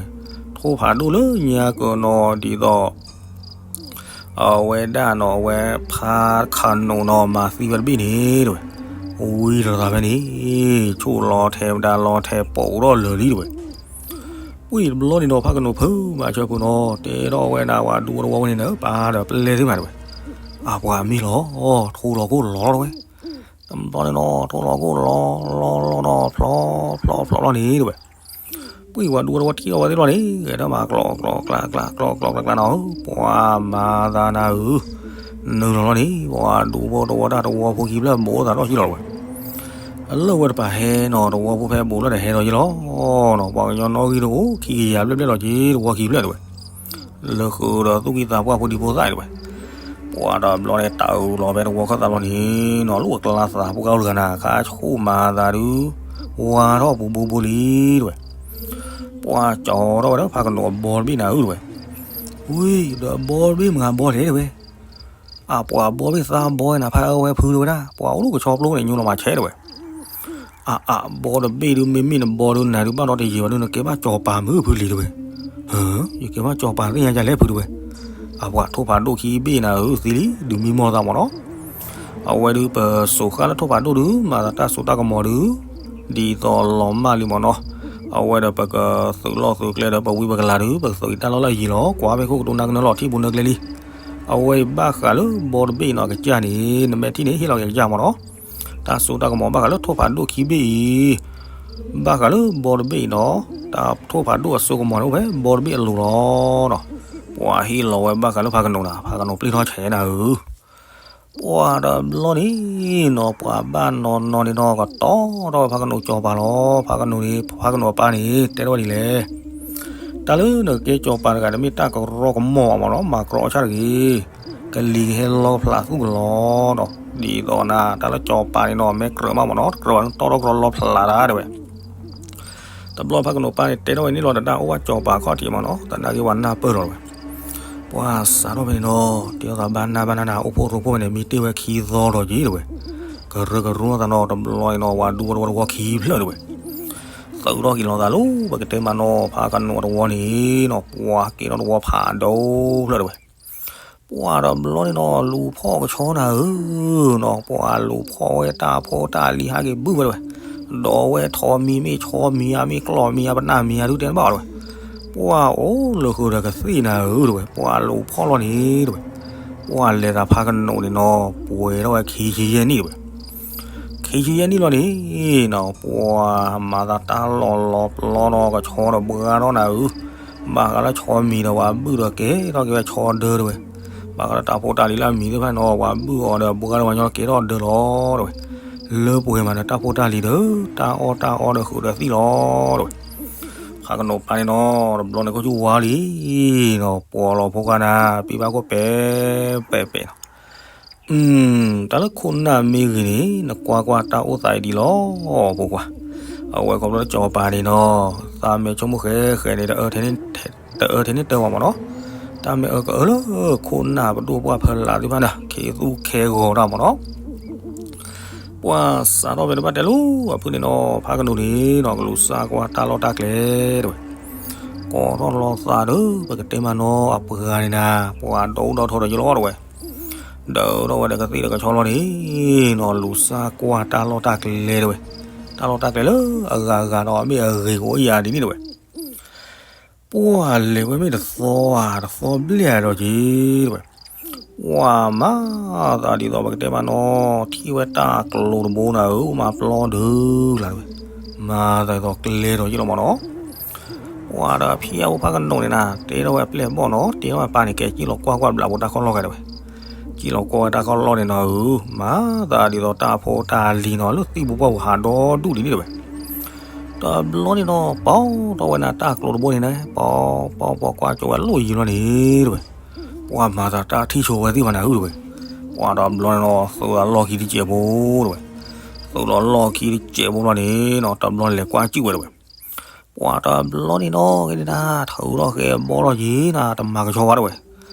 ထိၣ်ဖးဒိၣ်လၢညါကၢးနီၤ ဒ်သိး အဝဲဒၣ်နီၤ အဝဲဖးကနိးနီၤ မၤသံဝဲတဘ့ၣ်န့ၣ်တဝဲ, ဝံၤဒီးသးဖဲန့ၣ် ဆိၣ်လီၤထဲးဝဲဒၣ်လီၤထဲးပိာ်ထီၣ်လၢာ်လံတဝဲ. ဝံၤတဘျီန့ၣ်နီၤ ဖးကနိးဖုးမၤဆၢဖိနီၤ တဲထီၣ်ဝဲဒၣ် ပှၤဒူဖိတဝီဖိန့ၣ်ဒီး ပာ်ဒီးပလဲၤသ့မးတဝဲ. အပှၤမ့ၢ်လီၤ ထိၣ်လီၤကိၢ်လီၤလီၤတဝဲ. တဘျီန့ၣ်နီၤ ထိၣ်လီၤကိၢ်လီၤလီၤလီၤနီၤ ဖျီဖျီဖျီလီၤန့ၣ်တဝဲ. ပှၤဒူဖိတဝီထံၣ်လီၤဝဲသ့ၣ်လီၤန့ၣ် ဂဲၤထီၣ်မၤကျီကျီကျါကျါ ကျီကျီကျါကျါနီၤ ပှၤမၤသးနၤဧၢ, နုာ်လီၤလီၤန့ၣ် ပှၤဒူဖိတဝီတၢ်တဝီဖိခံဖျၢၣ်ဘူးသးထီၣ်ကံလီၤတဝဲ. လၢဝဲတပၤဟဲနီၤ တဝီဖိဖဲဘူးလၢတဟဲလီၤယ့ၢ်လီၤနီၤ ပှၤကညီနီၣ်ဂံၢ်တအိၣ် ခံကယၤဘျဲၣ်ဘျဲၣ်လီၤက့ၤ တဝီခံဖျၢၣ်တဝဲ. လၢဃုာ်ဒီးသူၣ်ကံၢ်သးပှၢ်ဖိဒံဖိသၣ်တဝဲ. ပှၤတဘျီန့ၣ် တၢ်အုးလီၤဖဲတဝီခၢၣ်သးလီၤန့ၣ်နီၤ လၢအကျါသးဖိကါအိၣ်တဂၤနၤ ခါဆိၣ်မၤသးဒုး ဝါထီၣ်ပူၤဘူးဘူးလံတဝဲ. ပှၤကၠီထီၣ်ဝဲဒီးဖးကနိးအဘီတဘ့ၣ်နၤဧၢတဝဲ. ဝံၤဒီးအဘီတဘ့ၣ်မၤဘီလဲၣ်တဝဲ. အပှၤဘီဘ့ၣ်သးဘီနၤ ဖးအၢဝဲဖုတဝဲဒၣ် ပှၤအိၣ်လၢကဆီပျိန့ၣ် ညိလီၤမၤဆဲးတဝဲ. အအဘီတဘ့ၣ်ဒုး မ့မ့ၢ်နဘီဒုးနၤဒုး ဘၣ်ဒီးတယံာ်ဘၣ်ဒုး နကဲဘၣ်စီၤပၤမုၣ်ဖုလံၤတဝဲ. ယကဲဘၣ်စီၤပၤသ့ၣ်ညါယလဲၣ်ဖုတဝဲ. အပှၤထိၣ်ဖးဒိၣ်ခံဘ့ၣ်နၤဧၢသံလံ ဒုးမံမီၢ်သးမးနီၤ. အဝဲဒုးပစိာ်ဃာ်လၢထိၣ်ဖးဒိၣ်ဒုး မၤသးတၢ်စိတၢ်ကမီၤဒုး ဒ်သိးလီၤမၢ်လံမးနီၤ. အဝဲဒီးပကသုးလီၢ်သုးကျဲဒီး ပဝံပကလၤဒုး ပကသုးအံၤတၢ်လီၢ်လၢအယံၤလီၤ ကွၢ်ဖဲခိၣ်ကတိၤနၢ်ကနၢလီၤထံပူၤနၢကျဲလံ. အဝဲအံၤဘၣ်ဃးလၢဘီတဘ့ၣ်အံၤနီၤ အကစၢ်န့ၣ် နမဲာ်ထံၣ်န့ၣ် ဟ့ၣ်လီၤက့ၤအကစၢ်မးနီၤ. တၢ်စိတၢ်ကမီၤဘၣ်ဃးလၢထိၣ်ဖးဒိၣ်ခံဘ့ၣ်အံၤ ဘၣ်ဃးလၢဘီတဘ့ၣ်အံၤနီၤ. တၢ်ထိၣ်ဖးဒိၣ်အစိကမီၤန့ၣ် အိၣ်ဖဲဘီတဘ့ၣ်အလိၤလီၤနီၤ. ပှၤဟ့ၣ်လီၤဝဲဘၣ်ဃးလၢဖးကနိးနၤ ဖးကနိးပျံၢ်ထီၣ်ဆဲးနၤဧၢ. ပှၤတဘျီန့ၣ်နီၤ ပှၤဘၣ်နီၤနီၤန့ၣ်နီၤ ကတီၤထီၣ်ဝဲဖးကနိးစီၤပၤလီၤ. ဖးကနိးန့ၣ် ဖးကနိးအပၢ်န့ၣ် တဲထီၣ်ဝဲဒ်လဲၣ်. တၢ်လၢနကကဲစီၤပၤတဂၤ တမ့ၢ်တၢ်ကရီကမီၤဘၣ်မးနီၤ မၤကြီအီၤဆၣ်တဂ့ၤ. ကလံၤကဟဲလီဖျးသူၣ်ကလီဒီး ဒ်သိးနၤ တၢ်လၢစီၤပၤန့ၣ်နီၤ မ့ၢ်ကြၢးမးမးနီၤ တကြၢးဘၣ် တီထီၣ်ကြီလီဖျးတၢ်တဝဲ. တဘျီဖးကနိးပၢ်န့ၣ် တဲထီၣ်ဝဲန့ၣ်လီၤ တဒါအိၣ်ဘၣ်စီၤပၤခီၣ်ထံးမးနီၤ သနာ်က့ပှၤနၢ်ပၢၢ်လီၤတဝဲ. ပှၤစးထီၣ်ဖဲန့ၣ်နီၤ တဲအီၤသးဘၣ်နၢ်ဘၣ်နၢ်နၤ အိၣ်ဖှိၣ်ရိဖှိၣ်ဖဲန့ၣ် မံတ့ၢ်ဝဲခံသီဒီးက့ၤတဝဲ. ကရၢကရိသးနီၤ တဘျီန့ၣ်နီၤ ပှၤဒူဖိတဝီတဝီခံဖျၢၣ်တဝဲ. သ တုၤထီၣ်က့ၤလီၤသးလၢ ပကတဲမးနီၤ ဖးကနိးတဝီန့ၣ်နီၤ ပှၤက့ၤထီၣ်တဝီဖးဒိၣ်ဖျၢၣ်တဝဲ. ပှၤတဘျီန့ၣ်နီၤ လူၤဖီၣ်ကဆီနၤဧၢ, နီၤ ပှၤလူၤဖီၣ်ဝဲတၢ်ဖိတၢ်လံၤဟးက့ၤဘုၣ်ဝဲတဝဲ, ဒီးဝဲထိးမံၤမ့ၢ်ဆီမံၤဧါ မ့ၢ်ကျီၢ်မံၤဧါ ပနၢ်မံၤဧါ ဒုးတဲတဘၣ်အီၤတဝဲ. ပှၤအိၣ်လၢဃုာ်ဒီးကသ့ၣ်နၤဧၢတဝဲ, ပှၤလူၤဖီၣ်လီၤန့ၣ်တဝဲ, ပှၤလဲၤသးဖးကနိးန့ၣ်နီၤ ပှဲၤထီၣ်ဝဲခံဆံယဲၢ်နံၣ်တဝဲ. ခံဆံယဲၢ်နံၣ်လီၤန့ၣ်နီၤ ပှၤမၤသးတၢ်လီၢ်လီၤပျီနီၤ ကဆီဒီးဘှါထီၣ်နၤဧၢ, ဘၣ်ဃးလၢဆီမံၤဒီးပှၤဘုၣ်ဒီးကဲထီၣ်က့ၤဝဲဆီဒၢတဝဲ, ဘၣ်ဃးလၢတၢ်ဖိတၢ်လံၤလၢအမံၤသ့ၣ်တဖၣ်နီၤ ပှၤဘုၣ်အီၤဒီးဘှါထီၣ်ဝဲညီကဲထီၣ်ဒၢလီၤတဝဲ, လၢပှဲၤမးဒီးတၢ်ဖိတၢ်လံၤဒီး တၢ်အီၣ်တၢ်အီဒီးဃုာ်ဒီးသံၣ်လီၤတဝဲ. ဖးကနိးပၢ်န့ၣ်နီၤ တဘျီန့ၣ် ခိၣ်ဆူၣ်ဝါလံနီၤ ပှၤလီၤဖိခွါနၤ ပံဘၣ်ခိၣ်ပဲာ်ပဲာ်ပဲာ်နီၤ. တၢ်လၢခိၣ်နၢ်မ့ၢ်ဂ့ၤန့ၣ် နကွၢ်ကွၢ်တၢ်အိၣ်သးအံၤဒ်လီၤ ဖိခွါ, အဝဲခီဖျိလၢစီၤပၤန့ၣ်နီၤ သးမဲာ်ဆိကမိၣ်ဃဲဃဲန့ၣ် တအၢထဲန့ၣ်တၢ်မးမးနီၤ, တၢ်မ့ၢ်အၢကအၢလၢခိၣ်နၢ်ပဒိၣ်ပှၢ်ဖၢလးသ့ၣ်တဖၣ်န့ၣ် ခ့သူၣ်ခဲဂီၤတၢ်မးနီၤ. ပှၤစးထီၣ်ဖဲတဘၣ်တဲလီၤ အဖုန့ၣ်နီၤ ဖးကနိးန့ၣ်နီၤ ကလူၤစၢ်ကွၢ်တၢ်လီၢ်တၢ်ကျဲတဝဲ, ကိးထီၣ်လီၤသးဒီး ပကတဲမးနီၤ အပှၤဂၤန့ၣ်နၤ ပှၤဒီဒူၣ်ဒီထၢဒီးယလီၤတဝဲ, ဒၢထီၣ်ဝဲဒီးကသ့ၣ်ဒီးကဆီလီၤန့ၣ်နီၤ လူၤစၢ်ကွၢ်တၢ်လီၢ်တၢ်ကျဲတဝဲ, တၢ်လီၢ်တၢ်ကျဲလၢအဂၤဂၤဒီးအမ့ၢ်အဂ့ၤကအိၣ်ယၤဒ်န့ၣ်တဝဲ. ပှၤလဲၤဝဲမ့ၢ်တသီဧါ တသီဘျဲၣ်ဒီးက့ၤတဝဲ, ပှၤမၤသးဒ်သိးပကတဲမးနီၤ ထံၣ်ဝဲတၢ်ကျိၤတဘိနၤဧၢ မၤပျီဒုးလၢတဝဲ, မၤသးဒ်သိးကျဲဒီးယလီၤမးနီၤ. ပှၤဒီးဖံအဖိဖးကနိးန့ၣ်နၤ တဲထီၣ်ဝဲအပျဲၢ်ဘီၣ်နီၤ တဲထီၣ်ဝဲအပၢ်န့ၣ် ကဲစံၣ်လီၤကွၢ်ကွၢ်ဘျးဖိတၢ်ခီၣ်လီၢ်ဂဲၤတဝဲ, စံၣ်လီၤကွၢ်ဝဲတၢ်ခီၣ်လီၢ်န့ၣ်နီၤဧၢ, မၤသးဒ်သိးတၢ်ဖိတၢ်လံၤနီၤ လၢသံၣ်ပူၤပှၢ်ပူၤဟးဒီဒူၣ်ဒ်န့ၣ်တဝဲ. တဘျီန့ၣ်နီၤ ပီထီၣ်ဝဲနၤတၢ်ကျိၤတဘိန့ၣ်နၤ ပီ ပီ ပီကွၢ်ကၠိဝဲလီၢ်ယံၤလီၤန့ၣ်တဝဲ, ပှၤမၤသးတၢ်ထံၣ်ဆိဝဲသ့ၣ်ဘၣ်နၤဧၢတဝဲ, ပှၤတဘျီန့ၣ်နီၤ သုးလီၢ်ခံတစဲးဖိတဝဲ, သုးလီၢ်ခံတစဲးဖိလီၤန့ၣ်နီၤ တဘျီန့ၣ်လဲၤကွၢ်စံၣ်ဝဲတဝဲ. ပှၤတဘျီန့ၣ်နီၤ ကဲန့ၣ်နၤ ထုးထီၣ်ဃဲဘီထီၣ်က့ၤနၤ တမၤကဆီဘၣ်တဝဲ,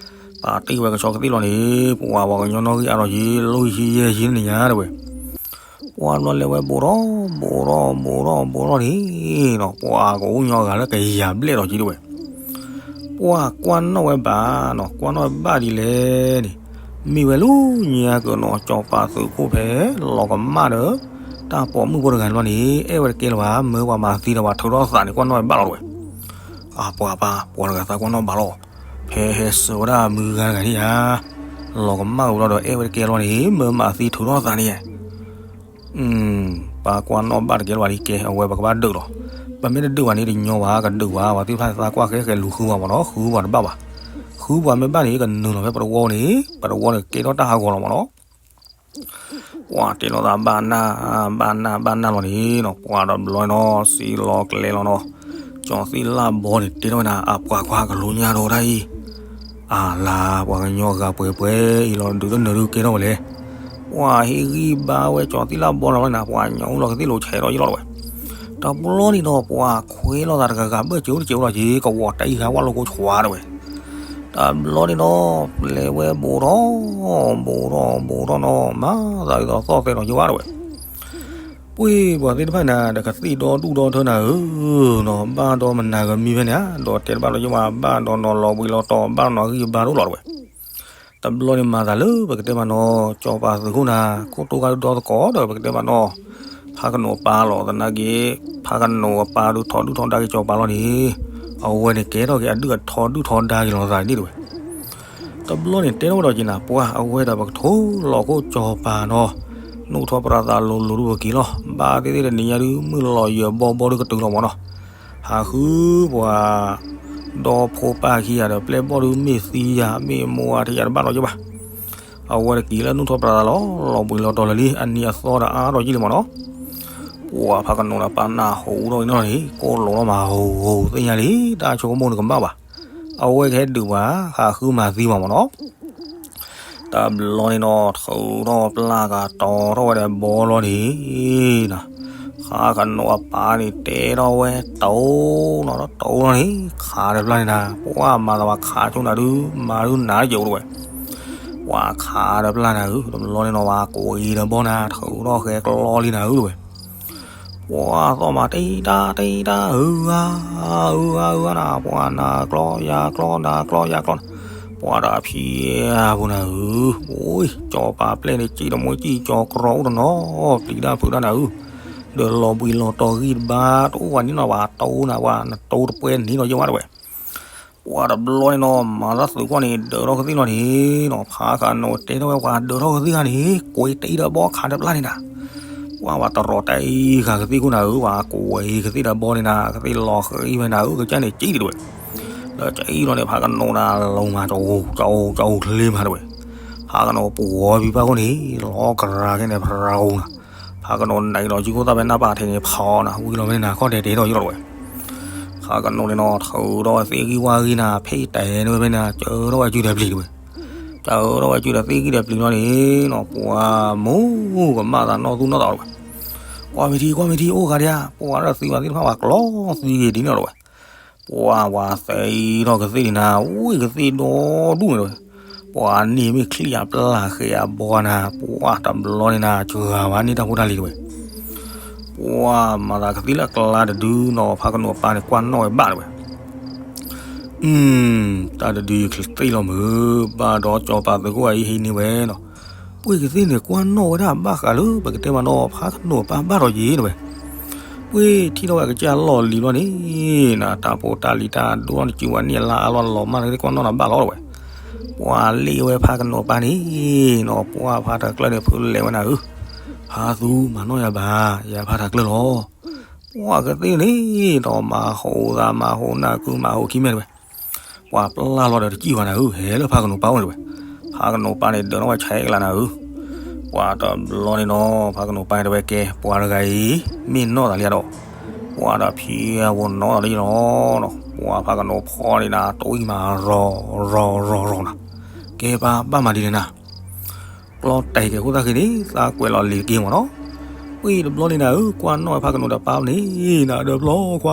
ပာ်တ့ၢ်ဝဲကဆီကသ့ၣ်လီၤန့ၣ် ပှၤပှၤကညီနီၣ်ဂံၢ်အါထီၣ်က့ၤ လီၢ်ယံၤယဲၢ်ယံၤန့ၣ်ညါတဝဲ. ပှၤဘျီလဲၤဝဲဘူးထီၣ်ဘူးထီၣ်ဘူးထီၣ်ဘူးထီၣ်န့ၣ် ပှၤကအိၣ်ညီဂၤလၢကယၤဘျဲၣ်ထီၣ်က့ၤတဝဲ. ပှၤကွၢ်နီၣ်ဝဲဘၣ်နီၤ ကွၢ်နီၣ်ဝဲဘၣ်ဒ်လဲၣ်န့ၣ် မ့ၢ်ဝဲလၢညါကနီၤ စီၤပၤသုးခိၣ်ဖဲလီၤကမၣ်ဒီး တၢ်ပိာ်မုၣ်ဖိတဂၤန့ၣ်ဘျီန့ၣ် အဲၣ်ဝဲတကဲလၢၤဘၣ် မၢပှၤမၤသံဒီးပှၤထုးထီၣ်သးန့ၣ် ကွၢ်နီၣ်ဝဲဘၣ်လီၤတဝဲ. အပှၤပၢ် ပှၤတဂၤသးကွၢ်နီၣ်ဘၣ်လီၤ, ဖဲဟဲစၢၤဝဲဒၣ်မုၢ်ဂၤတဂၤန့ၣ်ဧါ, လီၤကမၣ်ဝံၤဘျီဒီး အဲၣ်ဝဲတကဲလၢၤန့ၣ် မၢမၤသံထုးထီၣ်သးန့ၣ်ဧါ. ပၢ်ကွၢ်နီၣ်ဘၣ်တကဲလၢၤဘၣ်ဒ်ကဲ အဝဲပကဘၣ်ဒုးလီၤ. ပမ့ၢ်တဒုးဘၣ်န့ၣ် တညီဘၣ် ကဒုးဘၣ် ပှၤသ့ၣ်တဖၣ်သးကွၢ်ဃဲဃဲလူၤဃုပှၤမးနီၤ ဃုပှၤတဘၣ်ဘၣ်. ဃုပှၤမ့ၢ်ဘၣ်န့ၣ် ကနုာ်လီၤဖဲပတဝီန့ၣ် ပတဝီန့ၣ်ကဲထီၣ်တၢ်ဟးဂီၤလီၤမးနီၤ. ပှၤတဲလီၤသးဘၣ်နၢ် ဘၣ်နၢ်ဘၣ်နၢ်လီၤန့ၣ်နီၤ ပှၤတဘျီနီၤ စံၣ်လီၤကျဲလီၤနီၤ. ကၠီၤသံလၣ်ဘီန့ၣ် တဲထီၣ်ဝဲနၤ အပှၤကွၢ်ကလူညါဒီးတၢ်အံၤ အလၤ ပှၤကညီဂၤပှဲၤပှဲၤအံၤလီၤ ဒုးတနၢၤဒုးကဲထီၣ်ဝဲလဲၣ်. ပှၤဟ့ၣ်ဂံၢ်ဘါဝဲကၠီၤသံလၣ်ဘီလီၤန့ၣ် ပှၤကညီအိၣ်လီၤကသ့ၣ်လိာ်ဆဲးဒီးယလီၤတဝဲ. တဘျီန့ၣ်ဒီး ပှၤခွဲလိာ်သးတဂၤဂၤဘၢၣ်စၢၤအိၣ်တစဲးအိၣ်လီၤက့ၤ ကဝီၤတၢ်အံၤဟးဝဲလိာ်ကိးဆွးတဝဲ. တဘျီန့ၣ်ဒီး ပျဲဝဲဘူးထီၣ် ဘူးထီၣ်ဘူးထီၣ်နီၤ မၤသးဒ်သိးသီၣ်သဲးဒီးယဝဲတဝဲ. ပှ့ၤပှၤသ့ၣ်တဖၣ်န့ၣ် ဒီးကသ့ၣ်ဒီဒူၣ်ဒီထၢနၤဧၢနီၤ ဘၣ်ဒီးမနၤကမံဖဲန့ၣ်ဧါ ဒီးတဲတဘၣ်လီၤယဝဲ ဘၣ်ဒီးနီၤလီၤဘှံးလီၤတီၤ ဘၣ်ဒီးနီၤဂံၢ်ဘါဒိၣ်လီၤတဝဲ. တဘျီန့ၣ်မၤသးလၢပကတဲမးနီၤ ကၠီၤပၤသုးခိၣ်နၤ ခိၣ်တိၢ်ကါဒုဒီသကိးဒီးပကတဲမးနီၤ ဖးကနိးပၢ်လီၤသနာ်က့ ဖးကနိးအပၢ်ဒုးထီဒုၣ်ထီဒါက့ၤကၠီၤပၤလီၤန့ၣ် အဝဲန့ၣ်ကဲထီၣ်က့ၤအဒုၣ်အထီဒုၣ်ထီဒါက့ၤလီၤသးန့ၣ်တဝဲ. တဘျီန့ၣ်တဲထီၣ်ဝဲဒီးက့ၤနၤ ပှၤအဝဲဒီးပကထိလီၤခိၣ်ကၠီၤပၤနီၤ နိၣ်ထီၣ်ပြးသးလိၤလိၤဒုးပက့ၤလီၤ ဘၣ်သ့ၣ်သ့ၣ်တနံၤညါဒုး မုၢ်လီၤယၢၤဘီဘီဒုးကတုၤလီၤမးနီၤ. ဟးဃုပှၤ ဒီဖိပၢ်ခံဂၤဒီး ပျဲၢ်ဘီၣ်ဒုးမ့ၢ်သံယၤ မ့ၢ်မိၢ်အါထယၤတဘၣ်လီၤက့ၤဘၣ်. အဝဲတက့ၤလၢနိၣ်ထီၣ်ပြးသးလီၤ လီၤဘှံးလီၤတီၤလၢာ်လံ အနံၤအသီဒီးအါထီၣ်ကံၣ်လံမးနီၤ. ပှၤဖးကနိးဒီးပၢ်နၢ်ဟူထီၣ်အံၤနီၤန့ၣ် ကိးလိာ်ထီၣ်မး ဟူးဟူးသ့ၣ်ညါလံ တၢ်ဆိကမိၣ်န့ၣ်ကမၣ်ဘၣ်. အဝဲကဟဲဒုးပှၤ ဟးဃုမၤသံပှၤမးနီၤ. တဘျီန့ၣ်နီၤ ထုးထီၣ်ပျၢ်ကတီၤထီၣ်ဝဲဒီးဘီလီၤန့ၣ်နီၤ. ဖးကနိးအပၢ်န့ၣ်တဲထီၣ်ဝဲ တိၤနီၤ တိၤလီၤန့ၣ် ခးဒီးပျၢ်န့ၣ်နၤ ပှၤမၤသးပှၤခးဆိနၤဒုး မၤဒုးနၤတက့ၢ်အိၣ်တဝဲ. ပှၤခးဒီးပျၢ်နၤဧၢ တဘျီန့ၣ်နီၤ ပှၤကွံာ်ဒီးဘီနၤ ထုးထီၣ်ဃဲကျီလံနၤဧၢတဝဲ. ပှၤသီၣ်မးတံတၢ်တံတၢ် ဟုဂၤ ဟုဂၤ ဟုဂၤနၤ ပှၤနၤကျီယၤကျီ နၤကျီယၤကျီနၤ, ပှၤတၢ်ဖံးအပူၤနၤဧၢ, အိ ကၠီၤပၤပျဲၢ်န့ၣ် စံၣ်တမှံစံၣ်ကၠီၤကြီအိၣ်တနီၤ, ပျံၤတၢ်ဖုးတၢ်နၤဧၢ, ဒီးလီၤဘှံးလီၤတီၤဂံၢ်တဘါ တအိၣ်ဝဲန့ၣ်နီၤ ပှၤတိၢ်နၤ ပှၤနတိၢ်တပှဲၤန့ၣ်နီၤ ယဲဝဲတဝဲ ပှၤတဘျီန့ၣ်နီၤ မၤသးသုးကွၢ်န့ၣ် ဒၢးထီၣ်ကသ့ၣ်လီၤန့ၣ်နီၤ, ဖးကနိးတဲထီၣ်ဝဲပှၤဒၢးထီၣ်ကသ့ၣ်ဂၤန့ၣ် ကွ့တံဒီးဘီခးတပျၢ်န့ၣ်နၤ, ပှၤဝဲတရီၤတၢ်အံၤဃာ်ကသ့ၣ်ခိၣ်နၤဧၢ, ပှၤကွ့ကသ့ၣ်ဒီးဘီန့ၣ်နၤ ကသ့ၣ်လီၤဃံဝဲနၤဧၢ, ကစၢ်န့ၣ်ကံၣ်တဝဲ, ဒီးကံၣ်လီၤန့ၣ် ဖးကနိးနၤလီၤမး ကအိၣ်ကအိၣ်ကအိၣ်ချ့မးတဝဲ, ဖးကနိးပှၤဝီဘံပၢ်ခိၣ်န့ၣ် လီၤကရၤခဲန့ၣ် ဖရၤဂီၤနၤ, ဖးကနိးနၤအံၤဒီး ကံၣ်ခိၣ်သၣ်ဖဲနၢ်ပၢ်ထဲန့ၣ်ဖီနၤ ဝံၤလီၤဖဲန့ၣ်နၤ ခီၣ်တဲာ်တဲာ်ထီၣ်ယိၣ်လီၤတဝဲ ဖးကနိးန့ၣ်နီၤ ထုးထီၣ်ဝဲသ့ၣ်ဂံၢ်ဝၣ်ဂံၢ်နၤ ဖ့ၣ်တဲာ်န့ၣ်ဝဲဖဲန့ၣ် စၢထီၣ်ဝဲစုဒီးပျံၤတဝဲ, စၢထီၣ်ဝဲစုဒီးသ့ၣ်ဂံၢ်ဒီးပျံၤလီၤန့ၣ်နီၤ ပှၤမိၢ်ကမၣ်သးနီၢ်သူၣ်နီၢ်သးတဝဲ, ကွၢ်မ့ၢ်ထံ ကွၢ်မ့ၢ်ထံ အိၣ်ဃာ်ဒံးဧါ, ပှၤဒီးသံဝဲသ့ၣ်တဖၣ်ပှၤကျီသံဂ့ၤဒ်န့ၣ်လီၤတဝဲ ပှၤဝဲသဲအံၤထီၣ်ကသ့ၣ်န့ၣ်နၤ ဝံၤကသ့ၣ်ဒီဒူၣ်န့ၣ်တဝဲ, ပှၤန့ၢ်မ့ၢ်ချံအပျၢ်ဃဲးအဘီနၤ ပှၤတဘျီန့ၣ်နၤ စှၤဝဲန့ၢ်တၢ်ဖိတၢ်လံၤတဝဲ, ပှၤမၤသးကသ့ၣ်လၢအကျါတဒုနီၤ ဖးကနိးအပၢ်န့ၣ် ကွၢ်နီၣ်ဝဲဘၣ်တဝဲ တၢ်တဒုယချ့သ့ၣ်လီၤမုၢ်, ဘၣ်ဒီးကၠီၤပၤသုးခိၣ်အံၤဟံးန့ၢ်ဝဲနီၤ, ပှ့ၤကသ့ၣ်န့ၣ် ကွၢ်နီၣ်ဝဲဒၣ်ဘၣ်ဃးလၢ ပကတဲမးနီၤ ဖးကနိးအပၢ်ဘၣ်ဒီးယံၤတဝဲ, ပှ့ၤထံၣ်ထီၣ်ဝဲကစၢ်လီၢ်လံၤဘျီန့ၣ် နတၢ်ဖိတၢ်လံၤတၢ်ဒိၣ်ထီၣ်န့ၣ် စုဝဲန့ၢ်အလါအလီၢ်လီၤမၢ်ကသ့ၣ်ကွၢ်နီၣ်နၤဘၣ်လီၤတဝဲ, ပှၤလ့ၣ်ဝဲဖးကနိးအပၢ်န့ၣ်နီၤ ပှၤဖးတၢ်ကျၢၢ်န့ၣ် ဖုလဲၤဝဲနၤဧၢ, ဖးသူမၤနီၣ်ယၤဘၣ် ယဖးတၢ်ကျၢၢ်လီၤ ပှၤကသ့ၣ်န့ၣ်ဒီး မၤဟူးသး မၤဟူးနၢ်ကုမၤဟူးခံမဲတဝဲ, ပှၤပျၢ်လီၤဒီးတစံၣ်ဝဲနၤဧၢ, ဟဲလၢဖးကနိးပၢ်အိၣ်န့ၣ်တဝဲ, ဖးကနိးပၢ်န့ၣ် ဒၢးနီၣ်ဝဲဆဲးကလးနၤဧၢ, ပှၤတဘျီန့ၣ်နီၤ ဖးကနိးပၢ်န့ၣ်တဝဲကဲ ပှၤတဂၤအံၤ မ့ၢ်နီၢ်သးလံဒီး, ပှၤဒီးဖံးအဝဲနီၢ်သးလံနီၤ, ပှၤဖးကနိးဖီန့ၣ်နၤ တဝံၣ်မးရီၤ ရီၤ ရီၤ ရီၤနၤ, ကဲပၢ် ဘၣ်မၤဒ်လဲၣ်နၤ ကျီတဲာ်က့ၤခိၣ်သၣ်ဃံန့ၣ် သးကွဲးလီၤလံၤတက့ၢ်မးနီၤ, ဝံၤတဘျီန့ၣ်နၤဧၢ ကွၢ်နီၣ်ဝဲဖးကနိးဒီးပၢ်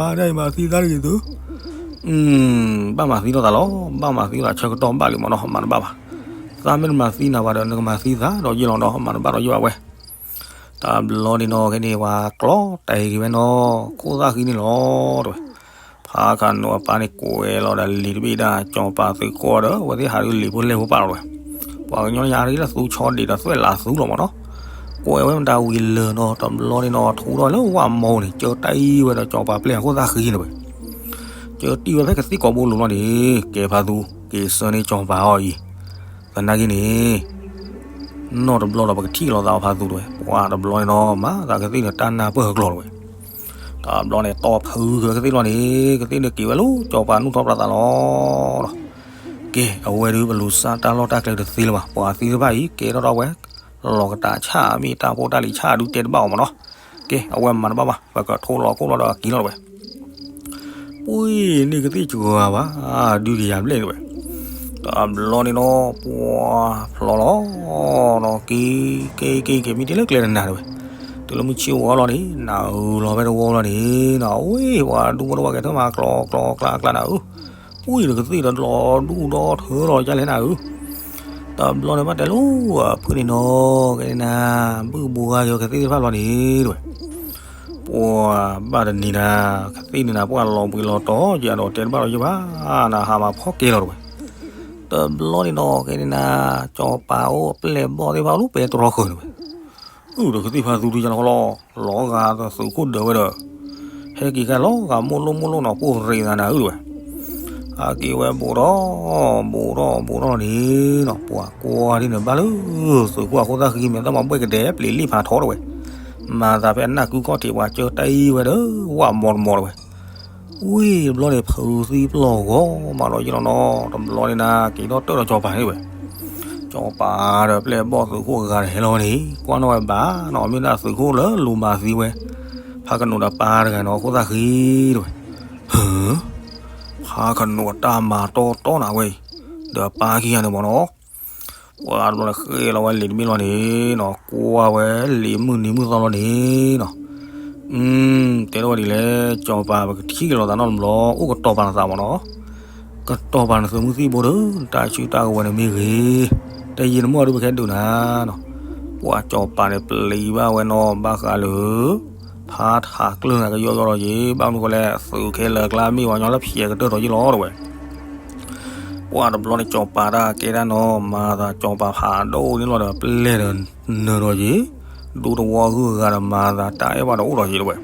န့ၣ် နၤဒီးဘျီခွါဒၣ်အံၤမၤသံသးတဂ့ၤသု, ဘၣ်မၤသံလိာ်သးလီၤ, ဘၣ်မၤသံလိာ်သးဆၢကတီၢ်ဘၣ်လံမးနီၤ မၤတဘၣ်ဘၣ်, သးမ့ၢ်တမၤသံနၤဘၣ်ဒီး နကမၤသံသးဒီးယ့ၢ်လီၤဒီး မၤတဘၣ်ဒီးယ့ၢ်ဘၣ်ဝဲ တဘျီန့ၣ်နီၤ ခဲန့ၣ် ပှၤကျီတဲာ်က့ၤဝဲနီၤ ခိၣ်သၣ်ဃံန့ၣ်လီၤတဝဲ, ဖးကနိးအပၢ်န့ၣ်ကွဲးလီၤဒီးလံၤတဘ့ၣ်ဒၣ် ကၠီၤပၤသုးခိၣ်ဒီး အဝဲသ့ၣ်ဟးဒုးလံၤဖိလဲၢ်ဖိပာ်လီၤတဝဲ, ပှၤကညီယၤဒ်လၢသူဆီဒံးဒီးသွဲၣ်လးသူလီၤမးနီၤ, ကွဲးဝဲမတၤဝံၤလၢာ်နီၤ တဘျီန့ၣ်နီၤ ထူထီၣ်လၢဝၣ်မီန့ၣ် ကၢတၢ်အံၤဝဲဒီးကၠီၤပၤပျဲၢ်အခိၣ်သၣ်ဃံန့ၣ်ဝဲ ကၢတံၢ်ဝဲဖဲကသံၣ်ကိးဘိလိၤလီၤန့ၣ် ကဲဖးသူ က့ၤဆၢန့ၢ်ကၠီၤပၤအီၤအံၤ, သနာ်က့န့ၣ် နီၢ်တဘျီဒီးပကထံၣ်လိာ်သးအီၤဖးသူတဝဲ, ပှၤတဘျီန့ၣ်နီၤ မၤသးကသ့ၣ်န့ၣ်တၢ်နၢ်ပၢၢ်ကကျီၤတဝဲ, တဘျီန့ၣ် တီၢ်ဖုက့ၤဝဲကသ့ၣ်လီၤန့ၣ် ကသ့ၣ်န့ၣ်က့ၤဝဲလၢကၠီၤပၤနူၢ်ထီၣ်ပြးသးလီၤ ကဲ အဝဲဒုးပလူၤစၢ်တၢ်လီၢ်တၢ်ကျဲတသ့လၢၤဘၣ်, ပှၤသံတဖၣ်အံၤ ကဲထီၣ်ထီၣ်ဝဲ လီၤကတၢ်ဆၣ်မ့ၢ်တၢ်ဖိတၢ်လံၤဆၣ်ဒုးတဲတဘၣ်အီၤမးနီၤ, ကဲ အဝဲမၤတဘၣ်ဘၣ် ပကထိလီၤခိၣ်လီၤဒီးအက့ၤလီၤတဝဲ ပှ့ၤန့ၢ်ကသ့ၣ်စှၤဘၣ် ဒုးကယၤဘျဲၣ်တဝဲ, တဘျီန့ၣ်နီၤ ပှၤဖျီလီၤနီၤ က့ၤ က့ၤ က့ၤ က့ၤ မ့ၢ်တ့ၢ်လၢကျဲတနၤတဝဲ, တုၤလၢမုၢ်ဆ့ၣ်ဝါလီၤန့ၣ် နၤဧၢလီၤဖဲတဝီလီၤန့ၣ်နီၤ အဝဲ ပှၤဒူဖိတဝီကဲထၢၣ်မး ကျီ ကျီ ကျါ ကျါနၤဧၢ, ပှ့ၤတကသ့ၣ်ဒီးလီၤဒူၣ်ဒီထၢလီၤဒ်လဲၣ်နၤဧၢ တဘျီန့ၣ် ဘၣ်တဲလိာ်အဖုန့ၣ်နီၤ ကဲန့ၣ်နၤ ဘုၣ်ဘူးဂၤက့ၤကသ့ၣ်တဖၣ်လီၤန့ၣ်တဝဲ, ပှၤဘၣ်တနံၤနၤ ကသ့ၣ်န့ၣ်နၤ ပှၤလီၤဘှံးလီၤတီၤ ယၤဒီးတဲတဘၣ်လီၤယဘၣ် နဟးမၤဖီကဲလီၤတဝဲ, တဘျီန့ၣ်နီၤ ကဲန့ၣ်နၤ ကၠီၤပၤအိၣ်ပျဲၢ်ဘီၣ်သ့ၣ်တဖၣ်အိၣ်လၢပဲတြီဃၢၤတဝဲ အုၣ်ဒီးကသ့ၣ်ဖးသူတယၤလီၤဃီလီၤ, လီၤဂာ်ဒီးသုးခိၣ်ဒၢးဝဲဒီး, ဟဲက့ၤခါလီၤဂာ်မိၢ်လိၣ်မိၢ်လိၣ်နီၤ ပိၢ်ရ့းသးနၤအုၣ်တဝဲ, ဟဲက့ၤဝဲဘူးထီၣ် ဘူးထီၣ် ဘူးထီၣ်န့ၣ်နီၤ ပှၤကွၢ်ဒ်န့ၣ်ဘၣ်လၢ သုးခိၣ်အခိၣ်သၣ်ဃံမဲာ်သၣ်မၤဘှဲၣ်ကဒဲး ပျံၤလံၣ်ဖးထီတဝဲ, မၤသးဖဲအနၢ်ကုကီၢ်ထံးပှၤကၢတၢ်အံၤဝဲဒီး ဝၣ်မီတမီတဝဲ ဝံၤတဘျီန့ၣ် ဖုးသံပျီၢ်ဂီၤမးဒီးယလီၤနီၤ တဘျီန့ၣ်နၤ က့ၤထီၣ်တၢၢ်ဒီးကၠီၤပၤန့ၣ်ဝဲ, ကၠီၤပၤဒီးပျဲၢ်ဘီၣ်သုးခိၣ်အဂၤန့ၣ် ဟဲလီၤဝဲန့ၣ် ကွၢ်နီၣ်ဝဲဘၣ်နီၤ မ့ၢ်ဒၣ်သုးခိၣ်လၢလူၤမၤသံဝဲ ဖးကနိးဒီးပၢ်တဂၤနီၤ ခိၣ်သၣ်ဃံတဝဲ, ဟၢ ဖးကနိးအတၢ်မၤတီတီနၤဝဲအံၤ ဒီးပၢ်ခံဂၤန့ၣ်မးနီၤ ပှၤတဘျီန့ၣ်ဃ့လီၤဝဲလံာ်တဘ့ၣ်လီၤန့ၣ်နီၤ ကွၢ်ဝဲလံာ်မုၢ်နံၤမုၢ်သီလီၤန့ၣ်နီၤ, တဲထီၣ်ဝဲဒ်လဲၣ် ကၠီၤပၤ ပကထံၣ်လိာ်သးနီတဘျီ အိၣ်ကတီၤပာ်နသးမးနီၤ, ကတီၤပာ်နသုးမုၢ်သံၣ်ဘိဒီး နတၢ်စုတၢ်ကဝဲၤန့ၣ်မ့ၢ်ဂ့ၤ, တယံာ်တမီၢ်ဒုးပကဟဲဒုးနၤနီၤ, ပှၤကၠီၤပၤန့ၣ်ပျံၤဘၣ်ဝဲနီၤ ဘၣ်ဃးလၢ ဖးထးကျၢၢ်န့ၣ်ကယီယီလီၤယံၤ ဘၣ်မနုၤဃိလဲၣ် သုးခဲလၢာ်ကျါမ့ၢ်ဝဲညီလၢဖျဲးကတၢၢ်ထီၣ်ယံၤလီၤ တဲဝဲ. ပှၢ်တဘျီန့ၣ် ကၠီၤပၤတၢ်ကဲဒၣ်နီၤ မၤသးကၠီၤပၤဖးဒိၣ်န့ၣ်လီၤဒီး ပျဲၢ်ဒီးနၢၤဒီးယံၤ ဒူတဝီဂုၤဂၤဒီးမၤသးတၢ်အဲၣ်ဘၣ်တအိၣ်ဒီးယံၤ တဲဝဲ.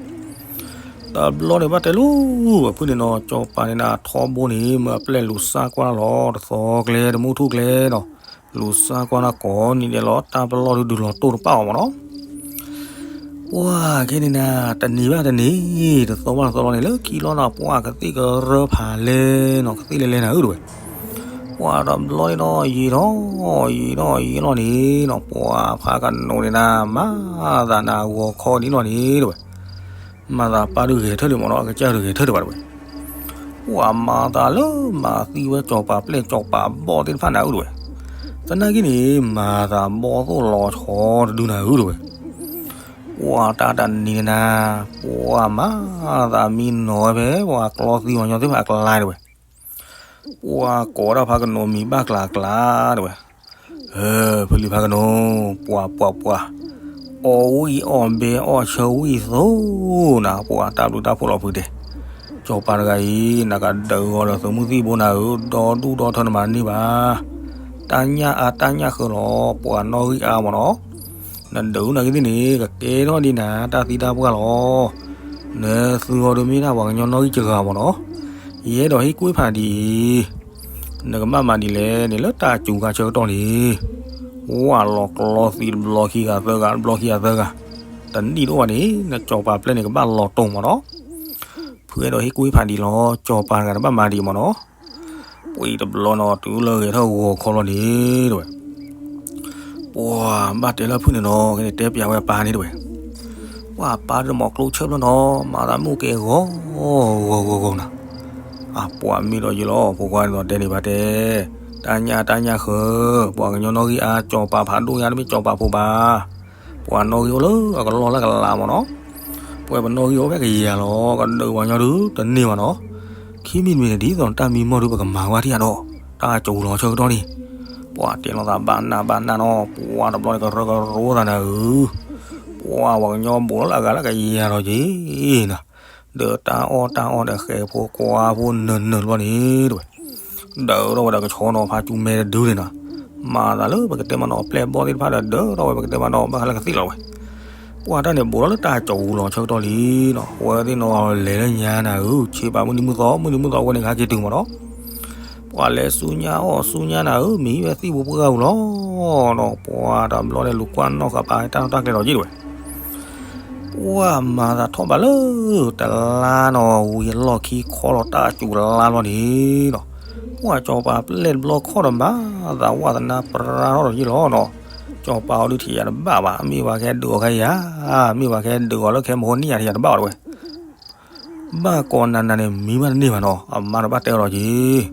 တဘျီန့ၣ်ဘၣ်တဲလိၤဝဲဖုန့ၣ်နီၤ ကၠီၤပၤန့ၣ်န့ၣ် ထီဘိန့ၣ် မ့ၢ်အပျဲၢ်လူၤစၢ်ကွၢ်လီၤ တသီကျဲတမုၢ်ထူၣ်ကျဲနီၤ လူၤစၢ်ကွၢ်န့ၣ်ကိးနံၤဒဲးလီၤ တၢ်ပလီၢ်ဒုးဒုးလီၤတိၢ်တပၣ်အီၤမ့ၢ်နီၤ ပှၢ်ခဲန့ၣ်နၤ တနံၤဘၣ်တနံၤ တသီဘၣ်တသီလီၤန့ၣ် လၢခံလီၤနၤ ပှၢ်ကသ့ၣ်ကရၢဖးလဲၢ်နီၤ ကသ့ၣ်လဲၢ်လဲၢ်နၤဧၢ တဲဝဲ. ပှၢ်တဘျီန့ၣ်နီၤ ယံာ်ထီၣ် ယံာ်ထီၣ်ယံာ်လီၤန့ၣ်နီၤ ပှၢ်ဖးကနိးန့ၣ်နၤ မၤသးနၤဂီၤခီန့ၣ်လီၤန့ၣ် တဲဝဲ. မၤသးပၢ်ဒုးဂဲၤထၢၣ်လံမ့ၢ်နီၤ အကစၢ်ဒုးဂဲၤထၢၣ်ဒံးဘၣ် တဲဝဲ. ပှၢ်မၤသးလၢမၤသံဝဲကၠီၤပၤပျဲၢ်ကၠီၤပၤဘီၣ်သ့ၣ်တဖၣ်နၤဧၢ တဲဝဲ. သနာ်က့န့ၣ် မၤသးဘီၣ်သိၣ်လီၤဆီတဒုနၤဧၢ တဲဝဲ. ပှၢ်တၢ်တနံၤန့ၣ်နၤ ပှၢ်မၤသးမံနီၤဝဲဖဲ ပှၢ်ကျီသံပှၤကညီသ့ၣ်တဖၣ်အကျါ တဲဝဲ. ပှၢ်ကိးဒၣ်ဖးကနိးမံၤဘၣ်ကျါကျါ တဲဝဲ. ဖုလံၤဖးကနိး ပှၢ်ပှၢ်ပှၢ် အီၣ်ဝံၣ်အီၣ်ဘဲအီၣ်ဆၢဝံၣ်သိနၤ ပှၢ်တၢ်ဘျုးတၢ်ဖှိၣ်လီၤဖုတဲ. ကၠီၤပၤတဂၤအံၤ နကဒုးဂီၤလၢသုးမုၢ်သံၣ်ဘိနၤဧၢ ဒီဒူၣ်ဒီထၢနမၤန့ၢ်ဘၣ်. တၢ်ညၣ်အါတၢ်ညၣ်ဃၢလီၤ ပှၤနီၣ်ဂံၢ်အါမ့ၢ်နီၤ. နဒုးနာ်က့သ့ၣ်န့ၣ် ကကဲထီၣ်ဒ်နၤ တၢ်သံတၢ်ပှၢ်လီၤ. နသုဂီၤဒုးမ့ၢ်ဒၣ်ပှၤကညီနီၣ်ဂံၢ်စှၤဂၤမ့ၢ်နီၤ. ယအဲၣ်ဒိးဟ့ၣ်ကူၣ်ဖးဒံးအံၤ နကဘၣ်မၤဒ်လဲၣ်န့ၣ် လၢတၢ်စူၤခါဆၢကတီၢ်န့ၣ် ဝၢ်လီၤကျီသံတဘျီခံဂၤသၢဂၤ တဘျီခံဂၤသၢဂၤ တနံၣ်တအိၣ်ဘၣ်န့ၣ် နကၠီၤပၤပျဲၢ်န့ၣ် ကဘၣ်လီၤတိၢ်မ့ၢ်နီၤ. ဖုအဲၣ်ဒိးဟ့ၣ်ကူၣ်ဟ့ၣ်ဖးဒံးလီၤ ကၠီၤပၤတဂၤတဘၣ်မၤဒံးမ့ၢ်နီၤ. ပှၤတဘျီနီၤ တုၤလၢဂဲၤထီၣ်ဂီၤခီလီၤန့ၣ် တဲဝဲ. ပှၤဘၣ်တဲလၢဖုန့ၣ်နီၤ ကတဲပျးဝဲအပၢ်န့ၣ် တဲဝဲ. ပှၤအပၢ်တမီၤကျိဆၢဖျၢၣ်နီၤ မၤသးမိၢ်ကဲဂီၤ ဂီၤဂီၤဂီၤနီၤ. အပှၤမ့ၢ်ဒီးယံၤလီၤ ဖိခွါန့ၣ်ဒီးတဲန့ၣ်ဘၣ်တဲ တၢ်ညၣ်တၢ်ညၣ်ဃၢ ပှၤကညီနီၣ်ဂံၢ်အါ ကၠီၤပၤဖးဒိၣ်ညါတမ့ၢ်ကၠီၤပၤဖိဘၣ်. ပှၤနီၣ်ဂံၢ်အိၣ်လၢအကလီၢ်လၢကလးမ့ၢ်နီၤ. ပှၤပနီၣ်ဂံၢ်အိၣ်ဖဲကယၤလီၤ ကဒုးပှၤကညီဒုးတန့ၢ်ဘၣ်နီၤ. ခံမံၤတမံၤန့ၣ်ဒ်သိးတၢ်မံမီၢ်ဒုးပကမၤဝဲထံၣ်အါဒီး တၢ်စူၤလီၤဆၢကတီၢ်န့ၣ် ပှၤတဲလိာ်သးဘၣ်နၢ်ဘၣ်နၢ်နီၤ ပှၤတဘျီန့ၣ်ကရၢကရိသးနၤဧၢ. ပှၤပှၤကညီဘူးလီၤလၢအဂၤလၢကယၤဒီးက့ၤနီၤ. ဒီးတၢ်အီၣ်တၢ်အီဒီးဃဲးဖိကွၢ်ဖိနၢၤနၢၤတဘျီန့ၣ်တဲဝဲ ဒုးထီၣ်ဝဲဒီးကဆီနီၤဖးစူၤမဲတဒုန့ၣ်နီၤ. မၤသးလၢပကတဲမးနီၤ ပျဲၢ်ဘီၣ်သ့ၣ်တဖၣ်ဒီးဒုးထီၣ်ဝဲပကတဲမးနီၤ ဘၣ်ဃးလၢကသ့ၣ်လီၤဝဲ. ပှၤတၢ်န့ၣ်ဘူးလီၤလၢတၢ်စူၤလီၤဆၢကတီၢ်လံနီၤ. အဝဲသ့ၣ်နီၤလဲၤလၢညါနၤဧၢ ဆ့ပာ်မုၢ်နံၤမုၢ်သီ မုၢ်နံၤမုၢ်သီအဝဲန့ၣ် ကဟဲက့ၤတုၤမးနီၤ. ပှၤလဲၤဆူညါအီၣ်ဆူညါနၤဧၢ မံၤဝဲသံၣ်ပူၤပှၢ်ပူၤလီၤနီၤ. ပှၤတဘျီန့ၣ်လူၤကွၢ်နီၣ်ဃာ်ပာ်တၢ်နီၣ်တၢ်ကျဲလီၤက့ၤတဲဝဲ ပှၤမၤသးထီၣ်ဘးလၢ တလါနီၤ ဝံၤအလီၢ်ခံခီလီၤတၢ်စူၤလါဘျီန့ၣ်နီၤ. ပှၤကၠီၤပၤပျဲၢ်တဘျီခီၣ်ဒီးမၤသးဝးသနၢ်ပြၢထီၣ်ဒီးယ့ၢ်လီၤနီၤ. ကၠီၤပၤအီၤဒုးထံၣ်ယၤတဘၣ်ဘၣ် မ့ၢ်ပှၤကဟဲဒုးအီၤလၢခဲမဟိနံၣ်ယၤထံၣ်ယၤတဘၣ်ဘၣ်တဲဝဲ ဘၣ်ကိးနၤနၤန့ၣ် မံဘၣ်တန့ၢ်ဘၣ်နီၤ အမါတဘၣ်တဲအီၤလီၤ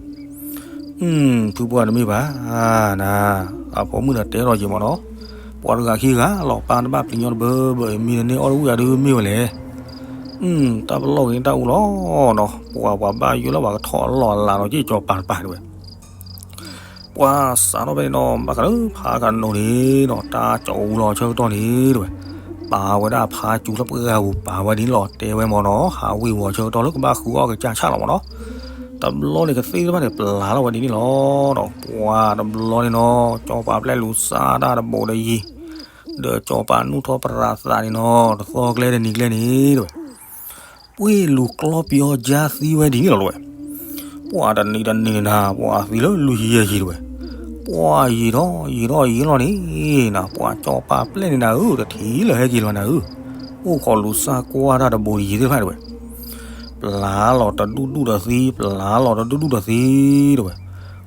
က့ၤ ဖုပှၢ်တမ့ၢ်ဘၣ်နၤ အဖိမုၣ်ဒီးတဲထီၣ်က့ၤမ့ၢ်နီၤ. ပှၤတဂၤခံဂၤလီၤ ပၢ်တဘၣ်ပျံၤညီတဘၢဘၢ မံတန့ၢ်အီၣ်တဝံၣ်အဒုးမ့ၢ်ဝဲလဲၣ်. တၢ်ပလီၢ်ဂ့ၤတၢ်အူလီၤနီၤ ပှၤပှၤဘၣ်ယိၣ်လၢပှၤကထီၣ်အလီၢ်အလၤနီၤ က့ၢ်ကၠီၤပၤတပၤတဲဝဲ ပှၤစးထီၣ်ဖဲန့ၣ်နီၤ ဘၣ်ဃးလၢဖးကနိးန့ၣ်နီၤ တၢ်စူၤလီၤဆၢကတီၢ်န့ၣ်တဲဝဲ ပာ်ဝဲဒၣ်ဖးစူၤလၢပှၢ်ပူၤပာ်ဝဲဒ်န့ၣ်လီၤ တဲဝဲမ့ၢ်နီၤ ဟးဝံၢ်ဝီၤဆၢကတီၢ်လၢကဘၣ်ဃုအီၣ်ကစၢ်ဆၣ်လီၤမ့ၢ်နီၤ. တဘျီန့ၣ်ကသ့ၣ်တဖၣ်န့ၣ် ပျၢ်လီၤဝဲဒ်န့ၣ်လီၤနီၤ ပှၤတဘျီန့ၣ်နီၤ ကၠီၤပၤပျဲၢ်လူၤစၢ်တၢ်တဘိးဒီးယံၤ ဒီးကၠီၤပၤနူၢ်ထီၣ်ပြးသးန့ၣ်နီၤ တသီကျဲတနံၤကျဲန့ၣ်တဲဝဲ ပှ့ၢ်လူၤကျီပယီၤကၠါသံဝဲဒ်န့ၣ်လီၤတဲဝဲ. ပှၤတနံၤတနံၤန့ၣ်နၤ ပှၤသံလၢလွံၢ်ယဲၢ်ယံၤတဲဝဲ. ပှၤယံာ်ထီၣ်ယံာ်ထီၣ်ယံာ်လီၤန့ၣ်နၤ ပှၤကၠီၤပၤပျဲၢ်န့ၣ်နၤဧၢ တထံၣ်လၢၤဟဲက့ၤလီၤနၤဧၢ. အိၣ်ခိးလူၤစၢ်ကွၢ်တၢ်တဘိးယံၤသ့ၣ်တဖၣ်တဲဝဲ ပျၢ်လီၤတဒူၣ်ဒူၣ်ဒီးသံ ပျၢ်လီၤတဒူၣ်ဒူၣ်ဒီးသံတဲဝဲ.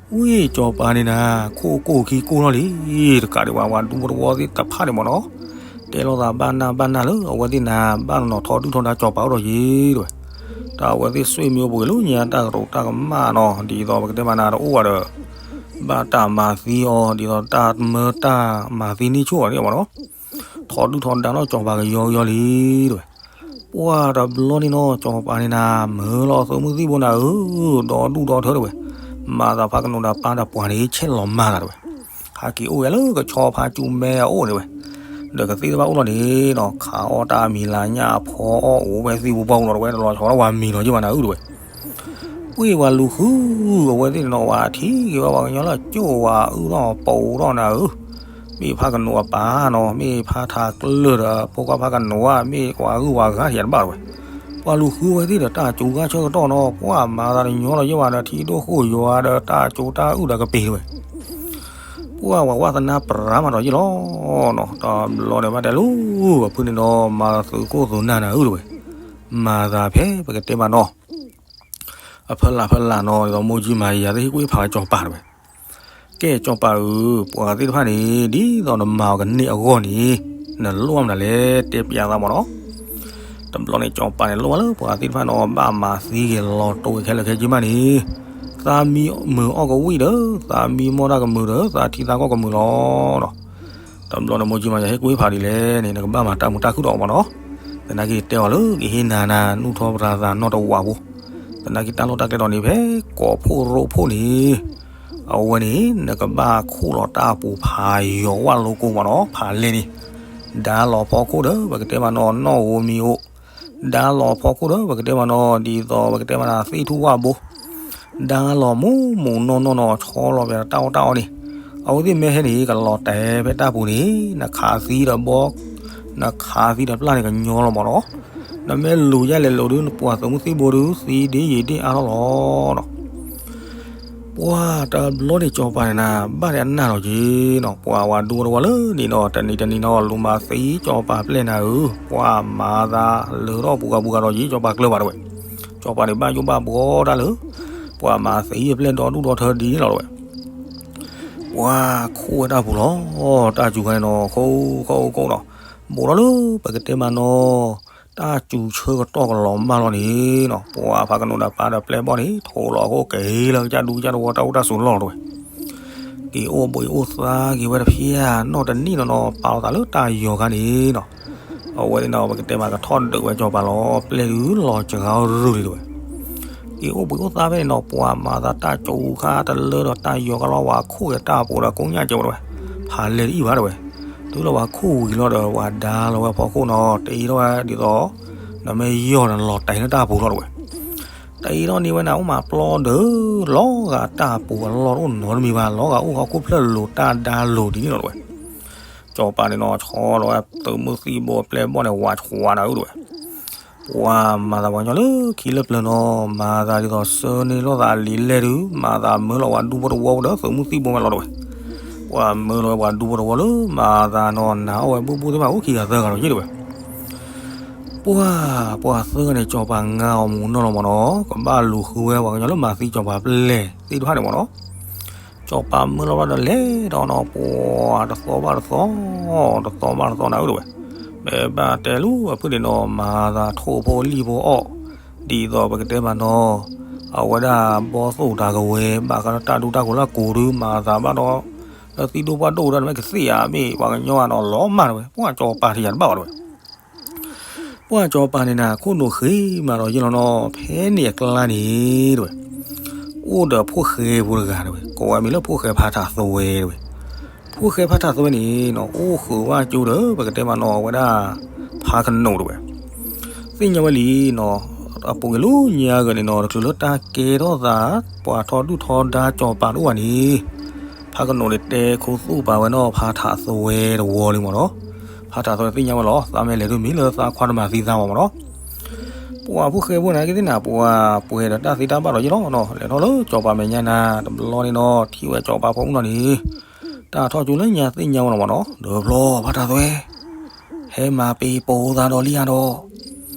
ဝ့ၢ်ကၠီၤပၤန့ၣ်နၤ ခိၣ်ကိၢ်ခံကိၢ်ထီၣ်လံ တကးဒံးဘၣ်ပှၤဒူဖိတဝီသ့ၣ်တဖၣ်န့ၣ်မ့ၢ်နီၤ တဲလိာ်သးဘၣ်နၢ်ဘၣ်နၢ်လၢအဝဲသ့ၣ်နၤ ဘၣ်နီၤထီဒုၣ်ထီဒါကၠီၤပၤအိၣ်ဒီးယံၤတဲဝဲ. တၢ်အဝဲသ့ၣ်ဆွေမျိုးပူၤလၢညါတၢ်ကရူးတၢ်ကမၣ်နီၤ ဒ်သိးပကတဲမးနၤတအိၣ်ဘၣ်ဒီး ဘၣ်တၢ်မၤသံအီၤ ဒ်သိးတၢ်မၢတၢ်မၤသံန့ၢ်ဆိၣ်အီၤန့ၣ်မ့ၢ်နီၤ ထီဒုၣ်ထီဒါထီၣ်ကၠီၤပၤကယီကယီလံတဲဝဲ. ပှၢ်တဘျီန့ၣ်နီၤ ကၠီၤပၤန့ၣ်နၤ မၢလီၤသုးမုၢ်သံၣ်ဘိနၤဧၢ ဒီဒူၣ်ဒီထၢတဲဝဲ. မၤသးဖးကနိးဒီးပၢ်ဒီးပှၤန့ၣ် ဆဲးလီၤမၢ်သးတဲဝဲ. ဟးက့ၤအိၣ်ဝဲလၢကဆီဖါကၠူမဲအအိၣ်န့ၣ်ဝဲ. ဒီးကသ့ၣ်တဖၣ်အိၣ်လီၤန့ၣ်နီၤ ခးအီၣ်တၢ်မံၤလၤညၣ်အဖီအီၣ်အိၣ်ဝဲသံၣ်ပူၤပှၢ်ပူၤလီၤတဝဲ တလီၤဆီထီၣ်ဝဲမံၤလီၤယ့ၢ်ဘၣ်နၤအုၣ်တဝဲ ပှ့ၢ်ဝဲလူၤဃု အဝဲသ့ၣ်န့ၣ်နီၤ ဝဲထံၣ်က့ၤဝဲပှၤကညီလၢအကၠိၣ်ဝဲအုၣ်ထီၣ်ပူၤထီၣ်နၤဧၢ, မ့ၢ်ဖးကနိးအပၢ်နီၤ မ့ၢ်ဖးထးကျၢၢ်ဒီး ဖိခွါဖးကနိးဧါ မ့ၢ်ပှၤဂုၤပှၤဂၤထံးတဘၣ်တဝဲ, ပှၤလူၤဃုဝဲသ့ၣ်ဒီးတၢ်စူၤဂၤဆၢကတီၢ်နီၤ ပှၤမၤသးတညီလီၤယ့ၢ်ဘၣ်ဒီး ထံဒိၣ်ဃိၣ်ယွၤဒီးတၢ်စူၤတၢ်အုၣ်ဒီးကပ့ၤတဝဲ ပှၤဝဲဝးသနါပြၤမးဒီးယ့ၢ်လီၤနီၤ တဘျီန့ၣ်ဘၣ်တဲလၢ ပဖုန့ၣ်နီၤ မၤသုးခိၣ်သုးနၢ်နၤဧၢတဝဲ, မၤသးဖဲပကတဲမးနီၤ အဖၢလၢ်ဖၢလၢ်နီၤ ဒ်သိးမိၢ်ကၠံမၤယၤသ့ၣ်ဟ့ၣ်ကူၣ်ဟ့ၣ်ဖးကစီၤပၤတဝဲ, ကဲစီၤပၤဧၢ, ပှၤသ့ၣ်တဖၣ်န့ၣ် ဒ်သိးနမၤအီၤကန့ၢ်အဂီၢ်န့ၣ် နလိၣ်မနုၤလဲၣ် တဲပျးသးမးနီၤ တဘျီန့ၣ် စီၤပၤန့ၣ်လိၣ်ဘၣ်လၢပှၤသ့ၣ်တဖၣ်နီၤ ဘၣ်မၤသံက့ၤလီၤတိာ်ခဲလၢာ်ခဲဆ့မးန့ၣ်, သးမံမုာ်အီၣ်ကဝံၣ်ဒီး သးမံမီၢ်တၢ်ကမုာ်ဒီး သးထံသးကီၢ်ကမုာ်လီၤနီၤ. တဘျီန့ၣ်မိၢ်ကၠံမၤယၤဟ့ၣ်ကူၣ်ဟ့ၣ်ဖးဒ်လဲၣ်န့ၣ် နကဘၣ်မၤတၢ်မူတၢ်ခုၣ်ဒီးအီၤမးနီၤ. သနာ်က့တဲအီၤလၢကဟ့ၣ်နၤနၤ နူၢ်ထီၣ်ပတြၢၤသးနီတဝးဖိ, သနာ်က့တၢ်လီၢ်တၢ်ကျဲဒီးန့ၣ် ဖဲကိးဖှိၣ်ရိဖှိၣ်န့ၣ် အဝဲန့ၣ် နကဘၣ်ခူၣ်လီၤတၢ်ပူၤဖးယိာ်ဝၣ်လိကိမးနီၤ ဖးလဲၢ်န့ၣ်, ဒါလီၤဖီခိၣ်ဒီး ပကတဲမးနီၤ နီၣ်ဧိၤမံၤဧိၤ, ဒါလီၤဖီခိၣ်ဒီး ပကတဲမးနီၤ ဒ်သိးပကတဲမးနီၤ သ့ၣ်ထူၣ်ဝၣ်ဘိ, ဒါလီၤမူးမူးနီၢ်နီၢ်နီၤ ဆီလီၤပတၢ်အီၣ်တၢ်အီန့ၣ်, အဝဲသ့ၣ်မ့ၢ်ဟဲန့ၣ် ကလီၤတဲာ်ဖဲတၢ်ပူၤန့ၣ် နခးသံဒီးဘီ နခးသံဒီးပျၢ်န့ၣ်ကညီလီၤမးနီၤ. နမ့ၢ်လူၤယဲလဲၤလိၤဒုး နပှၤသုးမုၢ်သံၣ်ဘိဒုး သံဒ်ယံာ်ဒ်အါထီၣ်လီၤနီၤ. ပှၤတဘျီန့ၣ် စီၤပၤန့ၣ်နၤ ဘၣ်ဒဲးအနၢ်လီၤက့ၤနီၤ ပှၤဝၤဒူဖိတဝီလၢန့ၣ်ဒီး တနံၤတနံၤနီၤ လူၤမၤသံစီၤပၤပျဲၢ်နၤဧၢ, ပှၤမၤသးလၢထီၣ်ပူၤဂၤပူၤဂၤဒီးက့ၤ စီၤပၤကျၢၤဘၣ်တဝဲ, စီၤပၤန့ၣ်ဘၣ်ယိၣ်ဘၣ်ဘှီတၢ်လၢ ပှၤမၤသံအပျဲၢ်ဒီဒူၣ်ဒီထၢဒ်န့ၣ်လီၤတဝဲ ပှၤခူၣ်ဝဲတၢ်ပူၤလီၤ. တၢ်စူၤခါန့ၣ်နီၤ ခိၣ်ခိၣ်ခိၣ်နီၤ, ဘူးထီၣ်လၢပကတဲမးနီၤ တၢ်စူၤဆၢကတီၢ်ကလီၤမၢ်လီၤန့ၣ်နီၤ ပှၤဖးကနိးဒီးပၢ်ဒီးပျဲၢ်ဘီၣ်န့ၣ် ထိးလီၤအခိၣ်က့ၤလၢကစၢ်ဒူကစၢ်တဝီ တၢ်အိၣ်တၢ်ဆိးလီၤတဝဲ က့ၤအိၣ်ဘှံးအိၣ်သါက့ၤဝဲတဖျၢၣ်နီတနံၣ်နီၤနီၤ ပာ်လီၤသးလၢတၢ်ယီၤခါန့ၣ်နီၤ, အဝဲသ့ၣ်နီၤ ပကတဲမးကထီၣ်ဒုးဝဲစီၤပၤလီၤ ပျဲၢ်ဒုးလီၤစှၤအီၤရုၢ်လံတဝဲ က့ၤအိၣ်ဘှံးအိၣ်သါဖဲန့ၣ်နီၤ ပှၤမၤသးတၢ်စူၤခါတလၢဒီးတၢ်ယီၤခါလီၤ ပှၤခူၣ်က့ၤတၢ်ပူၤဒီးကိညၣ်ကဲဝဲတဝဲ, ဖးလဲၢ်တအံၣ်ဘၣ်တဝဲ, တုၤလၢပှၤခူၣ်ဝံၤလီၤဒီး ပှၤဒါလီၤဝဲဖီခိၣ်နီၤ တအံၤထီၣ်ဝဲဒ်သိး နမ့ၢ်ယီၢ်န့ၣ်လီၤတဲာ်လၢတၢ်ပူၤလီၤတဝဲ တအံၤထီၣ်န့ၢ်ဝဲန့ၣ် အိၣ်မးပျီဒၢး လီၤဂာ်တၢ်ပူၤအလီၢ်တအိၣ်နီတမံၤဘၣ် လီၤဂာ်အိၣ်ဟီၣ်ခိၣ်ဖျၢၣ်လိၤတၢ်ဒါလိၤဒ်န့ၣ်လီၤတဝဲ, စီၤပၤန့ၣ်နီၤ ဆီလီၤဝဲသုးမုၢ်သံၣ်ဘိပျဲၢ်ဘီၣ်န့ၣ် ဝးဆှးနၤဧၢတဝဲ ပှၤမၤသးပှၤကညီလၢခံလၢပျၢၤနီၤ မၤသးဒ်သိးဆၢန့ၢ်လိာ်သးလံာ်လဲၢ်ဒုး မၤသးမၢလီၤပှၤဒူဖိတဝီဒီးသုးမုၢ်သံၣ်ဘိဝဲလီၤတဝဲ, ပှၤမၢလီၤဝဲပှၤဒူဖိတဝီလၢ မၤသးနီၤ နၤအီၣ်ဝဲဘူၣ်ဘူၣ်သ့ၣ်တဖၣ်အိၣ်ခံဂၤသၢဂၤဒီးယ့ၢ်တဝဲ, ပှၤ ပှၤသၢဂၤန့ၣ် စီၤပၤငါအီၤမူးနီၢ်လီၤမးနီၤ ကဘၣ်လူၤဃုဝဲပှၤကညီလၢမၤသံစီၤပၤပျဲၢ်သ့ၣ်တဖၣ်န့ၣ်မးနီၤ စီၤပၤမၢလီၤဘၣ်ဒီးလဲၤဒီးနီၤ ပှၤတသီဘၣ်တသီ တသီဘၣ်တသီနၤဧၢတဝဲ, မ့ၢ်ဘၣ်တဲလၢအဖုၣ်န့ၣ်နီၤ မၤသးထိၣ်ဖိလံၣ်ဖိအီၣ် ဒ်သိးပကတဲမးနီၤ အဝဲဒၣ်ဘီသိၣ်တၢ်ကဝဲၤ ဘၣ်ဃးဒီးတၢ်ဒူတၢ်ကိၤလၢကိၤဒုး မၤသးဘၣ်ဒီး လၢသံဒိၣ်ပှၢ်ဒိၣ်ဒီး နမ့ၢ်ကသ့ၣ်ဧါ မ့ၢ်ပှၤကညီဧါနီၤ လီၤမၢ်တဝဲ ပှၤစီၤပၤထံၣ်ယၤတဘၣ်ဘၣ်တဝဲ ပှၤစီၤပၤန့ၣ်နၤ ခိၣ်နူာ်ဃ့မးဒီးယ့ၢ်လီၤနီၤ ဖဲန့ၣ်အကျါန့ၣ်တဝဲ, အိၣ်ဒီးဖိၣ်ဃဲဖိတဂၤတဝဲ ကိးဝဲမံၤလၢဖိၣ်ဃဲဖးထးသွဲတဝဲ, ဖိၣ်ဃဲဖးထးသွဲန့ၣ်နီၤ အိၣ်ဃုာ်ဝဲကၠိဒီး ပကတဲမးနီၤ အဝဲဒၣ် ဖးကနိးတဝဲ, သ့ၣ်ညါဝဲလံနီၤ အပူၤကွံာ်လၢညါဂၤန့ၣ်နီၤ တချုးလၢတၢ်ကဲထီၣ်သး ပှၤထီဒုၣ်ထီဒါစီၤပၤတအိၣ်ဘၣ်န့ၣ် ဖးကနိးန့ၣ်တဲခူသူၣ်ပာ်ဝဲနီၤ ဖးထးသွဲတဝီလံမးနီၤ, ဖးထးသွဲသ့ၣ်ညါဝဲလီၤ သးမ့ၢ်လဲၤဒိၣ်မံၤလၢသးခွါတမၤသံသးမးမးနီၤ, ပှၤဖိၣ်ဃဲဖိန့ၣ်ကသ့ၣ်နၤ ပှၤပှဲၤဒီးတၢ်သ့တၢ်ဘၣ်ဒီးယ့ၢ်လီၤနီၤ လဲၤထီၣ်လၢစီၤပၤမဲာ်ညါနၤ တဘျီန့ၣ်နီၤ ထံၣ်ဝဲစီၤပၤဖိမုၣ်နီၤန့ၣ် တၢ်ထီၣ်ကၠိလၢညါသ့ၣ်ညါဝဲလီၤမးနီၤ ဒီးဖျီဖးထးသွဲ ဟဲမၤပ့ၤပိာ်သးဒီးလံဧါဒီး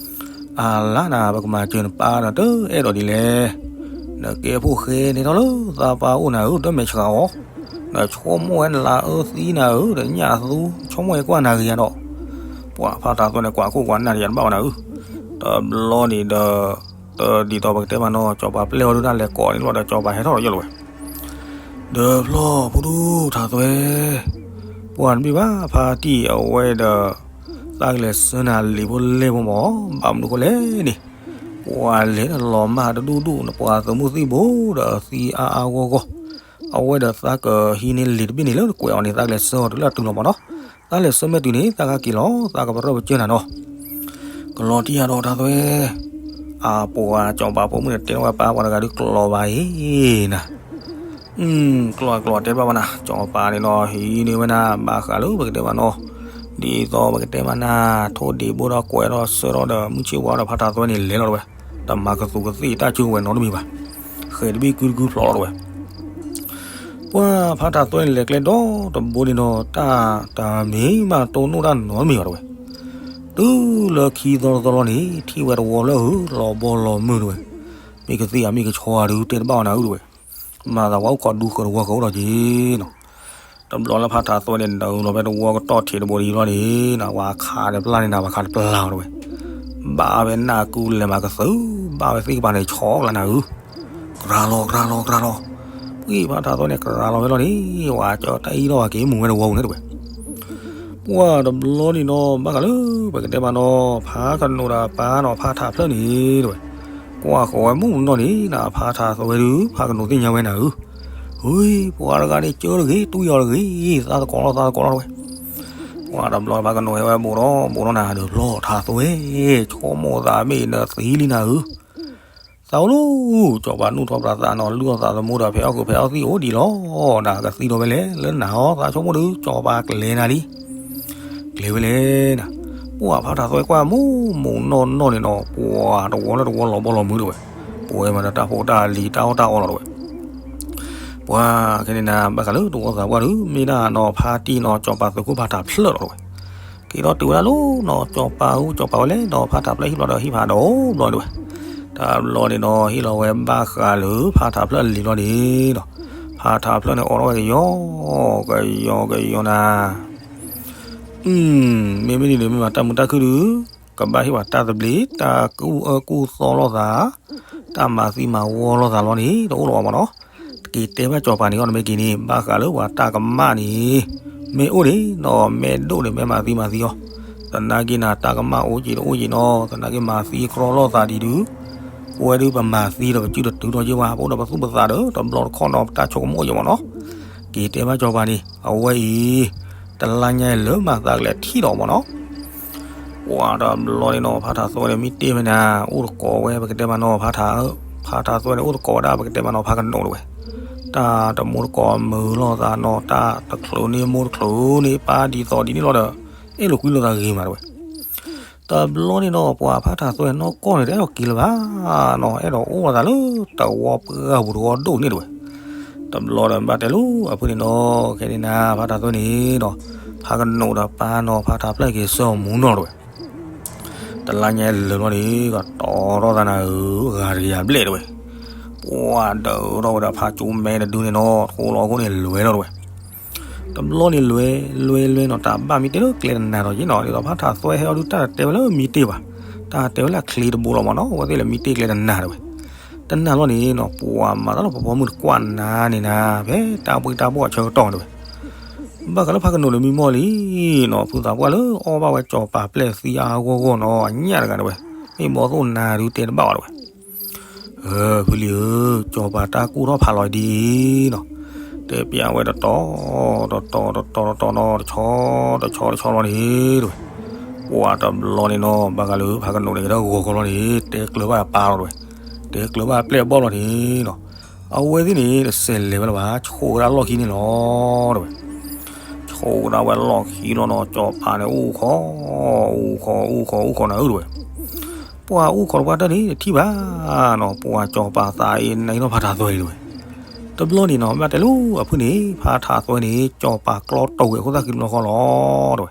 အလါနၤ ပကမၤစၢၤနပၢ်ဒီးတအဲၣ်ဒိးဒ်လဲၣ်, နကဲဖိၣ်ဃဲန့ၣ်ထီၣ်လၢသးပၢ်အိၣ်နၤဧၢ တမဲာ်ဆှးအီၤ, နဆိကမိၣ်ဝဲနလၤအၢသံနၤဧၢ တညၣ်သူ ဆိကမိၣ်ဝဲကွၢ်နၤဂ့ၤယၤဒီး, ပှၤဖးထးသွဲန့ၣ် ကွၢ်ခိၣ်ကွၢ်နၢ်တယၤတဘၣ်ဝဲနၤဧၢ, တဘျီန့ၣ်ဒီး တဒ်သိးပကတဲမးနီၤ စီၤပၤပျဲၢ်ဝဲဒုးတၢ်လဲၤကိးန့ၣ်လီၤဒီး စီၤပၤဟဲထီၣ်ဒီးယိၣ်လီၤဝဲ ဒီးဖျီဖိဒုၣ်ထးသွဲ, ပှၤတဘ့ၣ်ဘၣ်ဖါတံၢ်အဝဲဒီး သးကလဲၤဆှၢနၤလံာ်ဖိလဲၢ်ဖိမး ဘၣ်မနုၤဃိလဲၣ်န့ၣ်, ပှၤလဲၤတလီၤမၢ်တဒူၣ်ဒူၣ် နပှၤသုးမုၢ်သံၣ်ဘိဒီးသံအါအါဂီၢ်ဂီၢ်, အဝဲဒီးသးကဟံးန့ၢ်လံာ်တဘ့ၣ်န့ၣ်လၢကွဲးအီၤန့ၣ် သးကလဲၤဆှၢအီၤတုၤလၢအတုၤလီၤမးနီၤ, တၢ်လဲၤဆၢမဲာ်တုၤန့ၣ် သးကက့ၤလီၤ သးကပရၢၢ်ပကၢၢ်နၤနီၤ. ကလီၤတံၢ်ယၤဒီးထးသွဲ, အပှၤစီၤပၤဖိမုၣ်န့ၣ် တဲထီၣ်ဝဲပၢ်ပှၤတဂၤဒုး ကျိးဘၣ်အံၤနၤ. ကျိးကျိးတဲဘၣ်ဝဲနၤ, စီၤပၤန့ၣ်နီၤ ဟံးန့ၢ်ဝဲနၤ ဘၣ်ဃးလၢပကတဲမးနီၤ, ဒ်သိးပကတဲမးနၤ ထိၣ်ဒံးဘိဒီးကွဲးထီၣ်ဆၢထီၣ်ဒီး မုၢ်ဆ့ၣ်ဝါဒီးဖးထးသွဲန့ၣ်လဲၤလီၤတဝဲ, တမၤကသူးကသ့ၣ်တၢ်ကၠိဝဲနီတမံၤဘၣ်, ဃဲၤတဘ့ၣ်ကုတကုဖျိးလီၤတဝဲ. ပှၤဖးထးသွဲန့ၣ် လဲၤကျဲဒီတဘိန့ၣ်ဒီး တၢ်တမ့ၢ်မးတိၢ်နီၣ်တၢ်နီတမံၤဘၣ်တဝဲ. တုၤလၢခံသီတသီလီၤန့ၣ် ထံၣ်ဝဲတဝီလၢဧၢ လီၤဘီလီၤမုၢ်တဝဲ, မ့ၢ်ကသ့ၣ်ဧါမ့ၢ်ကဆီဧါဒုး တဲတဘၣ်အီၤနၤဧၢတဝဲ, မၤသးပှၤအိၣ်ခိးဒူဃၢၤတဝီဃၢၤအိၣ်ဒီးက့ၤနီၤ. တဘျီလၢဖးထးသွဲန့ၣ် နုာ်လီၤဖဲတဝီကတီၢ်ထံးတဘိဒီးလီၤန့ၣ် ပှၤခးဒီးပျၢ်န့ၢ်နၤ ပှၤခးတပျၢ်လီၤတဝဲ, ဘၣ်ဝဲနၢ်ကူလဲၤမၤကသုး ဘၣ်ဝဲသ့ၣ်ကပၤန့ၣ် ဆီကလါနၤဧၢ, ကြၤလီၤ ကြၤလီၤ ကြၤလီၤ. ပှၤဖးထးသွဲန့ၣ် ကြၤလီၤဝဲလီၤန့ၣ် ပှၤကၠီတၢ်အံၤထီၣ်ပှၤက့ၤမူၤဝဲတဝီပူၤန့ၣ်တဝဲ. ပှၤတဘျီန့ၣ်နီၤ ဘၣ်ဃးလၢ ပကတဲမးနီၤ ဖးကနိးဒီးပၢ်နီၤ ဖးထးဖျၢၣ်န့ၣ်တဝဲ, ကွၢ်ဃီၤဝဲမူနီၢ်န့ၣ်နၤ ဖးထးသွဲဒုး ဖးကနိးသ့ၣ်ညါဝဲနၤဧၢ, ဟူ ပှၤတဂၤန့ၣ် ကၢတဂ့ၤ တူၢ်ယီၤတဂ့ၤ သးသကိးလီၤ သးသကိးလီၤတဝဲ. ပှၤတဘျီဖးကနိးဟဲဝဲဘူးဒီး ဘူးဒီးနၤဒီး ဖျီၣ်ထးသွဲ, ဆိကမိၣ်သးမ့ၢ်နသံလံနၤဧၢ သးအိၣ်လီၤ, စီၤပၤနူၢ်ထီၣ်ပြးသးနီၤ လုၢ်အီၣ်သးသမူဒီး ဖဲအီၣ်ကုးဖဲအီၣ်သံၣ်အိၣ်ဒံးလီၤ, နကသံဒီးဝဲလဲၣ် လၢနၤအီၤ သးဆိကမိၣ်ဒုး စီၤပၤကျဲၤနၤလံ, ကျဲၤဝဲလဲၣ်နၤ. ပှၤဖးထးသွဲကွၢ်မူမူနီၢ်နီၢ်န့ၣ်နီၤ ပှၤတဝီလၢတဝီလီၤဘီလီၤမုၢ်တဝဲ, ပဝဲမၤဒီးတၢ်ဖိတၢ်လံၤတၢ်အီၣ်တၢ်အီလီၤတဝဲ. ပှၤခဲန့ၣ်နၤ ဘၣ်ဃးလၢတဝီသးပှၢ်ဒုး မ့ၢ်ဒၣ်နီၤ ဖါတံၢ်နီၤ စီၤပၤသုးခိၣ်ဖးထးဖျၢၣ်လီၤတဝဲ. က့ၤထီၣ်တုၤဝဲဒၣ်လီၤနီၤ စီၤပၤဧၢ စီၤပၤဝဲလဲၣ်နီၤ ဖးထးဖျၢၣ်ဟံၣ်ဘျီဒီးဟံၣ်ဖးဒိၣ်ဘျီတဝဲ. တဘျီန့ၣ်နီၤ ဟ့ၣ်လီၤဝဲဘၣ်ဃးလၢဖးထးဖျၢၣ်လံၤလီၤန့ၣ်နီၤ, ဖးထးဖျၢၣ်န့ၣ် အိးထီၣ်ဝဲကယီကယီကယီနၤ မ့မ့ၢ်ဒ်န့ၣ် မ့ၢ်ဘၣ်တၢ်မုာ်တၢ်ခုၣ်ဒုး ကဘၣ်ဟ့ၣ်ပှၤတၢ်သဘျ့ တၢ်ကူၣ်အၢကူၣ်သီလိာ်သး, တၢ်မၤသံမၤဝီလိာ်သးလီၤန့ၣ် တအိၣ်လၢၤဘၣ်မးနီၤ. တက့ၤတဲဘၣ်စီၤပၤန့ၣ်အီၤ နမ့ၢ်က့ၤန့ၣ် ဘၣ်ဃးလၢပှၤတၢ်ကမၣ်န့ၣ် မ့ၢ်အိၣ်န့ၣ်နီၤ မ့ၢ်ဒိၣ်န့ၣ် မ့ၢ်မၤသံမၤသံအီၤ, သနာ်က့နၤ တၢ်ကမၣ်အိၣ်က့ၤတအိၣ်က့ၤနီၤ သနာ်က့မၤသံကြီလိာ်သးဒံးဒုး ပဝဲဒုးပမၤသံဒီးပစုတတုၤထီၣ်က့ၤဝဲ ပအိၣ်ဒီးပသူၣ်ပသးဒီး တဘျီတခီၣ်နီၤ ပတၢ်ဆိကမိၣ်က့ၤမးနီၤ. က့ၤတဲဘၣ်စီၤပၤန့ၣ် အဝဲအံၤ တလါညါအံၤလၢမၤသးကလဲၤထံၣ်ဒီးမးနီၤ. ပှၤတဘျီန့ၣ်နီၤ ဖးထးသွဲန့ၣ် မ့ၢ်တ့ၢ်ဖဲန့ၣ် အိၣ်တကိးဝဲ ပကတဲမးနီၤ ဖးထး, ဖးထးသွဲန့ၣ် အိၣ်တကိးဝဲဒၣ် ပကတဲမးနီၤ ဖးကနိးတဝဲ. တၢ်တမိၢ်တကိးမုာ်လိာ်သးနီၤ တၢ်တချုးန့ၣ်မိၢ်တချုးန့ၣ် ပၢ်ဒ်သိးဒ်န့ၣ်လီၤဒီး အဲၣ်လိာ်ကွံလိာ်သးဂ့ၤမးတဝဲ. တဘျီန့ၣ်နီၤ ပှၤဖးထးသွဲနီၢ်ကီၢ်န့ၣ် တအဲၣ်ဒိးက့ၤလၢၤဘၣ်နီၤ အဲၣ်ဒိးအိၣ်သးလၢတဝီပှၢ်ပူၤတဝီဒိၣ်န့ၣ်တဝဲ. တဘျီဒီးဘၣ်တဲလၢအဖုန့ၣ်နီၤ ခဲန့ၣ်နၤ ဖးထးသွဲန့ၣ်ဒီး ဖးကနိးဒီးပၢ်နီၤ ဖးထးဖျၢၣ်က့ၤဆၢမူနီၤတဝဲ. တလါညါလၢာ်လီၤန့ၣ် ကတီၤထီၣ်သးနၤဧၢ ဂၤတကယၤဘျဲၣ်တဝဲ. ပှၤဒၢးထီၣ်ဝဲဒီးဖးကၠိမဲတဒုန့ၣ်နီၤ ထိလီၤအဃိန့ၣ်လွဲၤထီၣ်တဝဲ. တဘျီန့ၣ်လွဲၤ လွဲၤလွဲၤနီၤ တၢ်ဘၣ်မ့ၢ်တဲလၢကျဲတနၤဒီးက့ၤနီၤ ဒ်သိးဖးထးသွဲဟဲအီၤဒုး တၢ်တတဲဝဲလၢမ့ၢ်တ့ၢ်ဘၣ်, တၢ်တဲဝဲလၢအချ့တဘိလီၤမးနီၤ အဝဲသ့ၣ်လဲၤမ့ၢ်တ့ၢ်ကျဲတနၤတဝဲ. တနၤလီၤန့ၣ်နီၤ ပှၤမၤတၢ်လီၤပှၤပိာ်မုၣ်တကွၢ်နၤန့ၣ်နၤ ဖဲတၢ်ဘှ့ၣ်တၢ်ဘှီၣ်အဆၢကတီၢ်တဝဲ. ဘၣ်ဃးလၢဖးကနိးန့ၣ်မံမီၢ်လံနီၤ ဖုသးပှၢ်လၢအီၣ်ဘၣ်ဝဲစီၤပၤပျဲၢ်သံအါအါဂီၢ်ဂီၢ်နီၤ အညၣ်တဂၤတဝဲ, မ့ၢ်ဘီသိၣ်နၤဒုးတဲတဘၣ်ဝဲတဝဲ. ဖုလံဧၢ, စီၤပၤတၢ်ကူၣ်ထီၣ်ဖးလီၤဒ်အံၤနီၤ, တဲပျးဝဲတတီၤ တတီၤ တတီၤ တတီၤနီၤ တဆီ တဆီ တဆီလီၤန့ၣ်တဝဲ. ပှၤတဘျီန့ၣ်နီၤ ဘၣ်ဃးလၢဖးကနိးန့ၣ် ကဒီးဂီၤကီလီၤန့ၣ် တဲကျၢၤဘၣ်ပၢ်လီၤတဝဲ, တဲကျၢၤဘၣ်ပျဲၢ်ဘီၣ်လီၤန့ၣ်နီၤ, အဝဲသ့ၣ်န့ၣ် တစဲးလဲၤဝဲလၢၤဘၣ် ဆိးဝဲဒၣ်လီၢ်ခံန့ၣ်လီၤတဝဲ. ဆိးဝဲဒၣ်ဝဲလီၢ်ခံလီၤနီၤ စီၤပၤန့ၣ် အူၣ်ခီ အူၣ်ခီ အူၣ်ခီ အူၣ်ခီနၤဧၢတဝဲ. ပှၤအူၣ်ခီတပှၢ်တၢၢ်န့ၣ် တထံၣ်ဘၣ်နီၤ ပှၤစီၤပၤသးအံၤ နံထီၣ်ဖးထးသွဲအံၤတဝဲ. တဘျီန့ၣ်နီၤ ဘၣ်တဲလၢအဖုန့ၣ် ဖးထးသွဲန့ၣ် စီၤပၤကျီတိာ်ဝဲအခိၣ်သၣ်ဃံတဘျီဃီလီၤတဝဲ.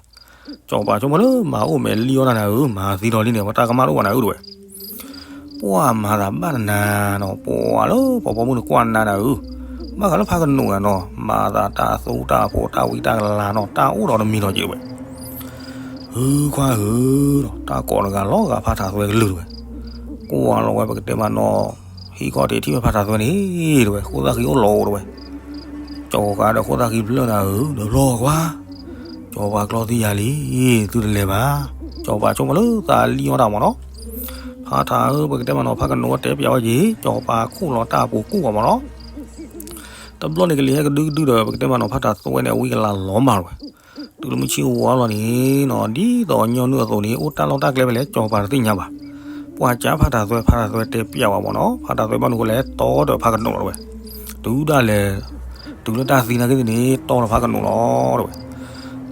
စီၤပၤဆိကမိၣ်လၢမၤအိၣ်မဲာ်လံအီၣ်တၢ်နၤဧၢ မၤသံဒီးလံန့ၣ် ပတၢ်ကမၣ်တအိၣ်ဘၣ်နၤဧၢတဝဲ. ပှၤမၤသးဘၣ်တနၤနီၤ ပှၤလၢပှၤပိာ်မုၣ်တကွၢ်နၤနၤဧၢ, ဘၣ်ဃးလၢဖးကနိးနၤနီၤ မၤသးတၢ်သူတၢ်ဖိတၢ်ဝံတၢ်ကလၤနီၤ တၢ်အိၣ်ဒီးတမံၤဒီးက့ၤတဝဲ. ဟုခွါဧၢ, တၢ်ကိးတဂၤလီၤဂာ်ဖးထးသွဲကလုၢ်တဝဲ. ကွၢ်လီၤဝဲပကတဲမးနီၤ ဟံၣ်ခီၣ်ထံးထံၣ်ဝဲဖးထးသွဲန့ၣ်တဝဲ ခိၣ်သၣ်ဃံအိၣ်လီၤအိၣ်တဝဲ. ကၠီၤဃာ်ဒီးခိၣ်သၣ်ဃံဖျၢၣ်နၤဧၢ ဒီးဘျီကွၢ်, စီၤပၤကျီသံယၤလံ, သုတလဲၤဘၣ်. စီၤပၤဆိကမိၣ်လၢသးလံအီၣ်တၢ်မးနီၤ. ဖးထးဧၢ ပကတဲမးနီၤ ဖးကနိးတဲပျးဝဲက့ၤ စီၤပၤခူၣ်လီၤတၢ်အပူၤကူၣ်အီၤမးနီၤ. တဘျီန့ၣ်ကလံၤဟဲကဒုကဒုဒီး ပကတဲမးနီၤ ဖးထးသွဲန့ၣ် အဝံကလၤလီၤမးတဝဲ. တ တုၤလၢမုၢ်ဆ့ၣ်ဝါလီၤန့ၣ်နီၤ ဒ်သိးညီနုၢ်အသိးန့ၣ် အိၣ်တၢ်လီၢ်တၢ်ကျဲဖဲလဲၣ် စီၤပၤတသ့ၣ်ညါဘၣ်. ပှၤကၠါဖးထးသွဲ ဖးထးသွဲတဲပျးဝဲမ့ၢ်နီၤ ဖးထးသွဲဘၣ်နုၤဃိလဲၣ် တီဒီးဖးကနိးလီၤတဝဲ. တုၤဒၣ်လဲာ် တုၤလၢတၢ်သံနာ်က့သ့ၣ်န့ၣ် တီဒီးဖးကနိးလီၤတဝဲ.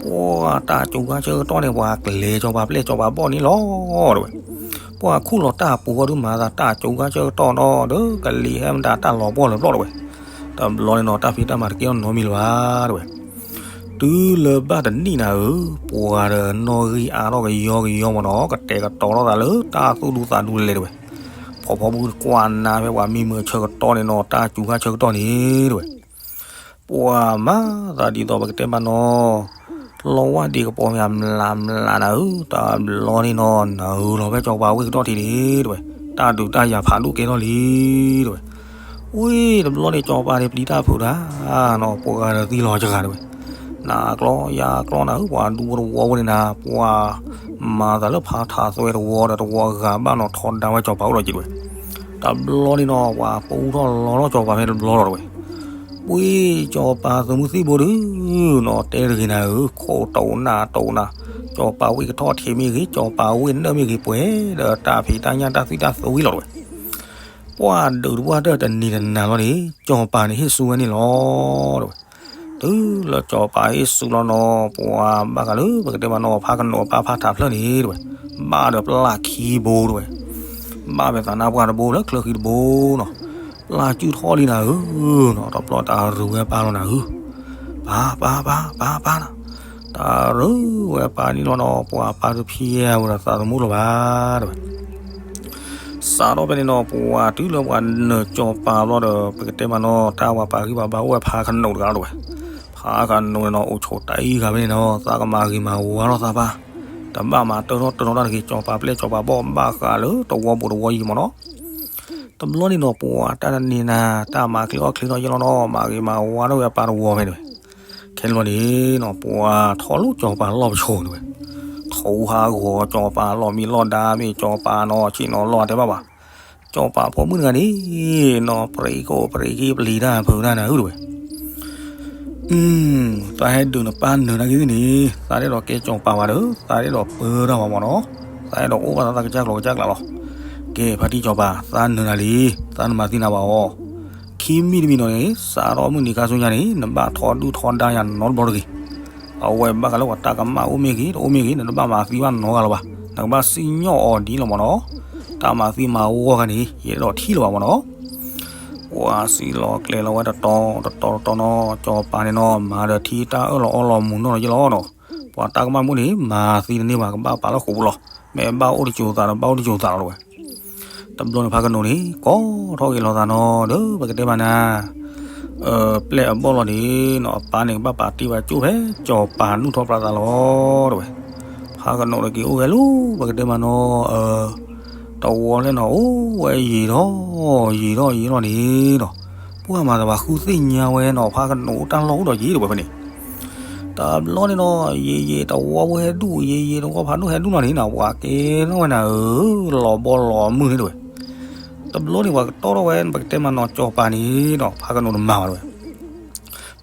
ပှၤတၢ်ကၠိခါဆၢကတီၢ်န့ၣ် ပှၤကလဲၤစီၤပၤပျဲၢ်စီၤပၤဘီၣ်န့ၣ်လီၤတဝဲ. ပှၤခူၣ်လီၤတၢ်ပူၤဃီဒုးမၤသးတၢ်ကၠိခါဆၢကတီၢ်နီၤ ဒီးကလံၤဟဲမတၤတၢ်လီၤပှီၢ်လၢၤပျီၢ်တဝဲ. တဘျီန့ၣ်နီၤ တၢ်ဖံးတၢ်မၤတကဲထီၣ်နီတမံၤလၢၤဘၣ်တဝဲ. တုၤလၢဘၣ်တနံၣ်နၤဧၢ, ပှၤဒီးနီၣ်ဂံၢ်အါထီၣ်ကယီကယီမ့ၢ်နီၤ ကတဲာ်ကတီၤထီၣ်သးလၢတၢ်သူၣ်ဒူသးဒူလဲၣ်တဝဲ. ဖီဖီမုၢ်ကွၢ်နၤဖဲပှၤမံမုာ်ဆၢကတီၢ်န့ၣ်နီၤ တၢ်စူၤခါဆၢကတီၢ်န့ၣ်တဝဲ. ပှၤမၤသးဒ်သိးပကတဲမ့ၢ်နီၤ လီဝၢ်ဒ့ကပီၤမ့ၢ်အမျးမျးနၤဧၢ, တဘျီန့ၣ်နီၤ နၢၤလီၤဖဲစီၤပၤဝ့ၢ်ကတီၢ်ထံးန့ၣ်တဝဲ. တၢ်ဒုးတၢ်ယၤဖးဒိၣ်ကဲထီၣ်လံတဝဲ. ဝံၤတဘျီန့ၣ် စီၤပၤန့ၣ်ပျံၤတၢ်ဖုးတၢ်နီၤ ပှၤဂၤဒီးသံလီၤစှၤတဝဲ. နကျီယၤကျီနၤဧၢ, ပှၤဒူဖိတဝီဖိန့ၣ်နၤ ပှၤမၤသးလၢဖးထးသွဲတဝီဒီးတဝီဂၤဘၣ်နီၤ ထီဒါဝဲစီၤပၤအိၣ်ဒီးက့တဝဲ. တဘျီန့ၣ်နီၤ ပှၤပူထီၣ်လီထီၣ်စီၤပၤဖဲတဘျီလီၤတဝဲ. ဝံၤစီၤပၤသုးမုၢ်သံၣ်ဘိဒုးနီၤ တဲတဂ့ၤနၤဧၢ, ခိးတိးနၢ်တိးနၤ, စီၤပၤဝ့ၢ်ကထီၣ်ထံးမ့ၢ်ဂ့ၤ, စီၤပၤဝ့ၢ်နၢၣ်မ့ၢ်ဂ့ၤ, ပှဲၤဒီးတၢ်ဖံးတၢ်ညၣ်တၢ်သွံၣ်တၢ်သဝံလီၤတဝဲ. ပှၤဒုးတပှၢ်တၢၢ်တနံၤတနၤလီၤန့ၣ် စီၤပၤန့ၣ်ဟ့ၣ်ဆူဝဲန့ၣ်လီၤတဝဲ. တုၤလၢစီၤပၤဟ့ၣ်ဆူလီၤနီၤ ပှၤဘၣ်ဃးလၢပကတဲမ့ၢ်နီၤ ဖးကနိးအပၢ်ဖးထးဖျၢၣ်န့ၣ်တဝဲ, ဘၣ်ဒီးပျၢ်ခံဘိတဝဲ, ဘၣ်ဖဲသးနါပှၢ်တဘိလၢချၢဃံတဘိနီၤ, ပျၢ်စုၣ်ထီၣ်လံနၤဧၢနီၤ, တဘျီတၢ်ရူးဝဲပၢ်လီၤနၤဧၢ, ပၢ်ပၢ်ပၢ်ပၢ်ပၢ်နီၤ, တၢ်ရူးဝဲပၢ်န့ၣ်လီၤနီၤ ပှၤပၢ်တဖံးဝဲဒီးသးသမူလီၤဘၣ်တဝဲ. စးထီၣ်ဖဲန့ၣ်နီၤ ပှၤတုၤလၢပှၤနၢၤစီၤပၤဘျီဒီး ပကတဲမ့ၢ်နီၤ တၢ်ဝၤပာ်ဂံၢ်ပာ်ဘါအိၣ်ဝဲဖးကနိးတဂၤလီၤတဝဲ. ဖးကနိးန့ၣ်နီၤ အိၣ်ဆိးတၢ်အံၤဂၤဖဲန့ၣ်နီၤ သးကမၤဂ့ၤမၤဝါထီၣ်သးပၢ်, တဘၣ်မၤတၢထီၣ်တၢနီတၢ်တဂ့ၤ စီၤပၤပျဲၢ်စီၤပၤဘီၣ်ဘၣ်ဃးလၢတဝီပူၤတဝီယံၤမ့ၢ်နီၤ. တဘျီန့ၣ်နီၤ ပှၤတၢ်တနံၤနၤ တၢ်မၤချ့အီၣ်ချ့ထီၣ်ယဲလီၤနီၤ မၤဂ့ၤမၤဝါထီၣ်ဝဲအပၢ်တဝီဖဲန့ၣ်ဝဲ. ခဲန့ၣ်လီၤန့ၣ်နီၤ ပှၤထီၣ်လိာ်စီၤပၤလီၢ်ပဆိးန့ၣ်ဝဲ, ထီဟးဂီၤစီၤပၤလီၢ်မံလီၢ်ဒါမ့ၢ်စီၤပၤနီၤ ဆ့ၣ်နီၤလီၢ်တဲဘၣ်ဘၣ်. စီၤပၤဖိမုၣ်တဂၤန့ၣ်နီၤ ပြံကိးပြံခံပျံၤတၢ်ဖုးတၢ်နၤဧၢတဝဲ. သးဟဲဒုးနပၢ်နၢၤနာ်က့သ့ၣ်န့ၣ် သးတအဲၣ်ဒိးကဲစီၤပၤဘၣ်ဒီး သးတအဲၣ်ဒိးပၢတၢ်ဘၣ်မ့ၢ်နီၤ, သးအဲၣ်ဒိးအိၣ်ဘၣ်သးသးကစၢ်ကျိၤကစၢ်ကျးလီၤ. ကဲ ဖါတံၢ်စီၤပၤ သးနၢၤနၤလံ, သးနမၤသံနၤဘၣ်အီၤ, ခံမံၤတမံၤနီၤန့ၣ် စးထီၣ်မုၢ်နံၤခါဆူညါန့ၣ် နဘၣ်ထီဒုၣ်ထီဒါယၤနီတဘျီတဂ့ၤ. အဝဲဘၣ်ဃးလၢပှၤတၢ်ကမၣ်အိၣ်မ့ၢ်ဂ့ၤ တအိၣ်မ့ၢ်ဂ့ၤ နတဘၣ်မၤသံဘၣ်နီတဂၤလၢၤဘၣ်, နကဘၣ်စံၣ်ညီၣ်အီၤဒ်လီၤမ့ၢ်နီၤ, တၢ်မၤသံမၤဝီဂၤန့ၣ် ယအဲၣ်ဒိးထံၣ်လၢၤဘၣ်မ့ၢ်နီၤ. ပှၤစံးလီၤကျဲၤလီၤဝဲတတီၤတတီၤတတီၤနီၤ စီၤပၤန့ၣ်နီၤ မၤဒီးထံတၢ်အၢၣ်လီၤအီလီၤမုာ်နီၢ်လီၤယဲလီၤနီၤ, ပှၤတၢ်ကမၣ်မ့ၢ်န့ၣ် မၤသံတန့ၢ်ဘၣ် ကဘၣ်ပာ်လၢဃိာ်ပူၤလီၤ, မ့ၢ်ဘၣ်အိၣ်တစိၤသးဒီးဘၣ်အိၣ်တစိၤသးလီၤတဝဲ. တဘျီန့ၣ်ဖးကနိးန့ၣ် ကိးထီၣ်က့ၤလီၤသးနီၤ ဒီးပကတဲမ့ၢ်နၤ ပျဲၢ်အဘီၣ်လီၤန့ၣ်နီၤ အပၢ်န့ၣ်ကဘၣ်ပာ်တ့ၢ်ဝဲကၠိဖဲစီၤပၤနုာ်ထီၣ်ပြးသးလီၤတဝဲ. ဖးကနိးဒီးက့ၤအိၣ်ဝဲလၢ ပကတဲမ့ၢ်နီၤ တဝီလဲၣ်နီၤ အိၣ်ဝဲယံာ်ထီၣ်ယံာ်ထီၣ်ယံာ်ထီၣ်န့ၣ်နီၤ, ပှၤမၤသးပှၤဃုသ့ၣ်ညါဝဲနီၤ ဖးကနိးအိၣ်တၢ်လီၢ်အိၣ်ဒီးယံာ်တဝဲဖဲန့ၣ် တဘျီန့ၣ်နီၤ ယံာ်ယံာ်တဝီဖိဟဲဒူၣ် ယံာ်ယံာ်တဝီဖးဒိၣ်ဟဲဒူၣ်နီၤန့ၣ်နီၤ ပှၤကဲထီၣ်ဝဲနၤဧၢ လီၤဘီလီၤမုၢ်န့ၣ်တဝဲ. တဘျီန့ၣ်ပှၤကတီၢ်ထီၣ်ဝဲ ပကတဲမ့ၢ်နီၤစီၤပၤန့ၣ်နီၤ ဖးကနိးတမၤဘၣ်တဝဲ.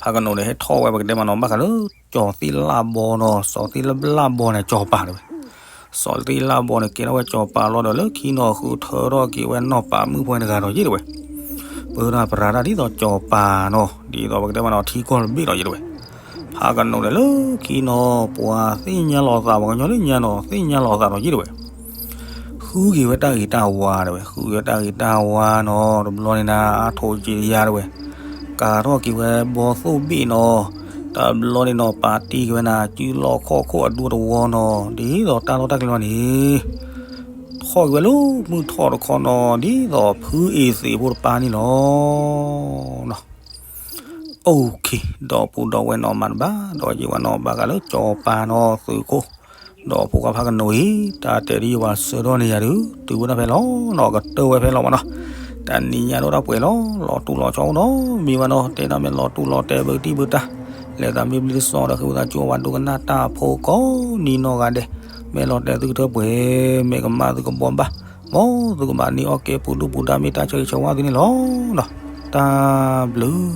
ဖးကနိးန့ၣ်ဟဲထီၣ်ဝဲပကတဲမ့ၢ်နီၤ ဘၣ်ဃးလၢ စီၤသ့ၣ်လၣ်ဘီနီၤ စီၤသ့ၣ်လၣ်ဘီန့ၣ်စီၤပၤတဝဲ. စီၤသ့ၣ်လၣ်ဘီန့ၣ် ကဲထီၣ်ဝဲစီၤပၤလီၤဒီးလၢခံနီၤ ဃုထၢထီၣ်က့ၤဝဲနီၢ်ပၤမုၣ်ဖိတဂၤဒီးယံာ်တဝဲ. ပၢတၢ်ပြးတၢ်ဒ်သိးစီၤပၤနီၤ ဒ်သိးပကတဲမ့ၢ်နီၤ ထံကီၢ်တဘ့ၣ်ဒီးယံာ်တဝဲ. ဖးကနိးဒီးလၢခံနီၤ ပှၤသ့ၣ်ညါလီၤသး ပှၤကညီလၢညါနီၤ သ့ၣ်ညါလီၤသးဒီးယံာ်တဝဲ. ဃုက့ၤဝဲတၢ်ဂ့ၤတၢ်ဝါတဝဲ ဃုက့ၤဝဲတၢ်ဂ့ၤတၢ်ဝါနီၤ တဘျီန့ၣ်နၤ အါထိးက့ၤယၤတဝဲ. ကၤထီၣ်က့ၤဝဲဘီသိၣ်ဘ့ၣ်နီၤ တဘျီန့ၣ်နီၤ ပာ်တ့ၢ်က့ၤဝဲနၤ စုလီၢ်ခီၣ်ခိၣ်အဒူတဝီနီၤ ဒ်သိးတၢ်လီၢ်တၢ်ကျဲဘၣ်န့ၣ် ထီၣ်က့ၤဝဲလၢမုၢ်ထီၣ်တခီနီၤ ဒ်သိးဖုအ့ၤသ့းဖိတပၢ်န့ၣ်လီၤ. OK ဒီပုၢ်ဒီဝဲၢ်နီၢ်မၤတဘၣ် ဒီးယံာ်ဝဲနီၢ်ဘၣ်ဃးလၢစီၤပၤနီၤသုးခိၣ် ဒီးဖိခွါဖးကနိးအံၤ တၢ်တဲဒ်ယဝၤဆၢထီၣ်န့ၣ်ယၤဒုး တုၤဝဲဒၣ်ဖဲလီၤနီၤ ကတၢၢ်ဝဲဖဲလီၤမးနီၤ. တနံၤညါဒိၣ်တၢ်ပှဲၤလီၤ လီၤတူၢ်လီၤဆီအိၣ်နီၤ မ့ၢ်ဝဲနီၤ တဲဒၣ်မ့ၢ်လီၤတူၢ်လီၤတဲဘၢတံၢ်ဘၢတၢ် လဲၤသးမ့ၢ်ဘျ့တစီဒီးဃ့ဝံသးစူၤဝဲဒိကနၣ်တၢ်ဖိကိးနံၤနီၢ်ဂၤဒဲး မ့ၢ်လီၤတဲာ်သုကထၢပှဲၤ မ့ၢ်ကမၣ်သုကဘီဘၣ် မ်သုကဘၣ်န့ၢ်အီၣ်ကဲပူၤဒူၣ်ပူၤဒါမ့ၢ်တၢ်ဆၢဂ့ၤဆၢဝါသုန့ၣ်လီၤနီၤ. တၢ်ဘျုး